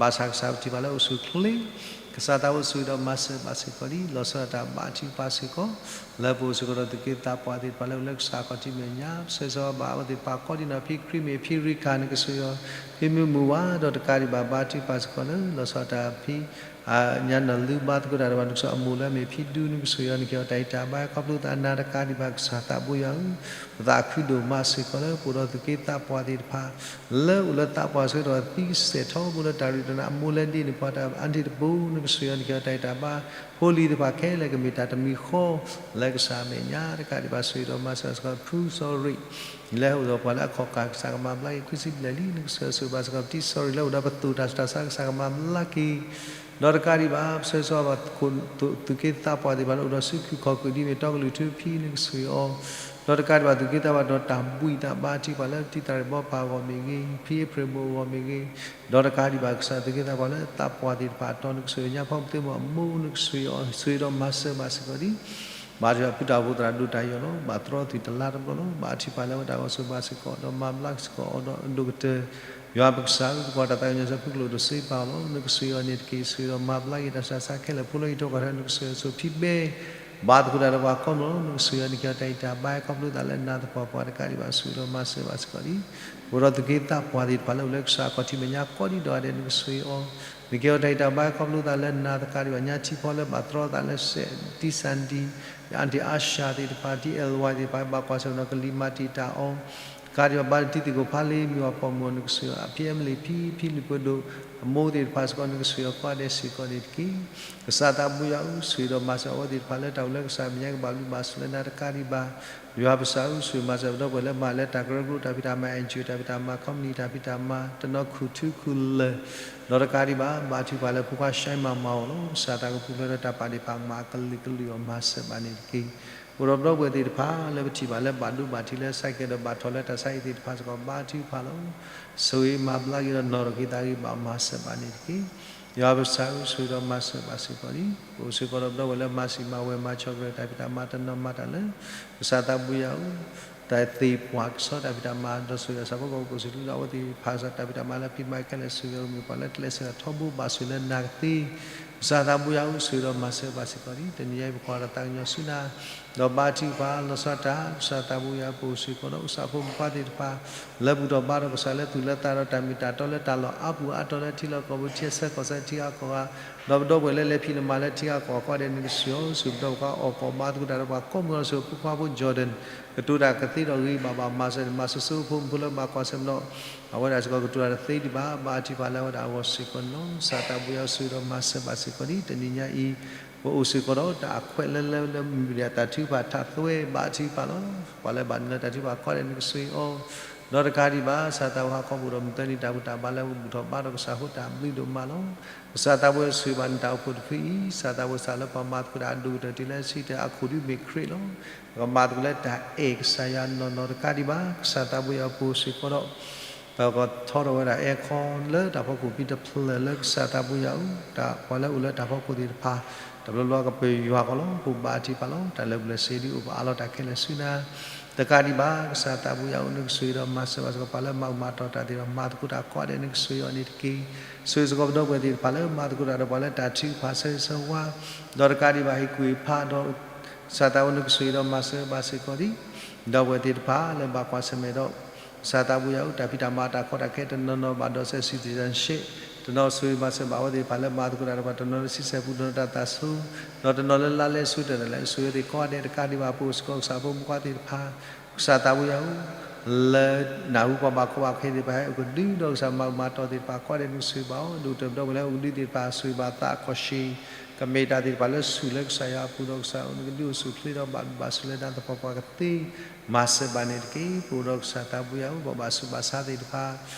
ဘၣ်ဆၣ်ကစၢ်ပထံၣ်ဘၣ်လၢအိၣ်ဆူၣ်အိၣ်ချ့ ကစၢ်သးဝဲဆိၣ်ဂ့ၤဒီးမၤစၢၤဘၣ်စ့ၢ်ကီးလံ လီၤဆီဒၣ်တၢ်ဘါထုကဖၣ်စ့ၢ်ကီး လၢပအိၣ်စ့ၢ်ကီးဒီးသူၣ်က့သးပှၢ်သ့ၣ်တဖၣ်လၢအိၣ်လၢကစၢ်ခီၣ်ထံးမဲာ်ညါ ပဆၢဂ့ၤဆၢဝါဘၣ်အဝဲသ့ၣ်တဖၣ်ကိးဒံနီၢ် ဖံခရံာ်မ့ၢ်ဖံရံခၣ် နကဆိၣ်ဂ့ၤအီၤ ဖံမုၢ်မုၢ်ဝါ ဒီးတကးဒံးဘၣ် ဘါထုကဖၣ်စ့ၢ်ကီးလၢ လီၤဆီဒၣ်တၢ်ဖံ ညါနီၢ်လူဘါသကိးတၢ်ဒီးဘၣ် နကဆိၣ်ဂ့ၤအမိၢ်လၢအမ့ၢ်ဖံဒူ နကဆိၣ်ဂ့ၤအီၤ နကဟ့ၣ်အီၤတၢ်အံၣ်တၢ်ဘါ ခီဖျိသးနၤ တကးဒံးဘၣ် ကစၢ်သးဘိယွၤဧၢ, ပသးခုဒိၣ်မးစ့ၢ်ကီးလၢ ပအိၣ်ဒီးသူၣ်က့သးပှၢ်သ့ၣ်တဖၣ် လၢအိၣ်လၢသးပှၢ်ဆၢကတီၢ်သံကစဲၢ်ထီဘိလၢတၢ်ရ့တၢ်နါအမိၢ်လဲဒ့န့ၣ် ပှၤတၢ်အါန့ၢ်တပူၤ နကဆိၣ်ဂ့ၤအီၤ နကဟ့ၣ်အီၤတၢ်အံၣ်တၢ်ဘါ ဖိလံၤသ့ၣ်တဖၣ်ခဲလၢာ်ကမ့ၢ်တၢ်တမံၤဃီ လၢကစၢ်အမဲာ်ညါ တကးဒံးဘၣ် ဆိၣ်ဂ့ၤဒီးမၤစၢၤစ့ၢ်ကီး ဖုစီၤရံး လၢဟဲအိၣ်ဒီးပှၤလၢအခီၣ်ကၢ် ကစၢ်ကမၤဘျါက့ၤ ခွံဆံဘျဲၣ်လံ နကဆိၣ်ဂ့ၤဘၣ်စ့ၢ်ကီး ဖံစီၤရံးလၢအိၣ်ဒီးပသိၣ်တၢ်ဆူးတၢ်ဆါ ကစၢ်ကမၤဘျါက့ၤ ဒီးတကးဒံးဘၣ် ပဆၢဂ့ၤဆၢဝါဘၣ် သူၣ်က့သးပှၢ်သ့ၣ်တဖၣ်လၢအိၣ်ဒီးစုခူၣ်ခီၣ်ခုၣ် ဒ်မ့ၢ်တီကလုာ်ထူဖံ နကဆိၣ်ဂ့ၤအီၤ ဒီးတကးဒံးဘၣ် သူၣ်က့သးပှၢ်ဒီးတၢ်ဘှံးတၢ်ဘါထုကဖၣ်လၢ တံၤသရၣ်ဘီပၢ်အဂီၢ်မ့ၢ်ဂ့ၤ ဖံအ့ဖြ့ၣ်မိၢ်အဂီၢ်မ့ၢ်ဂ့ၤ ဒီးတကးဒံးဘၣ် ကစၢ်သူၣ်က့သးပှၢ်လၢသးပှၢ်သ့ၣ်တဖၣ်အတီၤ နကဆိၣ်ဂ့ၤညါဖီမုၢ်သ့ၣ်မုၢ်အမိၢ် နကဆိၣ်ဂ့ၤအီၤ ဆိၣ်ဂ့ၤဒီးမၤစၢၤဘၣ်စ့ၢ်ကီးဒံး ဘါထုကဖၣ်ဖုတၢ်အိၣ်ဖှိၣ်သရၣ်ဒိၣ်တၢ်ယိာ်လီၤ ဘၣ်သြီသုးတလါတဘျီလီၤ ဘါထုကဖၣ်လၢအဝဲဒၣ်အဂီၢ် ဆိၣ်ဂ့ၤဘၣ်စ့ၢ်ကီး ဒီးမၤဘျါစ့ၢ်ကီးအီၤဒီးအဒိၣ်ကတၢၢ် ယွၤပကစၢ်ဧၢ ပကွၢ်တၢ်သးကညီၤဆူ ဖုကလိာ်ဒိၣ်စ့ပာ်အီၤလီၤ နကဆိၣ်ဂ့ၤအီၤန့ၣ်တက့ၢ် ဆိၣ်ဂ့ၤဒီးမၤဘျါက့ၤတၢ်ဆူးတၢ်ဆါခဲလၢာ် ဖိလၢဟံၣ်ထိၣ်ကီၢ်ထံး နကဆိၣ်ဂ့ၤဆိၣ်ဖံဘဲ ဘါသကိးတၢ်ဒီးပှၤကိးမုၢ်လီၤ နကဆိၣ်ဂ့ၤအီၤ နကဟ့ၣ်အီၤတၢ်အံၣ်တၢ်ဘါ ခီဖျိသးလၢနၤသပှၢ်ပှၢ် တကးဒံးဘၣ် ဆိၣ်ဂ့ၤဒီးမၤစၢၤဘၣ်စ့ၢ်ကီးဒံး ပအိၣ်ဒီးသူၣ်က့သးပှၢ်သ့ၣ်တဖၣ်လၢအိၣ်လၢကစၢ်အခီၣ်ထံးမဲာ်ညါကိးဒံးဒီးဂၤဒဲး နကဆိၣ်ဂ့ၤအီၤ နကဟ့ၣ်အီၤတၢ်အံၣ်တၢ်ဘါ ခီဖျိသးလၢနၤ တကးဒံးဘၣ် ညါထံဖီလၢဘၣ်သြီသးလၢ စဲး တံၢ်စၣ်ဒံၣ် အါတံၢ်အါရှၢၣ်သ့ၣ်တဖၣ် တံၢ်အဲၣ်ဝါသ့ၣ်တဖၣ် ဘၣ်ကွၢ်ဆၢၣ်နီၤကလံၤမၤတံာ်တာ်အီၤ တကးဒံးဘၣ် ဘါတံၤသကိးဖါလံ မ့ၢ်ဝဲပိာ်မုၣ်အီၤ နကဆိၣ်ဂ့ၤအီၤ ဖံအဲမလံ ဖံ ဖံလုၢ်ပှဲၤဒိၣ် အမိၢ်သ့ၣ်တဖၣ်စ့ၢ်ကီး နကဆိၣ်ဂ့ၤအီၤကိးဂၤဒဲးစ့ၢ်ကီးန့ၣ်တက့ၢ်. ကစၢ်သးဘိယွၤဧၢ ဆိၣ်ဂ့ၤဒီးမၤစၢၤအဝဲသ့ၣ်တဖၣ်လၢတၢ်အိၣ်လၢကစၢ်မဲာ်ညါကဘၣ်ဘျုးဘၣ်ဆိၣ်လၢနၤတကးဒံးဘၣ် ယွၤပကစၢ်ဧၢ ဆိၣ်ဂ့ၤမၤစၢၤပဒီပုၢ်ဝဲၢ်လၢမၤလၢတၢ်ကရၢကရိ တၢ်ဖံးတၢ်မၤ NGO တၢ်ဖံးတၢ်မၤ company တၢ်ဖံးတၢ်မၤ တနီၤခူၣ်ထူခူၣ်လၢၢ် ဒီးတကးဒံးဘၣ် ဘါထုကဖၣ်လၢဖိခွါ ရှဲမၤမၤအီၤလီၤ. ကစၢ်သးကပူၤဖျဲးဒီးတၢ်ပာ်ဒ့ၣ်ပာ်ကမၣ်အကလုာ်ကလုာ်အီၤ မၤစၢၤဘၣ်န့ၣ်တက့ၢ်. ပအိၣ်ဒီးပဒီပုၢ်ဝဲၢ်သ့ၣ်တဖၣ်လၢပထံၣ်ဘၣ်လၢဘၣ်ဒိဘၣ်ထံးလၢ စဲးကဲး ဒီးဘၣ်ထီၣ်လၢတၢ်ဆါဟံၣ်သ့ၣ်တဖၣ်စ့ၢ်ကီး ဘါထုကဖၣ်လီၤ. ဆိၣ်ဂ့ၤမၤဘျါက့ၤဒီးနီၣ်ထီၣ်က့ၤသးဂ့ၤ ဘၣ်မၤစၢၤဘၣ်န့ၣ်တက့ၢ်. ယွၤပကစၢ်ဧၢ ဆိၣ်ဂ့ၤဒီးမၤစၢၤဘၣ်စ့ၢ်ကီးလံ. ပအိၣ်စ့ၢ်ကီးဒီးပဒီပုၢ်ဝဲၢ်လၢမၤစံးမၤဝဲၤမၤဆီၣ်ကရၢ တၢ်ဖံးတၢ်မၤတနီၤမၤတၢ်လၢ ကစၢ်သးဘိယွၤဧၢ တၢ်သ့ၣ်ပှၢ်ကဆီတၢ်ဖံးတၢ်မၤ ဒီးဆိၣ်ဂ့ၤအဆၢဖိကီၢ်ဖိ ကအိၣ်ဆူၣ်အိၣ်ချ့ဒီးအဝဲသ့ၣ်တဖၣ် တၢ်ဖံးတၢ်မၤလၢဖံးမၤခဲလၢာ် ဆိၣ်ဂ့ၤအီၤ မ့ၢ်ပှၤလၢကျဲးစၢးထီဘိဘၣ်ဆိၣ်လၢနၤကသ့ ကစၢ်သးဘိယွၤဧၢ ဆိၣ်ဂ့ၤဒီးမၤစၢၤဘၣ်စ့ၢ်ကီးလံ. တနံၤညါအံၤ ပကွၢ်တၢ်သးကညီၤဆူနၤ ဒီးဘါထုကဖၣ်လီၤဆီဒၣ်တၢ် ကစၢ်သးဘိယွၤ ပအိၣ်စ့ၢ်ကီးဒီးအိၣ်စးဖိမုၣ်ဖိခွါသ့ၣ်တဖၣ် လၢဘူၣ်ထီၣ်ဘါထီၣ်ကစၢ်လၢသူၣ်လၢသးဒီး တၢ်မ့ၢ်တၢ်တီလၢတၢ်လီၢ်အါပူၤအါတီၤလၢထံလီၢ်ကီၢ်ပူၤ ထံအဆၢကီၢ်ဆၢထံဂၤကီၢ်ဂၤ ဒီးပဒီပုၢ်ဝဲၢ်လၢလဲၤဖံးလဲၤမၤလၢထံဂၤကီၢ်ဂၤကိးဂၤဒဲး နကဆိၣ်ဂ့ၤအီၤ ဆိၣ်ဂ့ၤပဒီပုၢ်ဝဲၢ် အီၣ်ကီၢ်ဘါသကိးတၢ်ဒီးပှၤကိးမုၢ်အီၤ ဆိၣ်ဂ့ၤဖိခွါဖိ Jordan ကတိၤတၢ်ကသ့ဒီးဂ့ၤဘၣ်ဘၣ်မၤစၢၤန့ၣ် မၤစၢၤဆိဖိမုၣ်ဖိလၢဘၣ်ကွၢ်ဆၢၣ်မဲာ်ဒီး အဝဲဒၣ်စ့ၢ်ကီးကတိၤတၢ်တသ့ဒံးဘၣ် ဘါထုကဖၣ်လၢအဝဲဒၣ်အဂီၢ်စ့ၢ်ကီးန့ၣ်လီၤ. ကစၢ်သးဘိယွၤဧၢ ဆိၣ်ဂ့ၤဒီးမၤစၢၤဘၣ်စ့ၢ်ကီးလံ. တနံၤညါအံၤ ပအိၣ်စ့ၢ်ကီးဒီးတၢ်အခွဲးလၢလၢလၢမ့ၢ်ဒၣ်တၢ်ထုကဖၣ်ထးသွဲဘါထုကဖၣ်လီၤ. ပှၤလၢဘၣ်နုာ်လၢတၢ်ထုကဖၣ်ကိးဂၤဒဲး နကဆိၣ်ဂ့ၤအီၤ ဒီးတကးဒံးဘၣ် ကစၢ်သးဘိဟးခီပအိၣ်ဒီးမုၢ်သၢနံၤတၢ်ဘူၣ်တၢ်ဘါလၢပဘူၣ်ထီၣ်ဘါထီၣ်ကစၢ်အဃိ တၢ်ဘျုးဒိၣ်မးလီၤ. ကစၢ်သးဘိယွၤ ဆိၣ်ဂ့ၤဘၣ်နတၢ်အိၣ်ဖှိၣ်တဖုအံၤ ကစၢ်သးဘိယွၤ စးလၢပှၤမၤသကိးတၢ်အဒိၣ်ကတၢၢ်တုၤလၢဆံတၢၢ်အခိၣ်ဒုမ့ၢ်ခရံာ်လီၤ. ပကမၤသကိးလၢတၢ်အဲၣ်ကစၢ်ယွၤနီၢ်နီၢ်တကးဒံးဘၣ် ကစၢ်သးဘိယွၤ ပအိၣ်စ့ၢ်ကီးဒီး ပကထီထီၣ်ဝဲဒၣ်အဲၣ်ခီလၢတၢ်ဖီခိၣ်ဖံးတဖျၢၣ်လၢကစၢ်သးဘိယွၤဧၢ တၢ်ပှၤလၢအိၣ်လၢတၢ်ဖီခိၣ်သ့ၣ်တဖၣ် တဘျီဘျီကပၢၤယွၤကီးလီၤ. ပဘါထုကဖၣ်လီၤ. တၢ်လၢာ်ဘူၣ်လၢာ်စ့ၤဒုးအိၣ်ပအးလီၤတၢ်ခဲလၢာ်ဆူနၤ တကးဒံးဘၣ် ကစၢ်သးဘိယွၤဧၢ နကဆိၣ်ဂ့ၤဒီးမၤစၢၤဘၣ်စ့ၢ်ကီး ပှၤလၢမၤအုၣ်မၤတီၤတၢ်သ့ၣ်တဖၣ် မၤသကိးတၢ်ကိးဂၤဒဲး နကဆိၣ်ဂ့ၤအီၤန့ၣ်တက့ၢ်. ဆိၣ်ဂ့ၤစ့ၢ်ကီးပဒီပုၢ်ဝဲၢ်သ့ၣ်တဖၣ်လၢမၤသကိးတၢ်ဒီးပှၤလၢတၢ်ထုကဖၣ်ဆၢဂ့ၤဆၢဝါ ဒီးတကးဒံးဘၣ်ဟ့ၣ်ကူၣ်ဟ့ၣ်ဖးဒီး ကစၢ်သးဘိ နကဆိၣ်ဂ့ၤဒီးမၤစၢၤဘၣ်စ့ၢ်ကီးလံ. ဒီပုၢ်ဝဲၢ်သ့ၣ်တဖၣ်လၢဘၣ်ကွၢ်ဆၢၣ်မဲာ်ဒီး ကစၢ်သးဘိယွၤဧၢ, တၢ်ဖံးတၢ်မၤတၢ်ကီတၢ်ခဲတနီၤနီၤ ဘၣ်ဒီးစဲး citizenship, တနီၤဆိၣ်ဂ့ၤမၤစၢၤဘၣ်အဝဲသ့ၣ်တဖၣ်လၢမၤသကိးတၢ်ဒီးပှၤ, တနီၤလၢဆံဆဲၣ်ပူၤ, တနီၤလၢတၢ်သးစူၤ, ဒီးတနီၤလၢလါလဲဆူတၢ်ဒၣ်လဲာ်, ဆိၣ်ဂ့ၤအဝဲသ့ၣ်ကိးဂၤဒဲးတကးဒံးဘၣ်, ပအိၣ်စ့ၢ်ကီးကစၢ်ဖိမုၣ်ခွါသ့ၣ်တဖၣ်, ကစၢ်သးဘိယွၤဧၢ, လၢနၢ်ဟူပှၤဘၣ်ကီဘၣ်ခဲသ့ၣ်တဖၣ် ဟဲအိၣ်ကဒုဒီးကစၢ်မၤမၤတီၢ်သ့ၣ်တဖၣ် ကိးဂၤဒဲးနကဆိၣ်ဂ့ၤဘၣ်အီၤ, ဒိၣ်တုာ်ဒီပုၢ်ဝဲၢ်လၢအိၣ်ကဒုသ့ၣ်တဖၣ် ဆိၣ်ဂ့ၤဘၣ်သးအခီၣ်ဆံး, ကမ့ၢ်တၢ်သ့ၣ်တဖၣ်လၢဆူၣ်လၢကစၢ်ယွၤအပူၤဒီးကစၢ်ဧၢ, နကဒုးအိၣ်ဆူၣ်ချ့ဒီးဘၣ်ဘျုးဘၣ်ဆိၣ်လၢနၤသပှၢ်ပှၢ်ကသ့, မၤစၢၤဘၣ်န့ၣ်တက့ၢ်. ပအိၣ်ဒီးကစၢ်သးဘိယွၤဧၢ, ပှၤဘၣ်ဆူးဘၣ်ဆါသ့ၣ်တဖၣ်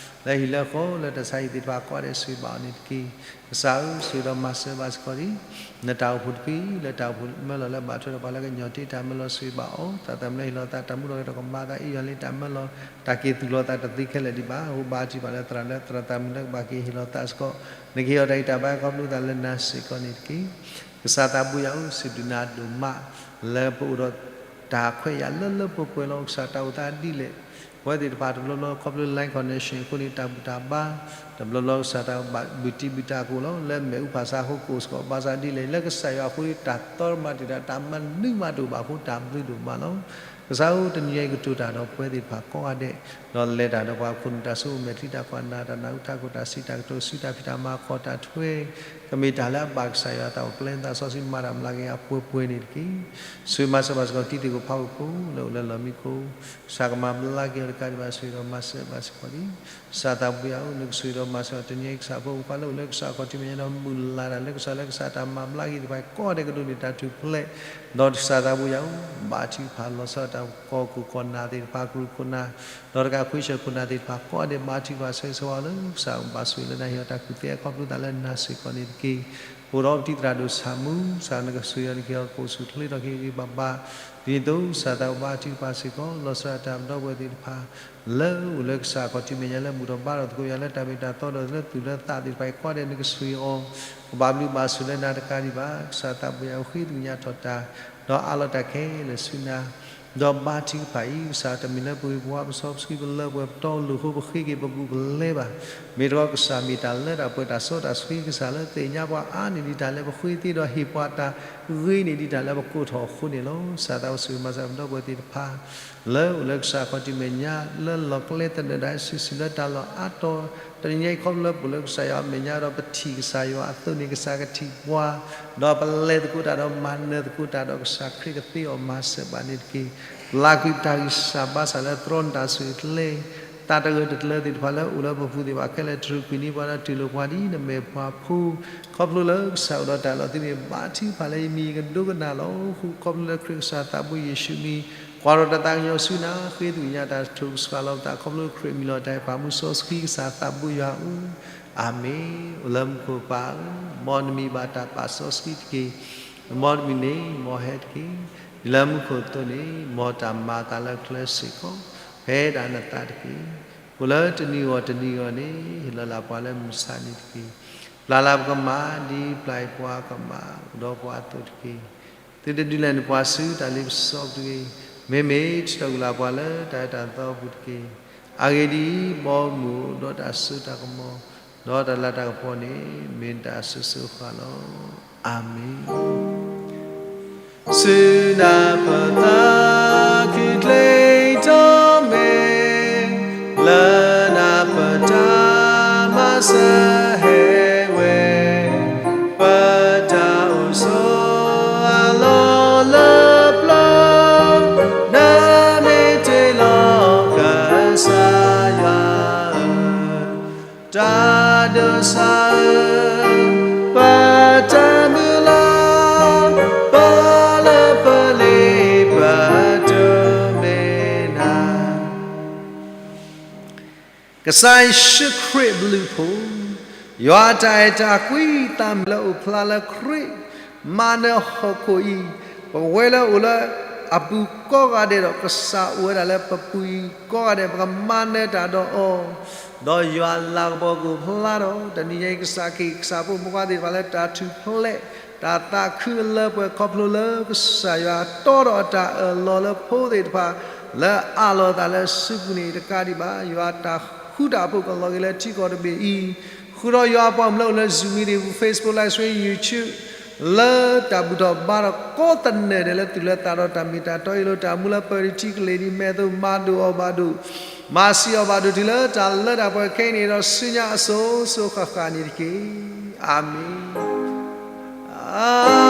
လၢဟံၣ်လၢဃီလၢတၢ်ဆါဟံၣ်သ့ၣ်တဖၣ် ကိးဂၤဒဲးဆိၣ်ဂ့ၤဘၣ်အီၤန့ၣ်တက့ၢ်. ကစၢ်ဧၢ, ဆိၣ်ဂ့ၤဒီးမၤစၢၤဘၣ်စ့ၢ်ကီးဒံး နတၢ်အိၣ်ဖှိၣ်တဖုအံၤ လၢတၢ်အိၣ်ဖှိၣ်မၢလီၤလၢဘၣ်ထွဲဒီးပှၤလၢကညီၤတ့တၢ်မၢလီၤ ဆိၣ်ဂ့ၤဘၣ်အီၤ, သးသမူလၢဟ့ၣ်လီၤသးတၢ်မူထီၣ်က့ၤဒီးကမၤသးအ့ၣ်ယွၤလံတၢ်မၢလီၤ, တၢ်က့ၤသူၣ်လီၤသးတသ့ခဲလၢာ်ဒံးဘၣ်, အိၣ်ဘၣ်ထံဘၣ်လၢသရၣ်လၢသရၣ်သးမုာ်လၢကဘၣ်က့ၤဟ့ၣ်လီၤသးစ့ၢ်ကီး, နကဟ့ၣ်အီၤတၢ်ဂံၢ်တၢ်ဘါခီဖျိသးလၢနၤစ့ၢ်ကီးန့ၣ်တက့ၢ်. ကစၢ်သးဘိယွၤဧၢ, စံးဘျုးနၤဒိၣ်မး လၢပအိၣ်ဒီးတၢ်ခွဲးယာ်လၢလၢပှဲၤပှဲၤလီၤ. ကစၢ်တၢ်အိၣ်သးဒ်လဲၣ် ပဝဲသ့ၣ်တဖၣ်တဘျီဘျီခီဖျိ line connection အဃိန့ၣ် တၢ်ဘူၣ်တၢ်ဘါ, တဘျီဘျီကစၢ်တၢ်ဘၣ်ဘုၣ်တံၢ်ဘုၣ်တၢ်ကိၣ်လီၤ လၢမဲာ်အူဖးဆါအဃိကိၣ်စ့ၢ်ကီး, ဘၣ်ဆၣ်ဒ်လဲၣ် လၢကစၢ်ယွၤအဃိန့ၣ် တၢ်သီတမၤတံာ်တာ် တၢ်မၤနးမၤတအိၣ်ဘၣ်အဃိ တၢ်ဘျုးဒိၣ်မးလီၤ. ကစၢ်ဧၢ, တနံၤညါအံၤကတိၤတၢ်ဒီးပဝဲသ့ၣ်တဖၣ်ကိးဂၤဒဲး, ဒီးလဲၤတၢ်ဒီးပှၤခိၣ်နူာ်တၢ်ဆိကမိၣ်မဲာ်ချံ တၢ်ကွၢ်နၢ်တၢ်နၢ်ဟူ ထးခိၣ်တၢ်စံးတၢ်ကတိၤ စုတၢ်ဖံးတၢ်မၤ ခီၣ်တၢ်ထွဲ ကမ့ၢ်တၢ်လၢအဘၣ်ကစၢ်ယွၤအသးအိၣ် ကျဲသးစီဆှံမၤတၢ်မျးက့ၤအပှဲၤပှဲၤန့ၣ်တက့ၢ်. ဆိၣ်ဂ့ၤမၤစၢၤဘၣ်စ့ၢ်ကီး တံၤသကိးဖးဝဲၢ်ဖိ လၢအိၣ်လၢလီၢ်မံခိၣ်, ကစၢ်ကမၤဘျါက့ၤအီၤတကးဒံးဘၣ် ဆိၣ်ဂ့ၤဒီးမၤစၢၤဘၣ်စ့ၢ်ကီးလံ. ကစၢ်သးဘိယွၤဧၢ, နကဆိၣ်ဂ့ၤဒီးမၤစၢၤအီၤ တနံၤညါအံၤ ကစၢ်ဖိမုၣ်ဖိခွါလၢအိၣ်လၢကစၢ်အခီၣ်ထံးမဲာ်ညါဒီး မုၢ်လၢ်တၢ်လၢကစၢ် လၢကစၢ်တၢ်မၤဘျါက့ၤသ့ၣ်တဖၣ်ကိးဂၤဒဲးကဒိးန့ၢ်တၢ်ထူၣ်ဖျဲး, ဒီးကစၢ်သးဘိယွၤဧၢ, ဘါထုကဖၣ်လီၤဆီဒၣ်တၢ် ကီၢ်ခိၣ်ကီၢ်နၢ်သ့ၣ်တဖၣ် ကရူၢ်ခိၣ်နၢ်, ဒီးတကးခွံဆၢၣ်ခိၣ်နၢ်သ့ၣ်တဖၣ်ကိးဂၤဒဲး ဘါထုကဖၣ်ဆၢဂ့ၤဆၢဝါလၢ ကစၢ်ဘၣ်ဆိၣ်ဂ့ၤလၢနၤ ဟ့ၣ်အီၤတၢ်ကူၣ်သ့အခီဖျိသးလၢနၤစ့ၢ်ကီးန့ၣ်တက့ၢ်. ပအိၣ်ဒီးပတံၤသရၣ်ဒိၣ်ဆၣ်မူ, ကစၢ်နကဆိၣ်ဂ့ၤအီၤ နကဟ့ၣ်အီၤကအိၣ်ဆူၣ်ချ့ဒီးက့ၤဂ့ၤဂ့ၤဘၣ်ဘၣ်, ဒ်န့ၣ်အသိး ကစၢ်သးဘိဘါထုကဖၣ်စ့ၢ်ကီး လီၤဆီဒၣ်တၢ် ပဒီပုၢ်ဝဲၢ်သ့ၣ်တဖၣ် လၢအိၣ်လၢကစၢ်အခီၣ်ထံးမဲာ်ညါ လၢဘူၣ်ထီၣ်ဘါထီၣ်သကိးယွၤလၢတၢ်မ့ၢ်တၢ်တီဒီးလၢသူၣ်လၢသးသ့ၣ်တဖၣ်အံၤ ကိးဂၤဒဲးနကဆိၣ်ဂ့ၤအီၤ, ကဘၣ်ဘျုးဘၣ်ဆိၣ်လၢနၤတကးဒံးဘၣ်. ကစၢ်သးဘိယွၤဧၢ, ဃ့သကွံာ်ညါထီၣ်တၢ် ဒီးအးလီၤတၢ်ခဲလၢာ်ဆူနၤ, ဒီးဘါထုကဖၣ်အံၤ ကစၢ်တမ့ၢ်လၢပဂ့ၤပဝါ ပစီပဆှံ ပလၢပှဲၤ ပတီအလိၤအဃိ ပဃ့က့ၤပဘူၣ်ပလဲဘၣ်. မ့ၢ်တခီကစၢ်မ့ၢ်တၢ်လၢတၢ်ပှဲၤ တၢ်စီတၢ်ဆှံ ကစၢ်လၢသ့ၣ်ညါပှၤအါန့ၢ်ဒံးတၢ်လၢပဃ့သ့ဒီးဟ့ၣ်ပှၤတၢ်ဂ့ၤန့ၢ်ဒံးတၢ်လၢပကိးထီၣ်အဃိန့ၣ်လီၤ. ကစၢ်သးဘိဆိၣ်ဂ့ၤမၤစၢၤပဒီပုၢ်ဝဲၢ်သ့ၣ်တဖၣ် လၢအိၣ်လၢကစၢ်အခီၣ်ထံးမဲာ်ညါ လၢလီၢ်ကျဲသနၢၣ်ဒၣ်စုာ်စုာ်လၢတၢ်လီၢ်အါတီၤ, တနံၤညါအံၤခီဖျိလၢပအိၣ်လၢကစၢ်ယွၤအမဲာ်ညါဒီးပထံၣ်ကစၢ်ယွၤအသိးန့ၣ် ကစၢ်ကထံၣ်ပှၤ, ဒီးပလဲၤသကိးတၢ်ဒီးမၤနၢၤသကိးတၢ်ဒီးကစၢ်ခရံာ်ကသ့အီၤမၤစၢၤဘၣ်န့ၣ်တက့ၢ်. ပျၢ်ကွံာ်ပတၢ်ဂံၢ်စၢ်ဘါစၢ်လၢသရီနတၢ်ဆူၣ်ကျဲ တၢ်တဂၢၢ်တကျၢၤသ့ၣ်တဖၣ်လၢအိၣ်လၢပပူၤသ့ၣ်တဖၣ်ခဲလၢာ် တရူးကွံာ်န့ၢ်ပှၤဒီးတူၢ်လိာ်ပှၤဒ်နမဲာ်ပှၤဖိ, ခီဖျိလၢကစၢ်အိၣ်ဒီးတၢ်လီၤသံန့ၣ် ဘါထုကဖၣ်လၢယမံၤယကဒိကနၣ်လီၤ. ဃိခီဖျိလၢခရံာ်ကစၢ်သးဘိယ့ၣ်ၡူးမံၤ ကွၢ်ထီၣ်တၢ်သးကညီၤဆူနၤ ဃ့သကွံာ်ညါတၢ်ကတိၤကစၢ်လီၤပသးခီဖျိခရံာ်အမံၤလီၤ. တၢ်အဲၣ်ပၢ်မူစီဆှံကစၢ်သးဘိယွၤဧၢ, အၤမ့ၣ်. အိၣ်လၢမူခိၣ်ပၢ်ဧၢ, မ်နမံၤဘၣ်တၢ်ပာ်စီဆှံတက့ၢ်. မ်တမံၤန့ၣ် မ်ဟဲတက့ၢ်. ဒ်လၢမူခိၣ်အသိးန့ၣ် မ်တၢ်မၤအသးလၢကျဲစ့ၢ်ကီး ဖဲဒၣ်နသးတက့ၢ်. အိၣ်လၢတနံၤဂီၢ်တနံၤဂီၢ်န့ၣ် ဟ့ၣ်လီၤလၢပှၤလၢမုၢ်ဆါနံၤတက့ၢ်. ပျၢ်လၢပကမၢ် ဒ်ပျၢ်အံၤပှၤကမၢ် အိၣ်ဒီးပှၤအသိးတက့ၢ်. သုတဒုးလဲၤနုာ်ပှၤဆူတၢ်လ့ပစီပူၤတဂ့ၤ. မ့မ့ၢ်ထုးထီၣ်ကွံာ်လၢပှၤလၢတၢ်အၢတၢ်သီအပူၤတက့ၢ်. အဂ့ၢ်ဒ်အံၤ, ဘီမုၢ်အိၣ်ဒီးတၢ်စိတၢ်ကမီၤ, ဒီးတၢ်လၤတၢ်ကပီၤန့ၣ် မ့ၢ်တၢ်အစိၤစိၤအဃၣ်လီၤ. အၤမ့ၣ်. ဆူနၢ်ပၢၢ်သးခုချ့ထီၣ်မဲာ်, လၢနၢ်ပၢၢ်တၢ်မၤစၢၤဟဲဝဲ, ပတၢ်အိၣ်ဆိးအလီၢ်လၢပျၢၤ, နမ့ၢ်တ့ၢ်လီၤကစၢ်ယွၤဧၢ, တၢ်ဒိးစၢ်ဧၢ, ပတၢ်မုၢ်လၢ်, ပလၢပလ့ၤပတိၢ်မ့ၢ်နၤ ကစၢ်ယ့ၣ်ၡူးခရံာ်အဘျုးအဖှိၣ်, ယွၤအတၢ်အဲၣ်တၢ်ကွံ သးမုာ်လၢအိၣ်ဖျါလၢခရံာ်မၤနၢၤဟီၣ်ခိၣ်အံၤ, ပဝဲလၢအိၣ်လၢအပူၤကိးဂၤဒဲးဒီး ကစၢ်အိၣ်ဝဲဒၣ်လၢပပူၤအံၤကိးဂၤဒဲး ပကမၤနၢၤတၢ်ဒီးအီၤ, ဒီးယွၤအလၤကပီၤကအိၣ်ဖျါထီၣ် တနံၤညါအံၤ ကစၢ်ကဟ့ၣ်ကစၢ်ဖိမုၣ်ဖိခွါသ့ၣ်တဖၣ်လၢတၢ်ထူၣ်ဖျဲး တၢ်သးခုအလၢပှဲၤခီဖျိလၢကစၢ်ယွၤတီဒီးအတၢ်အၢၣ်လီၤလၢဖိသ့ၣ်တဖၣ် လၢအးလီၤအသးလၢစုပူၤန့ၣ်တကးဒံးဘၣ် ယွၤအတၢ်ဃူတၢ်ဖိးကလီၤက့ၤလၢထံကီၢ်တဘ့ၣ်အံၤ, ဃုာ်ဒီးယွၤအပှၤမုၣ်လၢအိၣ်လၢ Zoom meeting, Facebook live stream, YouTube လၢတၢ်ဘူၣ်ထီၣ်ဘါထီၣ်ကိးသနၢၣ်ဒဲးလၢသူၣ်လၢသးဒီးတၢ်မ့ၢ်တၢ်တီအံၤလီၤ. တၢ်မူလၢပၢၢ်ဒံးထံကလ့ၢ်ဒံး မဲာ်သ့ၣ်မၤဒိၣ်အီၤဘၣ်ဒိၣ်, မၤဆံးအီၤဘၣ်ဒိၣ်တုၤလၢတၢ်လၢတၢ်ပှဲၤခဲအံၤန့ၣ်ဒီးဆူညါအစိၤစိၤဃၣ်ဃၣ်န့ၣ်တက့ၢ်. အၤမ့ၣ်.